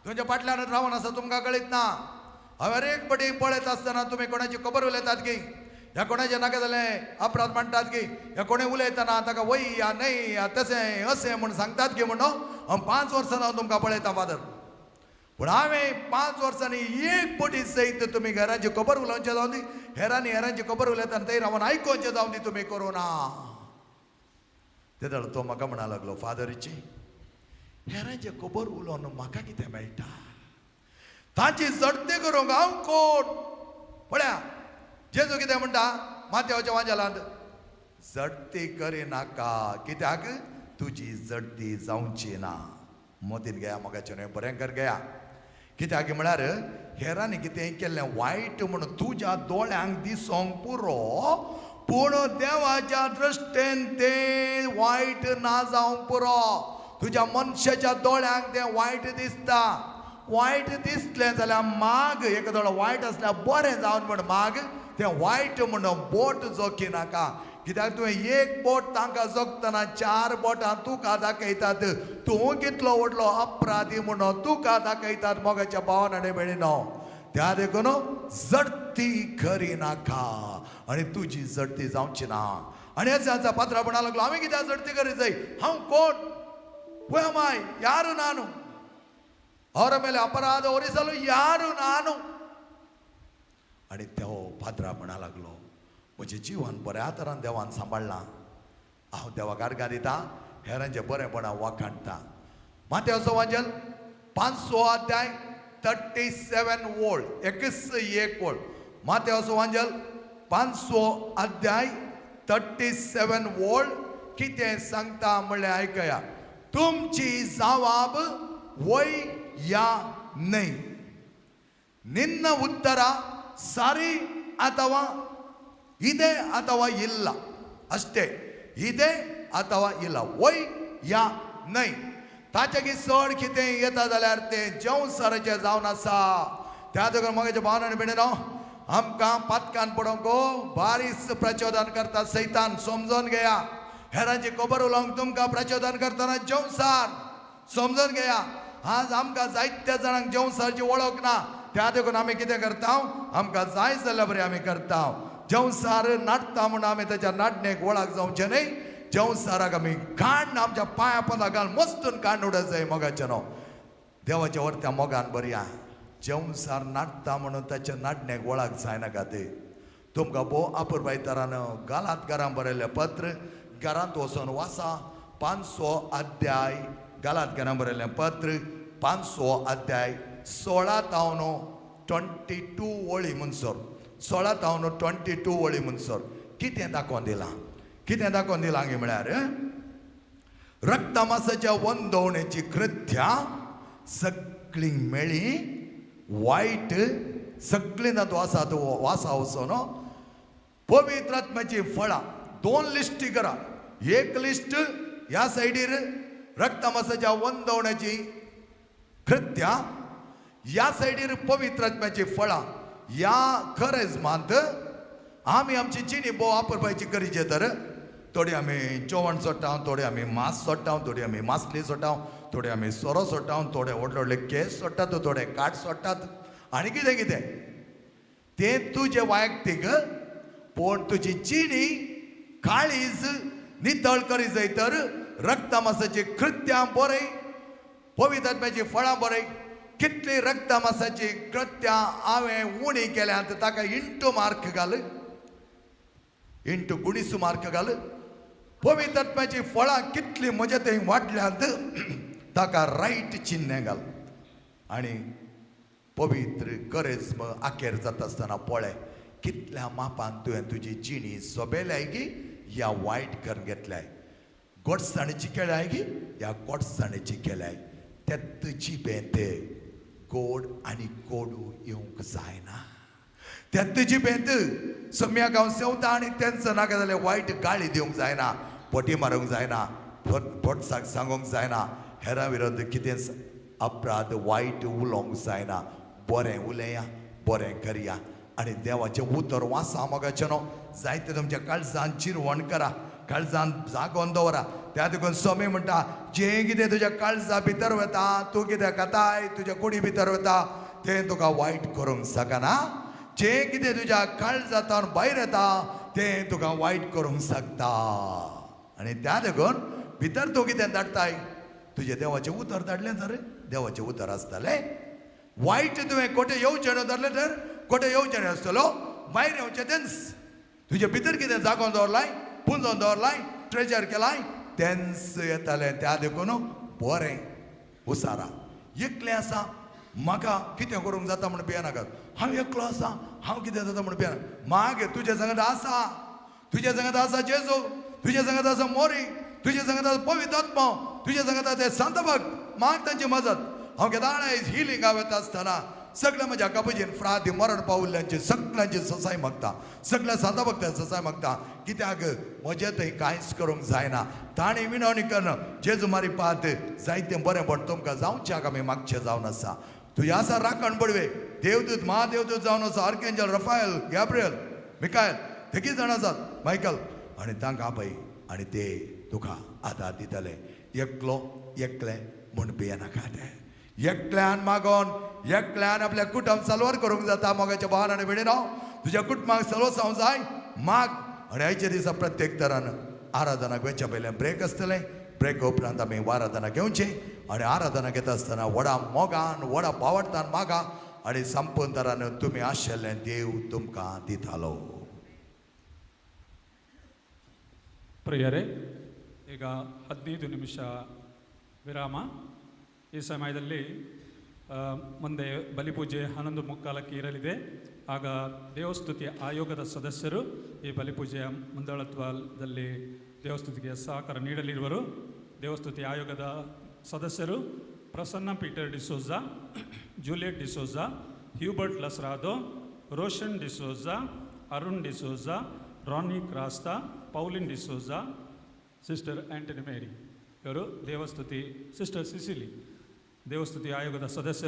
तुमच्या फाटल्यानच रावन आसा, तुमकां कळीत ना. हांवें एक पटी पळयत आसतना तुमी कोणाची खबर उलयतात की ह्या कोणाचें नाका जालें अपराध म्हणटात की ह्या कोणें उलयतना ताका वय या न्हय या तशें अशें म्हूण सांगतात की म्हणून हांव 5 वर्सां हांव तुमकां पळयतां फादर, पूण हांवें 5 वर्सांनी एक पटी सयत तुमी घरांची खबर उलोवचें जावन दी, हेरांनी हेरांची खबर उलयतना थंय रावन आयकोवचें जावन दी, तुमी करूं ना. ते तो म्हाका म्हणा लागलो, फादरीची हेरांची खबर उलोवन म्हाका कितें मेळटा, तांची जडती करूंक हांव कोण? पळया जेजू कितें म्हणटा माथ्याच्या वांजेलांत, जडती करिनाका कित्याक तुजी जडती जावची ना. मोतीन घेया मोगाचें न्हय बरें कर घेया, कित्याक म्हळ्यार हेरांनी कितें केल्लें वायट म्हणून तुज्या दोळ्यांक दिसोंक पुरो, पूण देवाच्या दृश्टेन तें वायट ना जावंक पुरो. तुज्या मनशाच्या दोळ्यांक तें वायट दिसता, वायट दिसलें जाल्यार माग, एक दोळो वायट आसल्यार बरें जावन म्हण माग, तें वायट म्हणून बोट जोखी नाका, कित्याक तुवें एक बोट तांकां जोखतना 4 बोटां तुका दाखयतात, तूं कितलो व्हडलो अपराधी म्हणून तुका दाखयतात मोगाच्या भावान आनी भयणीनो. त्या देखून जडती करी नाका आनी तुजी जडती जावची ना. आनी हेच पात्रा म्हणा लागलो, हांवें कित्याक जडती करी जाय, हांव कोण? Who am I? ಯಾರು ನಾನು? ಅವರ ಮೇಲೆ ಅಪರಾಧ ಹೊರಿಸಲು ಯಾರು ನಾನು? आनी तो पाद्रा म्हणा लागलो, म्हजें जिवन बऱ्या तरान देवान सांबाळ्ळां, हांव देवाक आर्गां दिता, हेरांचें बरेंपणां वाखाणटा. माथ्याचो वांजेल 5 अध्याय 37 ओळ, 21 ओळ. माथ्याचो वांजेल 5 अध्याय 37 ओळ कितें सांगता म्हणल्यार आयकया. तुमची जवाब वय या न्हय, ನಿನ್ನ ಉತ್ತರ ಸರಿ ಅಥವಾ ಇದೆ ಅಥವಾ ಇಲ್ಲ ಅಷ್ಟೇ, ಇದೆ ಅಥವಾ ಇಲ್ಲ, वय या न्हय. ताचे चड कितें येता जाल्यार तें जेवसाराचें जावन आसा. त्या देखून म्हगेच्या भावन आनी भयणीनो, आमकां पातकान पडोवंक बारीस प्रचोदन करता सैतान, समजून घेया. हेरांची खबर उलोवंक तुमकां प्रचोदन करतना जेवसार समजून घेया. आज आमकां जायत्या जाणांक जेवसारची वळख ना, त्या देखून आमी कितें करता, आमकां जाय जाल्यार बरें आमी करता. जेवसार नाडटा म्हूण आमी ताच्या नाडणेक वळख जावचें न्हय. जेवसाराक आमी काण्ण आमच्या पांया पोंदा घाल मस्तून काण्ण उडत जाय. मोगाचें न्हू देवाच्या वरत्या मोगान बरया. जेवसार नाडटा म्हणून ताच्या नाडणेक वळख जायनाका ते. तुमकां भोव अपुरबायतरान गालात घरां बरयल्लें पत्र घरांत वचोन वाचा. पांचवो अध्याय, गालात घरां बरयल्लें पत्र, पांचवो अध्याय, 16 तावन 22 वळी म्हणसर, 16 तावन 22 वळी म्हणसर कितें दाखोवन दिलां? कितें दाखोवन दिलां गी म्हळ्यार, रक्तमासाच्या वंदवणेची कृत्यां सगळीं मेळी वायट, सगळीं तातूंत आसा. वासा वचोन पवित्र आत्म्याची फळां दोन लिस्टी करा. एक लिस्ट ह्या सायडीर रक्तमासाच्या वंदवण्याची कृत्यां, ह्या सायडीर पवित्र आत्म्याची फळां. ह्या खरेजमांत आमी आमची जिणी भोव वापरपाची गरजे. तर थोडी आमी जेवण सोडटा, थोडे आमी मांस सोडटा, थोडी आमी मासली सोडटा, थोडे आमी सोरो सोडटा, थोडे व्हडले व्हडले केस सोडटात, थोडे काट सोडटात आनी कितें कितें. तें तुजें वैयक्तीक, पूण तुजी जिणी काळीज नितळ करी जाय तर रक्तमासाची कृत्यां बरय, पवित्र आत्म्याची फळां बरय. कितली रक्तमासाची कृत्यां हांवें उणी केल्यांत, ताका इंटू मार्क घाल, इंटू गुणीसू मार्क घाल. पवित्र आत्म्याची फळां कितली म्हज्या थंय वाडल्यांत, ताका रायट चिन्ह घाल. आनी पवित्र करेज्म अखेर जाता आसतना पळय कितल्या मापान तुवें तुजी जिणी सोबेल्याय गी या वायट करून घेतल्याय, गोडसाणेची केल्याय गी या गोडसाणेची केल्याय. तेत जिबें ते गोड आनी कोडू येवंक जायना. तेत जिबेंत सम्याक हांव सेवता आनी तेंचो नाका जाल्यार वायट गाळी दिवंक जायना, फटी मारूंक जायना, फटसाक सांगूंक जायना, हेरां विरोध कितेंच अपराध वायट उलोवंक जायना. बरें उलया, बरें करया आनी देवाचें उतर वाचा. मोगाचें न्हू, जायते तुमच्या काळजान चिरवण करा, काळजान जागोवन दवरा. त्या देखून स्वामी म्हणटा, जें कितें तुज्या काळजा भितर वता, तूं कितें खाताय, तुज्या कुडी भितर वता, तें तुका वायट करूंक शकना. जें कितें तुज्या काळजांतल्यान भायर येता, तें तुका वायट करूंक शकता. आनी त्या देखून भितर तूं कितें धाडटाय? तुजें देवाचें उतर धाडलें तर देवाचें उतर आसतलें. वायट तुवें कोठे येवचें न्हू धरलें तर कोठे येवचें न्हय आसतलो, भायर येवचें तेंच. तुजे भितर कितें जागोवन दवरलाय, पुंजोवन दवरलाय, ट्रेजर केलाय, तेंच येतालें. त्या देखून बरें उसारा. एकलें आसा, म्हाका कितें करूंक जाता म्हूण भियेनाकात. हांव एकलो आसा, हांव कितें जाता म्हूण भियेना. मागीर तुजे संगत आसा, तुजे संगत आसा जेजू, तुजे संगत आसा मोरी, तुजे संगत आसा पवित्र आत्मो, तुजे संगत आसा ते संत भक्त. माग तांची मजत. हांव केदाळाय हिलिंगा वता आसतना सगळ्या म्हज्या कबजीन फ्रादी मरण पावल्ल्यांची सगळ्यांची ससाय मागता, सगळ्या संत भक्तांची ससाय मागता. कित्याक म्हजें थंय कांयच करूंक जायना. ताणें विनवणी करून जेजू मारी पात जायतें बरें पण तुमकां जावच्याक आमी मागचें जावन आसा. तुजें आसा राखण बडवे देवदूत, महादेवदूत जावन आसा, आर्केंजल रफायल, गॅब्रियल, मिकायल, ते कितें जाण आसात, मायकल, आनी तांकां आपय आनी ते तुका आदार दितले. एकलो एकलें म्हूण भियेनाका. ते एकल्यान मागोन एकल्यान आपल्या कुटुंब सलवार करूंक जाता. मोगाच्या भावान आनी भयणीनो, तुज्या कुटुंबाक सलवसांव जाय, माग. आनी आयच्या दिसा प्रत्येक तरान आराधनाक वचच्या पयलें ब्रेक आसतलें. ब्रेक उपरांत आमी आराधना घेवचें आनी आराधना घेता आसतना व्हडा मोगान, व्हडा भावार्थान मागा आनी संपूर्ण तरान तुमी आशिल्लें देव तुमकां दितालो. ಪ್ರಿಯರೇ, ಈಗ 15 ನಿಮಿಷ ವಿರಾಮ. ಈ ಸಮಯದಲ್ಲಿ ಮುಂದೆ ಬಲಿಪೂಜೆ 11:45ಕ್ಕೆ ಇರಲಿದೆ. ಆಗ ದೇವಸ್ತುತಿ ಆಯೋಗದ ಸದಸ್ಯರು ಈ ಬಲಿಪೂಜೆಯ ಮುಂದಾಳತ್ವದಲ್ಲಿ ದೇವಸ್ತುತಿಗೆ ಸಹಕಾರ ನೀಡಲಿರುವರು. ದೇವಸ್ತುತಿ ಆಯೋಗದ ಸದಸ್ಯರು ಪ್ರಸನ್ನ ಪೀಟರ್ ಡಿಸೋಜಾ, ಜೂಲಿಯಟ್ ಡಿಸೋಜಾ, ಹ್ಯೂಬರ್ಟ್ ಲಸ್ರಾದೋ, ರೋಷನ್ ಡಿಸೋಜಾ, ಅರುಣ್ ಡಿಸೋಜಾ, ರಾನಿ ಕ್ರಾಸ್ತಾ, ಪೌಲಿನ್ ಡಿಸೋಜಾ, ಸಿಸ್ಟರ್ ಆಂಟನಿ ಮೇರಿ ಇವರು ದೇವಸ್ತುತಿ, ಸಿಸ್ಟರ್ ಸಿಸಿಲಿ ದೇವಸ್ತುತಿ ಆಯೋಗದ ಸದಸ್ಯರು.